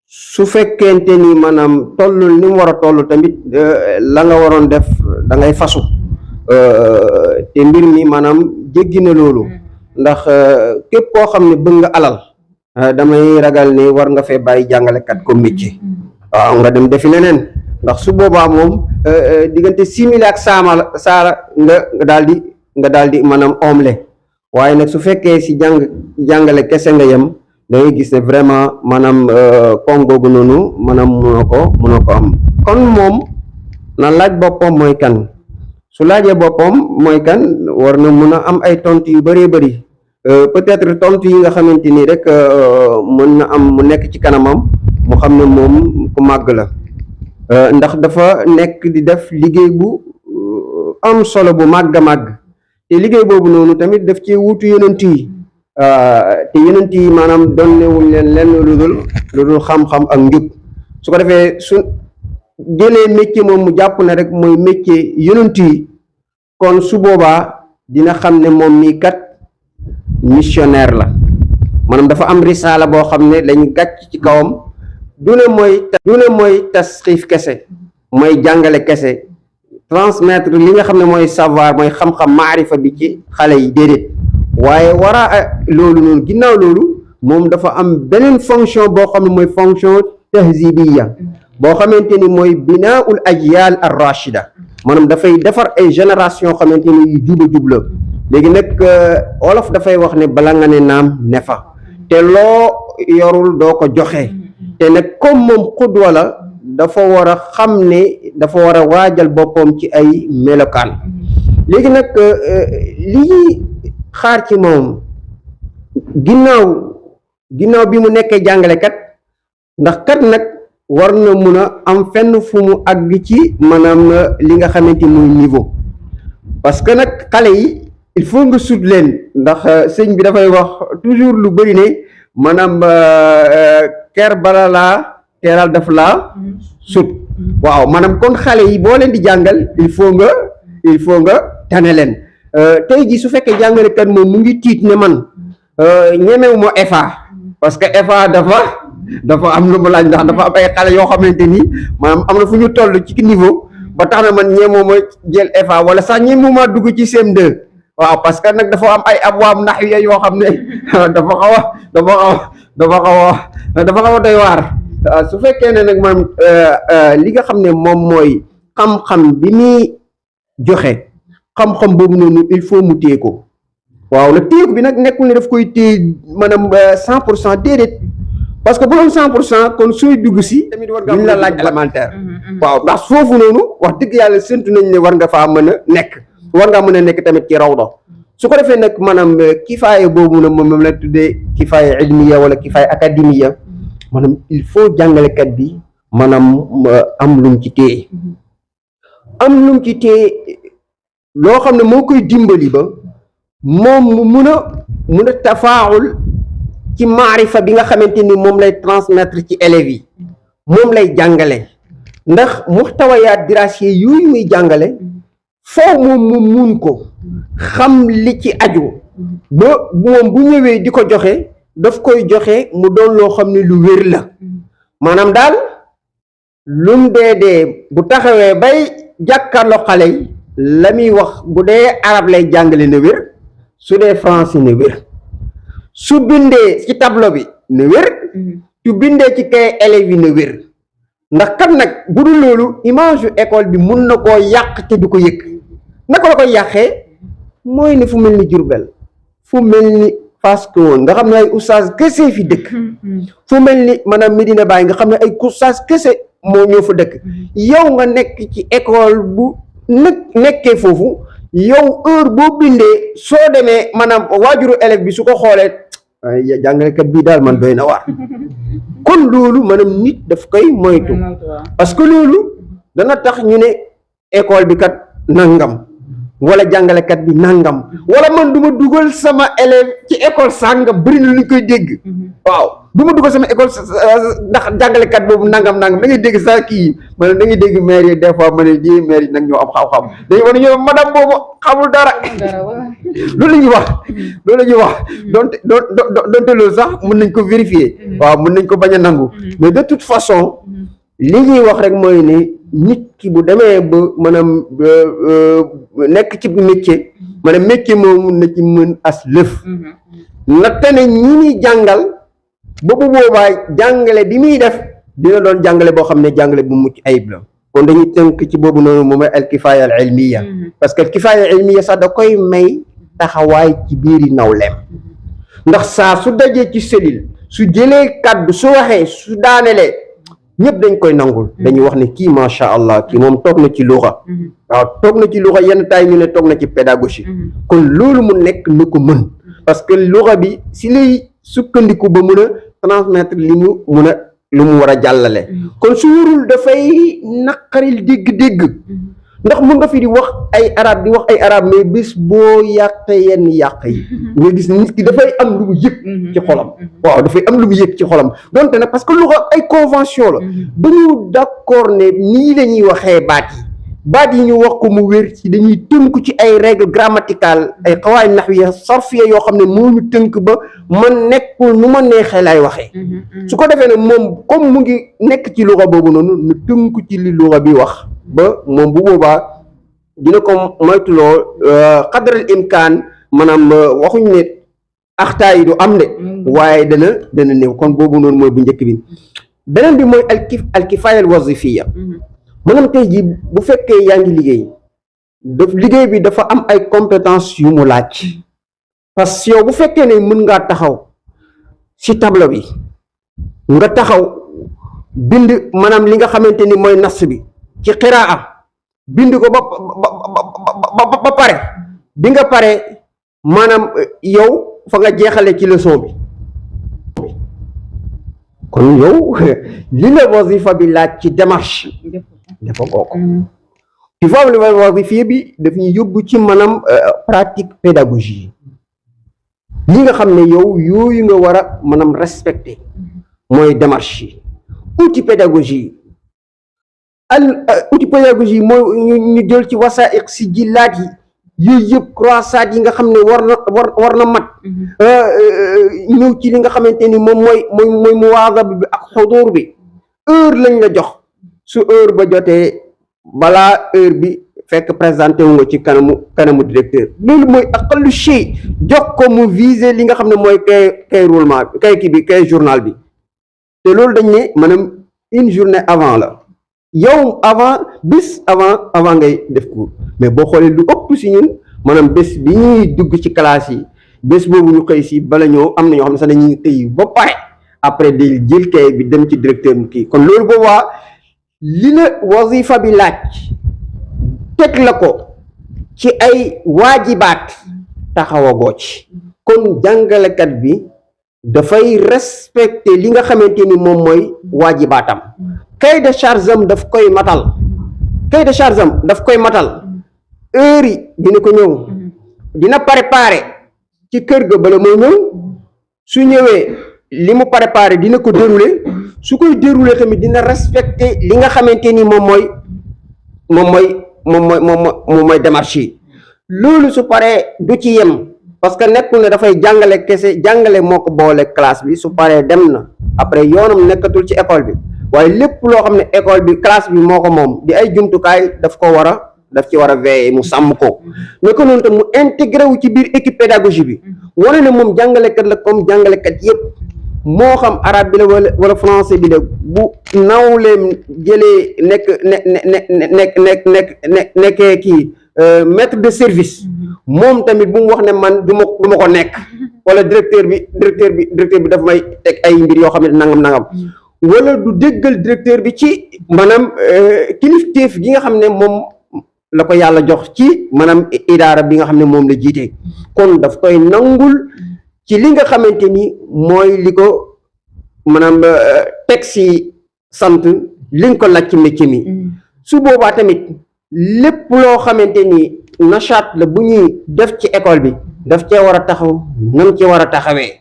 Speaker 3: su fekkente ni maanaam tollul ni mu war a toll tamit la nga waroon def da ngay fasu te mbir mi maanaam jéggi na loolu ndax képp koo xam ne bëgg nga alal damay ragal ne war nga fee bàyyi jàngalekat ko métier waaw nga dem defi leneen ndax su boobaa moom diggante simili ak saara nga daal di maanaam omle waaye nag su fekkee si jàngale kese nga yem da ngay gis ne vraiment maanaam koom googu noonu maanaam munoo ko am kon moom na laaj boppam mooy kan su laajee boppam mooy kan war na mun a am ay tontu yu bëree bëri peut-être tontu yi nga xamante ni rek mën na am mu nekk ci kanamam mu xam ne moom ku màgg la ndax dafa nekk di def liggéey bu am solo bu màgg a màgg te liggéey boobu noonu tamit daf ci wuutu yonent yi te yonent yi maanaam donnewuñ leen lenn lu dul xam-xam ak njub su ko defee su jëlee métier moom mu jàpp ne rek mooy métier yonent yi kon su boobaa dina xam ne moom mii kat missionnaire la maanaam dafa am risaala boo xam ne lañu gàcc ci kawam du ne mooy tasxiif kese mooy jàngale kese transmettre li nga xam ne mooy savoir mooy xam-xam maarifa bi ci xale yi déedéet waaye loolu noonu ginnaaw loolu moom dafa am beneen fonction boo xam ne mooy fonction tahzibiya boo xamante ni mooy binaaul ajyal ar rachida maanaam dafay defar ay génération xamante ni yu juba jubla léegi nag olof dafay wax ne bala nga ne naam ne fa te loo yorul doo ko joxe te nag comme moom xudwa la dafa war a xam ne dafa war a waajal boppam ci ay melokaan léegi nag li ñuy xaar ci moom ginnaaw bi mu nekkee jàngalekat ndax kat nag war na mun a am fenn fu mu àgg ci maanaam li nga xamante muy niveau parce que nag xale yi il faut nga sut leen ndax sëñ bi dafay wax toujours lu bëri ne maanaam ker bala laa teeral daf laa sut waaw maanaam kon xale yi boo leen di jàngal il faut nga tane leen tey ji su fekkee jàngalekat moom mu ngi tiit ne man ñemewu ma EFA parce que EFA dafa am lu mu laaj ndax dafa am ay xale yoo xamante ni maanaam am na fu ñu toll ci niveau ba tax na man ñemoo ma jël EFA wala sax ñemoo ma dugg ci CM2 waaw parce que nag dafa am ay abwaab nahwiya yoo xam ne dafa xaw a doy waar su fekkee ne nag man li nga xam ne moom mooy xam-xam bi muy joxe xam-xam boobu noonu il faut mu téye ko waaw la téye ko bi nag nekkul ne daf koy téye maanaam 100% déedéet parce que bu doon 100% kon sooy dugg si tamit war nga la laaj élémentaire waaw ndax foofu noonu wax dëgg yàlla séntu nañ ne war nga faa mën a nekk war ngaa mën a nekk tamit ci rawda su ko defee nag maanaam kifaaya boobu nag moom la tuddee kifaaya ilmiya wala kifaaya académiya maanaam il faut jàngalekat bi maanaam am lum ci téye loo xam ne moo koy dimbali ba moom mu mun a tafaawul ci maarifa bi nga xamante ni moom lay transmettre ci élèves yi moom lay jàngale ndax muxtawayaat dirasiye yooyu muy jàngale foo moom mu mun ko xam li ci aju ba moom bu ñëwee di ko joxe daf koy joxe mu doon loo xam ne lu wér la maanaam daal lum dee bu taxawee bay jàkkaarloo xale yi la muy wax bu dee arab lay jàngale na wér su dee français na wér su bindee ci tableau bi na wér su bindee ci kay élèves yi na wér ndax kat nag bu dul loolu image yu école bi mun na koo yàq te du ko yëg naka la koy yàqee mooy ne fu mel ni Jurbel fu mel ni Fass woon nga xam ne ay oustaz kese fi dëkk fu mel ni maanaam Medina Baye nga xam ne ay oustaz kese moo ñoo fa dëkk yow nga nekk ci école bu nekkee foofu yow heure boo bindee soo demee maanaam waajuru élève bi su ko xoolee jàngalekat bii daal man doy na waar kon loolu maanaam nit daf koy moytu parce que loolu dana tax ñu ne école bi kat nangam wala jàngalekat bi nangam wala man du ma dugal sama élève ci école sàngam bëri na lu ñu koy dégg waaw du ma dugal sama école ndax jàngalekat boobu nangam da ngay dégg sax kii ma ne da ngay dégg maire yi des fois ma ne lii maire yi nag ñoo am xam-xam dañu war a ñëw madame boobu xamul dara loolu la ñuy wax donte loolu sax mën nañ ko vérifier waaw mën nañ ko bañ a nangu mais de toute façon li ñuy wax rek mooy ne nit ki bu demee ba maanaam nekk ci métier maanaam métier moomu na ci mën as lëf na tane ñi ñuy jàngal boobu boobaa jàngale bi muy def dina doon jàngale boo xam ne jàngale bu mucc ayib la kon dañuy tënk ci boobu noonu moom mooy al kifaaya al ilmiya parce que al kifaaya al ilmiya sax da koy may taxawaay ci biiri nawleem ndax saa su dajee ci cellule su jëlee kàddu su waxee su daanelee ñëpp dañ koy nangul dañuy wax ne kii macha allah kii moom toog na ci luxa waaw toog na ci luxa yenn taay ñu ne toog na ci pédagogie kon loolu mu nekk lu ko mën parce que luxa bi si lay sukkandiku ba mun a transmettre li mu mun a lu mu war a jàllale kon su wurul dafay naqaril dégg-dégg ndax mun nga fi di wax ay arab mais bés boo yàqee yenn yàq yi nga gis nit ki dafay am lu mu yëg ci xolam waaw dafay am lu mu yëg ci xolam donte nag parce que lu ay convention la dañu d'accord ne nii la ñuy waxee baat yi ñu wax ko mu wér ci dañuy tënk ci ay règles grammaticales ay qawaid nahwiya sarfiya yoo xam ne moo ñu tënk ba man nekkul nu ma neexee lay waxee su ko defee ne moom comme mu ngi nekk ci luxa boobu noonu nu tënk ci li luxa bi wax ba moom bu boobaa dina ko moytuloo qadral imkaan maanaam waxuñ ne axtaa yi du am de waaye dana néew kon boobu noonu mooy bu njëkk bi beneen bi mooy al kifaaya al wazifiya maanaam tey jii bu fekkee yaa ngi liggéey bi dafa am ay compétence yu mu laaj parce que yow bu fekkee ne mën ngaa taxaw ci tableau bi nga taxaw bind maanaam li nga xamante ni mooy nas bi ci qiraa bind ko ba pare bi nga pare maanaam yow fa nga jeexale ci leçon bi kon yow li la wazifa bi laaj ci démarche dafa kooku tu vois le wazifa bi daf ñu yóbbu ci maanaam pratique pédagogie li nga xam ne yow yooyu nga war a maanaam respecter mooy démarche yi outil pédagogie mooy ñu jël ci wasaiq si jillaat yi yooyu yëpp croisade yi nga xam ne war na mat ñëw ci li nga xamante ni moom mooy muwaazaba bi ak xuduur bi heure lañ la jox su heure ba jotee balaa heure bi fekk présenté wu nga ci kanamu directeur loolu mooy aqallu shay jox ko mu viser li nga xam ne mooy kay roulement bi kay journal bi te loolu dañ ne maanaam une journée avant la yow bis avant ngay def cours mais boo xoolee lu ëpp si ñun maanaam bés bi ñuy dugg ci classe yi bés boobu ñu xëy si bala ñoo am na ñoo xam ne sax dañuy tëy ba pare après day jël kay bi dem ci directeur mu kii kon loolu boobaa li la wazifa bi laaj teg la ko ci ay waajibaat taxawagoo ci kon jàngalekat bi dafay respecter li nga xamante ni moom mooy waajibaatam cahier de charge am daf koy matal heure yi dina ko ñëw dina préparer ci kër ga bala moo ñëw su ñëwee li mu préparer dina ko dérouler su koy dérouler tamit dina respecter li nga xamante ni moom mooy démarche yi loolu su paree du ci yem parce que nekkul ne dafay jàngale kese jàngale moo ko boole classe bi su paree dem na après yoonam nekkatul ci école bi waaye lépp loo xam ne école bi classe bi moo ko moom di ay jumtukaay daf ci war a veiller mu sàmm ko naka noonu tam mu intégré wu ci biir équipe pédagogie bi wane ne moom jàngalekat la comme jàngalekat yépp moo xam arabe bi la wala français bi la bu nawleem jëlee nekkee kii maître de service moom tamit bu mu wax ne man du ma ko nekk wala directeur bi dafa may teg ay mbir yoo xam ne nangam wala du déggal directeur bi ci maanaam kilifteef gi nga xam ne moom la ko yàlla jox ci maanaam idaara bi nga xam ne moom la jiite kon daf koy nangul ci li nga xamante ni mooy li ko maanaam teg si sant li nga ko laaj ci métier mi su boobaa tamit lépp loo xamante ni nachaat la bu ñuy def ci école bi daf cee war a taxaw nam ci war a taxawee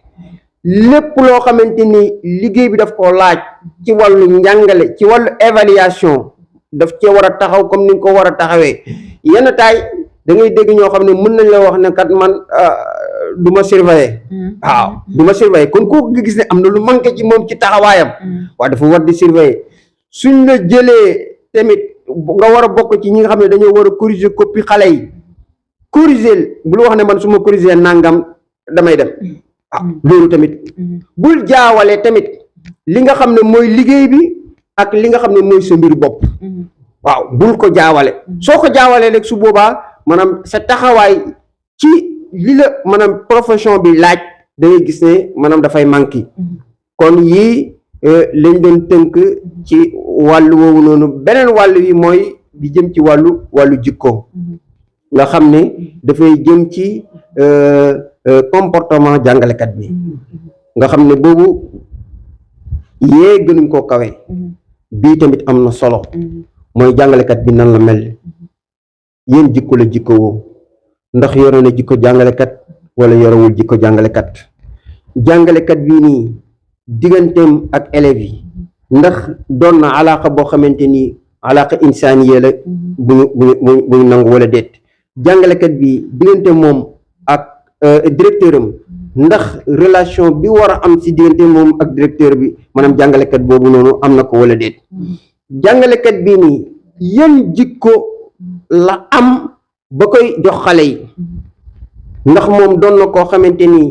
Speaker 3: lépp loo xamante ni liggéey bi daf koo laaj ci wàllu njàngale ci wàllu évaluation daf cee war a taxaw comme ni nga ko war a taxawee yenn taay da ngay dégg ñoo xam ne mën nañ la wax ne kat man du ma surveiller waaw du ma surveiller kon kooku nga gis ne am na lu manqué ci moom ci taxawaayam waaye dafa war di surveiller suñ la jëlee tamit nga war a bokk ci ñi nga xam ne dañoo war a corriger copie xale yi corriger bul wax ne man su ma corriger nangam damay dem loolu tamit bul jaawale tamit li nga xam ne mooy liggéey bi ak li nga xam ne mooy sa mbir bopp waaw bul ko jaawale soo ko jaawalee rek su boobaa maanaam sa taxawaay ci li la maanaam profession bi laaj da ngay gis ne maanaam dafay manqué kon yii lañ doon tënk ci wàllu woowu noonu beneen wàll wi mooy di jëm ci wàllu jikko nga xam ne dafay jëm ci comportement jàngalekat bi nga xam ne boobu yee gënuñ koo kawe bii tamit am na solo mooy jàngalekat bi nan la mel yéen jikko la jikko woo ndax yore na jikko jàngalekat wala yorewul jikko jàngalekat bii nii digganteem ak élèves yi ndax doon na alaaka boo xamante ni alaaka insaaniye la bu ñu nangu wala déet jàngalekat bi diggante moom ak directeur am ndax relation bi war a am si diggante moom ak directeur bi maanaam jàngalekat boobu noonu am na ko wala déet jàngalekat bii nii yan jikko la am ba koy jox xale yi ndax moom doon na koo xamante ni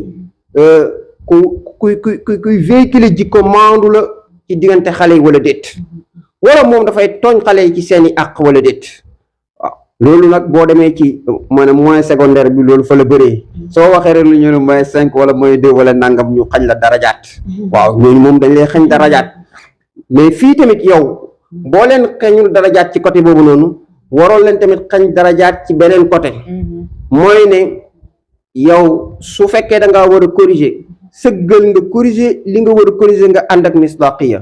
Speaker 3: kuy véhiculer jikko maandu la ci diggante xale yi wala déet wala moom dafay tooñ xale yi ci seeni àq wala déet waaw loolu nag boo demee ci maanaam moyen secondaire bi loolu fa la bëree soo waxee rek lu ñu ne moyen 5 wala moyen 2 wala nangam ñu xañ la darajaat waaw ñooñu moom dañ lay xañ darajaat mais fii tamit yow boo leen xañul darajaat ci côté boobu noonu waroo leen tamit xañ darajaat ci beneen côté mooy ne yow su fekkee da ngaa war a corriger sëggal nga corriger li nga war a corriger nga ànd ak misdaqiya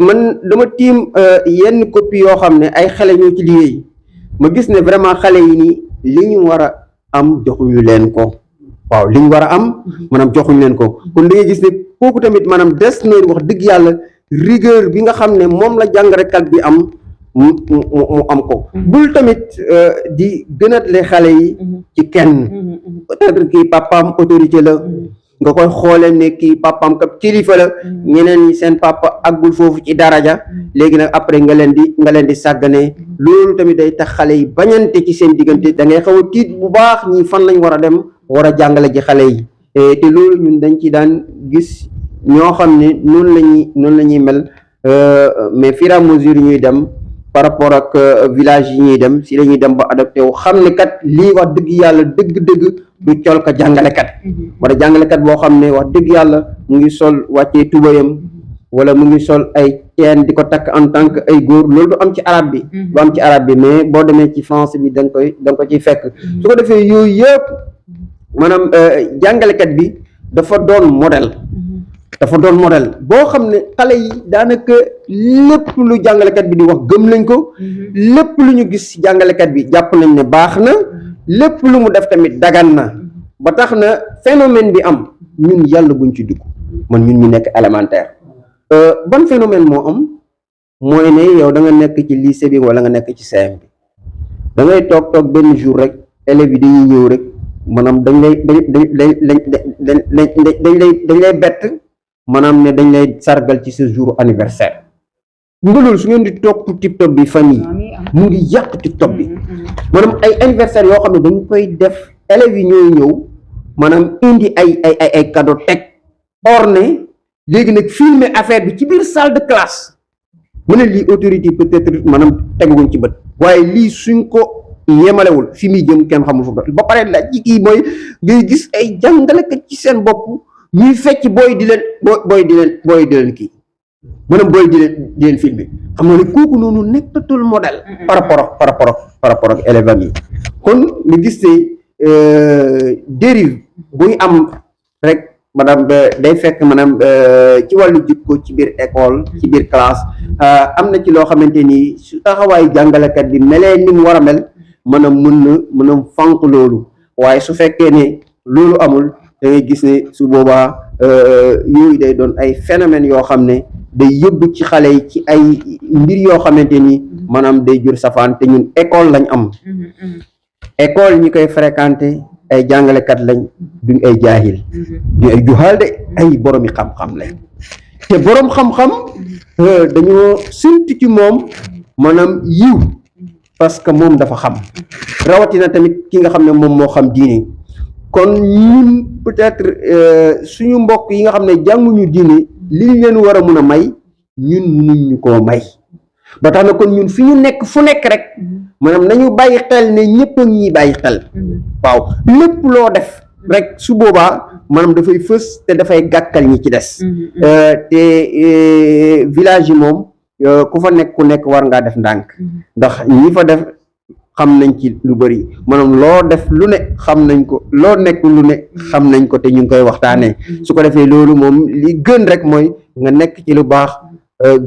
Speaker 3: man dama tiim yenn copie yoo xam ne ay xale ñoo ci liggéey ma gis ne vraiment xale yi nii li ñu war a am joxuñu leen ko waaw li ñu war a am maanaam joxuñu leen ko kon da ngay gis ne kooku tamit maanaam des na wax dëgg yàlla rigueur bi nga xam ne moom la jàngalekat bi am mu am ko bul tamit di gënatle xale yi ci kenn peut-être kii papaam autorité la nga koy xoolee ne kii papaam kap kilifa la ñeneen ñi seen papa àggul foofu ci daraja léegi nag après nga leen di sàggane loolu tamit day tax xale yi bañante ci seen diggante da ngay xaw a tiit bu baax ñi fan lañ war a dem war a jàngale ji xale yi te loolu ñun dañ ci daan gis ñoo xam ne noonu la ñuy mel mais fur et à mesure ñuy dem par rapport ak village yi ñuy dem si la ñuy dem ba adopté wu xam ne kat lii wax dëgg yàlla dëgg-dëgg du col ka jàngalekat wala jàngalekat boo xam ne wax dëgg yàlla mu ngi sol wàccee tubayam wala mu ngi sol ay teen di ko takk en tant que ay góor loolu du am ci arabe bi du am ci arabe bi mais boo demee ci français bi da nga ko ciy fekk su ko defee yooyu yëpp maanaam jàngalekat bi dafa doon modèle boo xam ne xale yi daanaka lépp lu jàngalekat bi di wax gëm nañ ko lépp lu ñu gis jàngalekat bi jàpp nañ ne baax na lépp lu mu def tamit dagan na ba tax na phénomène bi am ñun yàlla buñ ci dugg man ñun ñu nekk élémentaire ban phénomène moo am mooy ne yow da nga nekk ci lycée bi wala nga nekk ci CM bi da ngay toog benn jour rek élèves yi dañuy ñëw rek maanaam dañ lay bett maanaam ne dañ lay sargal ci sa jour anniversaire nga loolu su ngeen di topp TikTok bi fan yi mu ngi yàq TikTok bi maanaam ay anniversaire yoo xam ne dañ koy def élèves yi ñooy ñëw maanaam indi ay cadeau teg orné léegi nag filmer affaire bi ci biir salle de classe mu ne lii autorité peut-être maanaam teguwuñ ci bët waaye lii suñ ko yemalewul fi muy jëm kenn xamul fu ba pare la ci kii mooy ngay gis ay jàngalekat ci seen bopp ñuy fecc booy di leen kii maanaam booy di leen filmer xam nga ne kooku noonu nekkatul modèle par rapport ak élèves yi kon nga gis ne dérive buy am rek maanaam day fekk maanaam ci wàllu jikko ci biir école ci biir classe am na ci loo xamante ni su taxawaayu jàngalekat bi melee ni mu war a mel mën a fànq loolu waaye su fekkee ne loolu amul da ngay gis ne su boobaa yooyu day doon ay phénomènes yoo xam ne day yóbbu ci xale yi ci ay mbir yoo xamante ni maanaam day jur safaan te ñun école lañ am école ñi koy fréquenté ay jàngalekat lañ duñ ay jaahil duñ ay juhaal de ay boromi xam-xam lañ te boroom xam-xam dañoo séntu ci moom maanaam yiw parce que moom dafa xam rawatina tamit ki nga xam ne moom moo xam diine kon ñun peut-être suñu mbokk yi nga xam ne jànguñu diine liñ leen war a mun a may ñun mënuñ ñu koo may ba tax na kon ñun fi ñu nekk fu nekk rek maanaam nañu bàyyi xel ne ñëpp a ngi bàyyi xel waaw lépp loo def rek su boobaa maanaam dafay fës te dafay gàkkal ñi ci des te village yi moom ku fa nekk ku nekk war ngaa def ndànk ndax ñi fa def xam nañ ci lu bari maanaam loo def lu ne xam nañ ko loo nekk lu ne xam nañ ko te ñu ngi koy waxtaanee su ko defee loolu moom li gën rek mooy nga nekk ci lu baax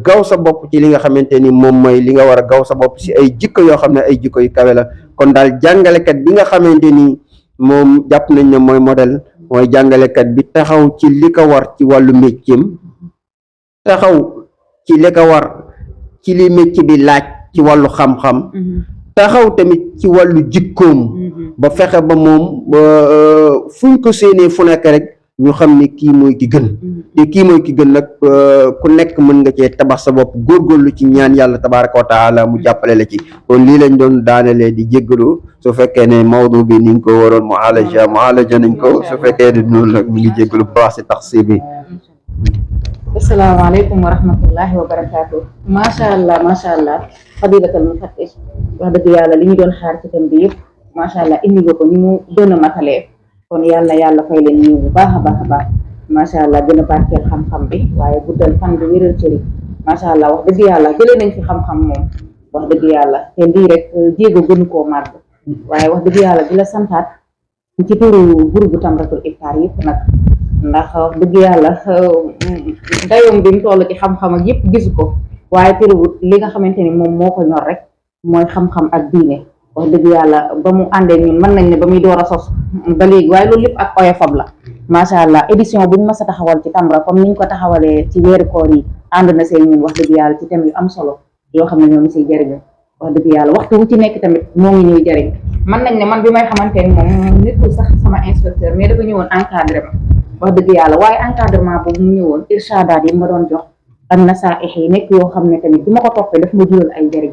Speaker 3: gaw sa bopp ci li nga xamante ni moom mooy li nga war a gaw sa bopp si ay jikko yoo xam ne ay jikko yu kawe la kon daal jàngalekat bi nga xamante ni moom jàpp nañ ne mooy modèle mooy jàngalekat bi taxaw ci li ko war ci wàllu métier taxaw ci li ko war ci li métier bi laaj ci wàllu xam-xam taxaw tamit ci wàllu jikkoom ba fexe ba moom fuñ ko séenee fu nekk rek ñu xam ne kii mooy ki gën te kii mooy ki gën nag ku nekk mën nga cee tabax sa bopp góorgóorlu ci ñaan yàlla tabaraka wa taala mu jàppale la ci kon lii lañ doon daanelee di jéggalu su fekkee ne mawdu bi ni nga ko waroon mualaja nañ ko su fekkee ne noonu nag ñu ngi jéggalu bu baax si taxsir bi.
Speaker 5: asalaamaaleykum wa rahmatullahi wa barakaatu. macha allah fadilatal mufattish wax dëgg yàlla li ñu doon xaar ci thème bi yëpp macha allah indi nga ko ni mu gën a matalee kon yàlla fay leen ñëw bu baax a baax macha allah gën a barkeel xam-xam bi waaye guddal fan bi wéral cëri macha allah wax dëgg yàlla jëlee nañ fi xam-xam moom wax dëgg yàlla te lii rek jéego gënu koo màgg waaye wax dëgg yàlla di la santaat ci turu groupe Tamratul Iftar yëpp nag ndax wax dëgg yàlla dayoom bi mu toll ci xam-xam ak yëpp gisu ko waaye terewut li nga xamante ni moom moo ko ñor rek mooy xam-xam ak diine wax dëgg yàlla ba mu àndee ñun mën nañ ne ba muy door a sos ba léegi waaye loolu lépp ak oyofam la macha allah édition buñ mas a taxawal ci Tamra comme niñ ko taxawalee ci weeru koor yi ànd na seen ñun wax dëgg yàlla ci thème yu am solo yoo xam ne ñoo ngi siy jëriñu wax dëgg yàlla waxtu wu ci nekk tamit moo ngi ñuy jëriñ mën nañ ne man bi may xamante ni moom nekkul sax sama inspecteur mais dafa ñëwoon encadré ma wax dëgg yàlla waaye encadrement boobu mu ñëwoon irshadaat yi ma doon jox ak nasaaix yi nekk yoo xam ne tamit bi ma ko toppee daf ma jural ay njëriñ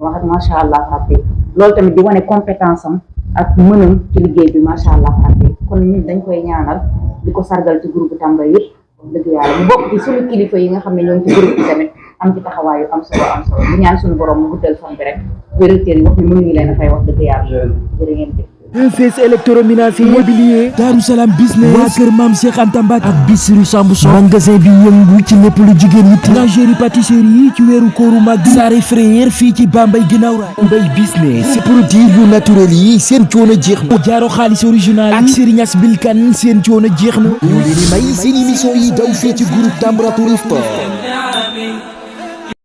Speaker 5: wax macha allah rabbi loolu tamit di wane compétence am ak mënam ci liggéey bi macha allah rabbi kon ñun dañ koy ñaanal di ko sargal ci groupe Tamra yëpp wax dëgg yàlla mu bokk ci suñu kilifa yi nga xam ne ñoo ngi ci groupe bi tamit am ci taxawaayu am solo di ñaan suñu borom mu guddal fan bi rek vérité yi wax ni mënuñu leen a fay wax dëgg yàlla jërë ngeen jëf
Speaker 4: EFS électroménager immobilier Darou Salam business waa kër Maam Cheikh Anta Mbacke ak Bichri Sambuso magasin bi yëngu ci lépp lu jigéen ñi lingerie pâtisserie yi ci weeru kooru mag Saare Frère fii ci Bambey ginnaaw raay Mbay business produit yu naturel yi seen coono jeex na jaaro xaalis original ak Serigne As Bilkan seen coono jeex na ñu leen di may seen émission yi daw fii ci groupe Tamratul Iftar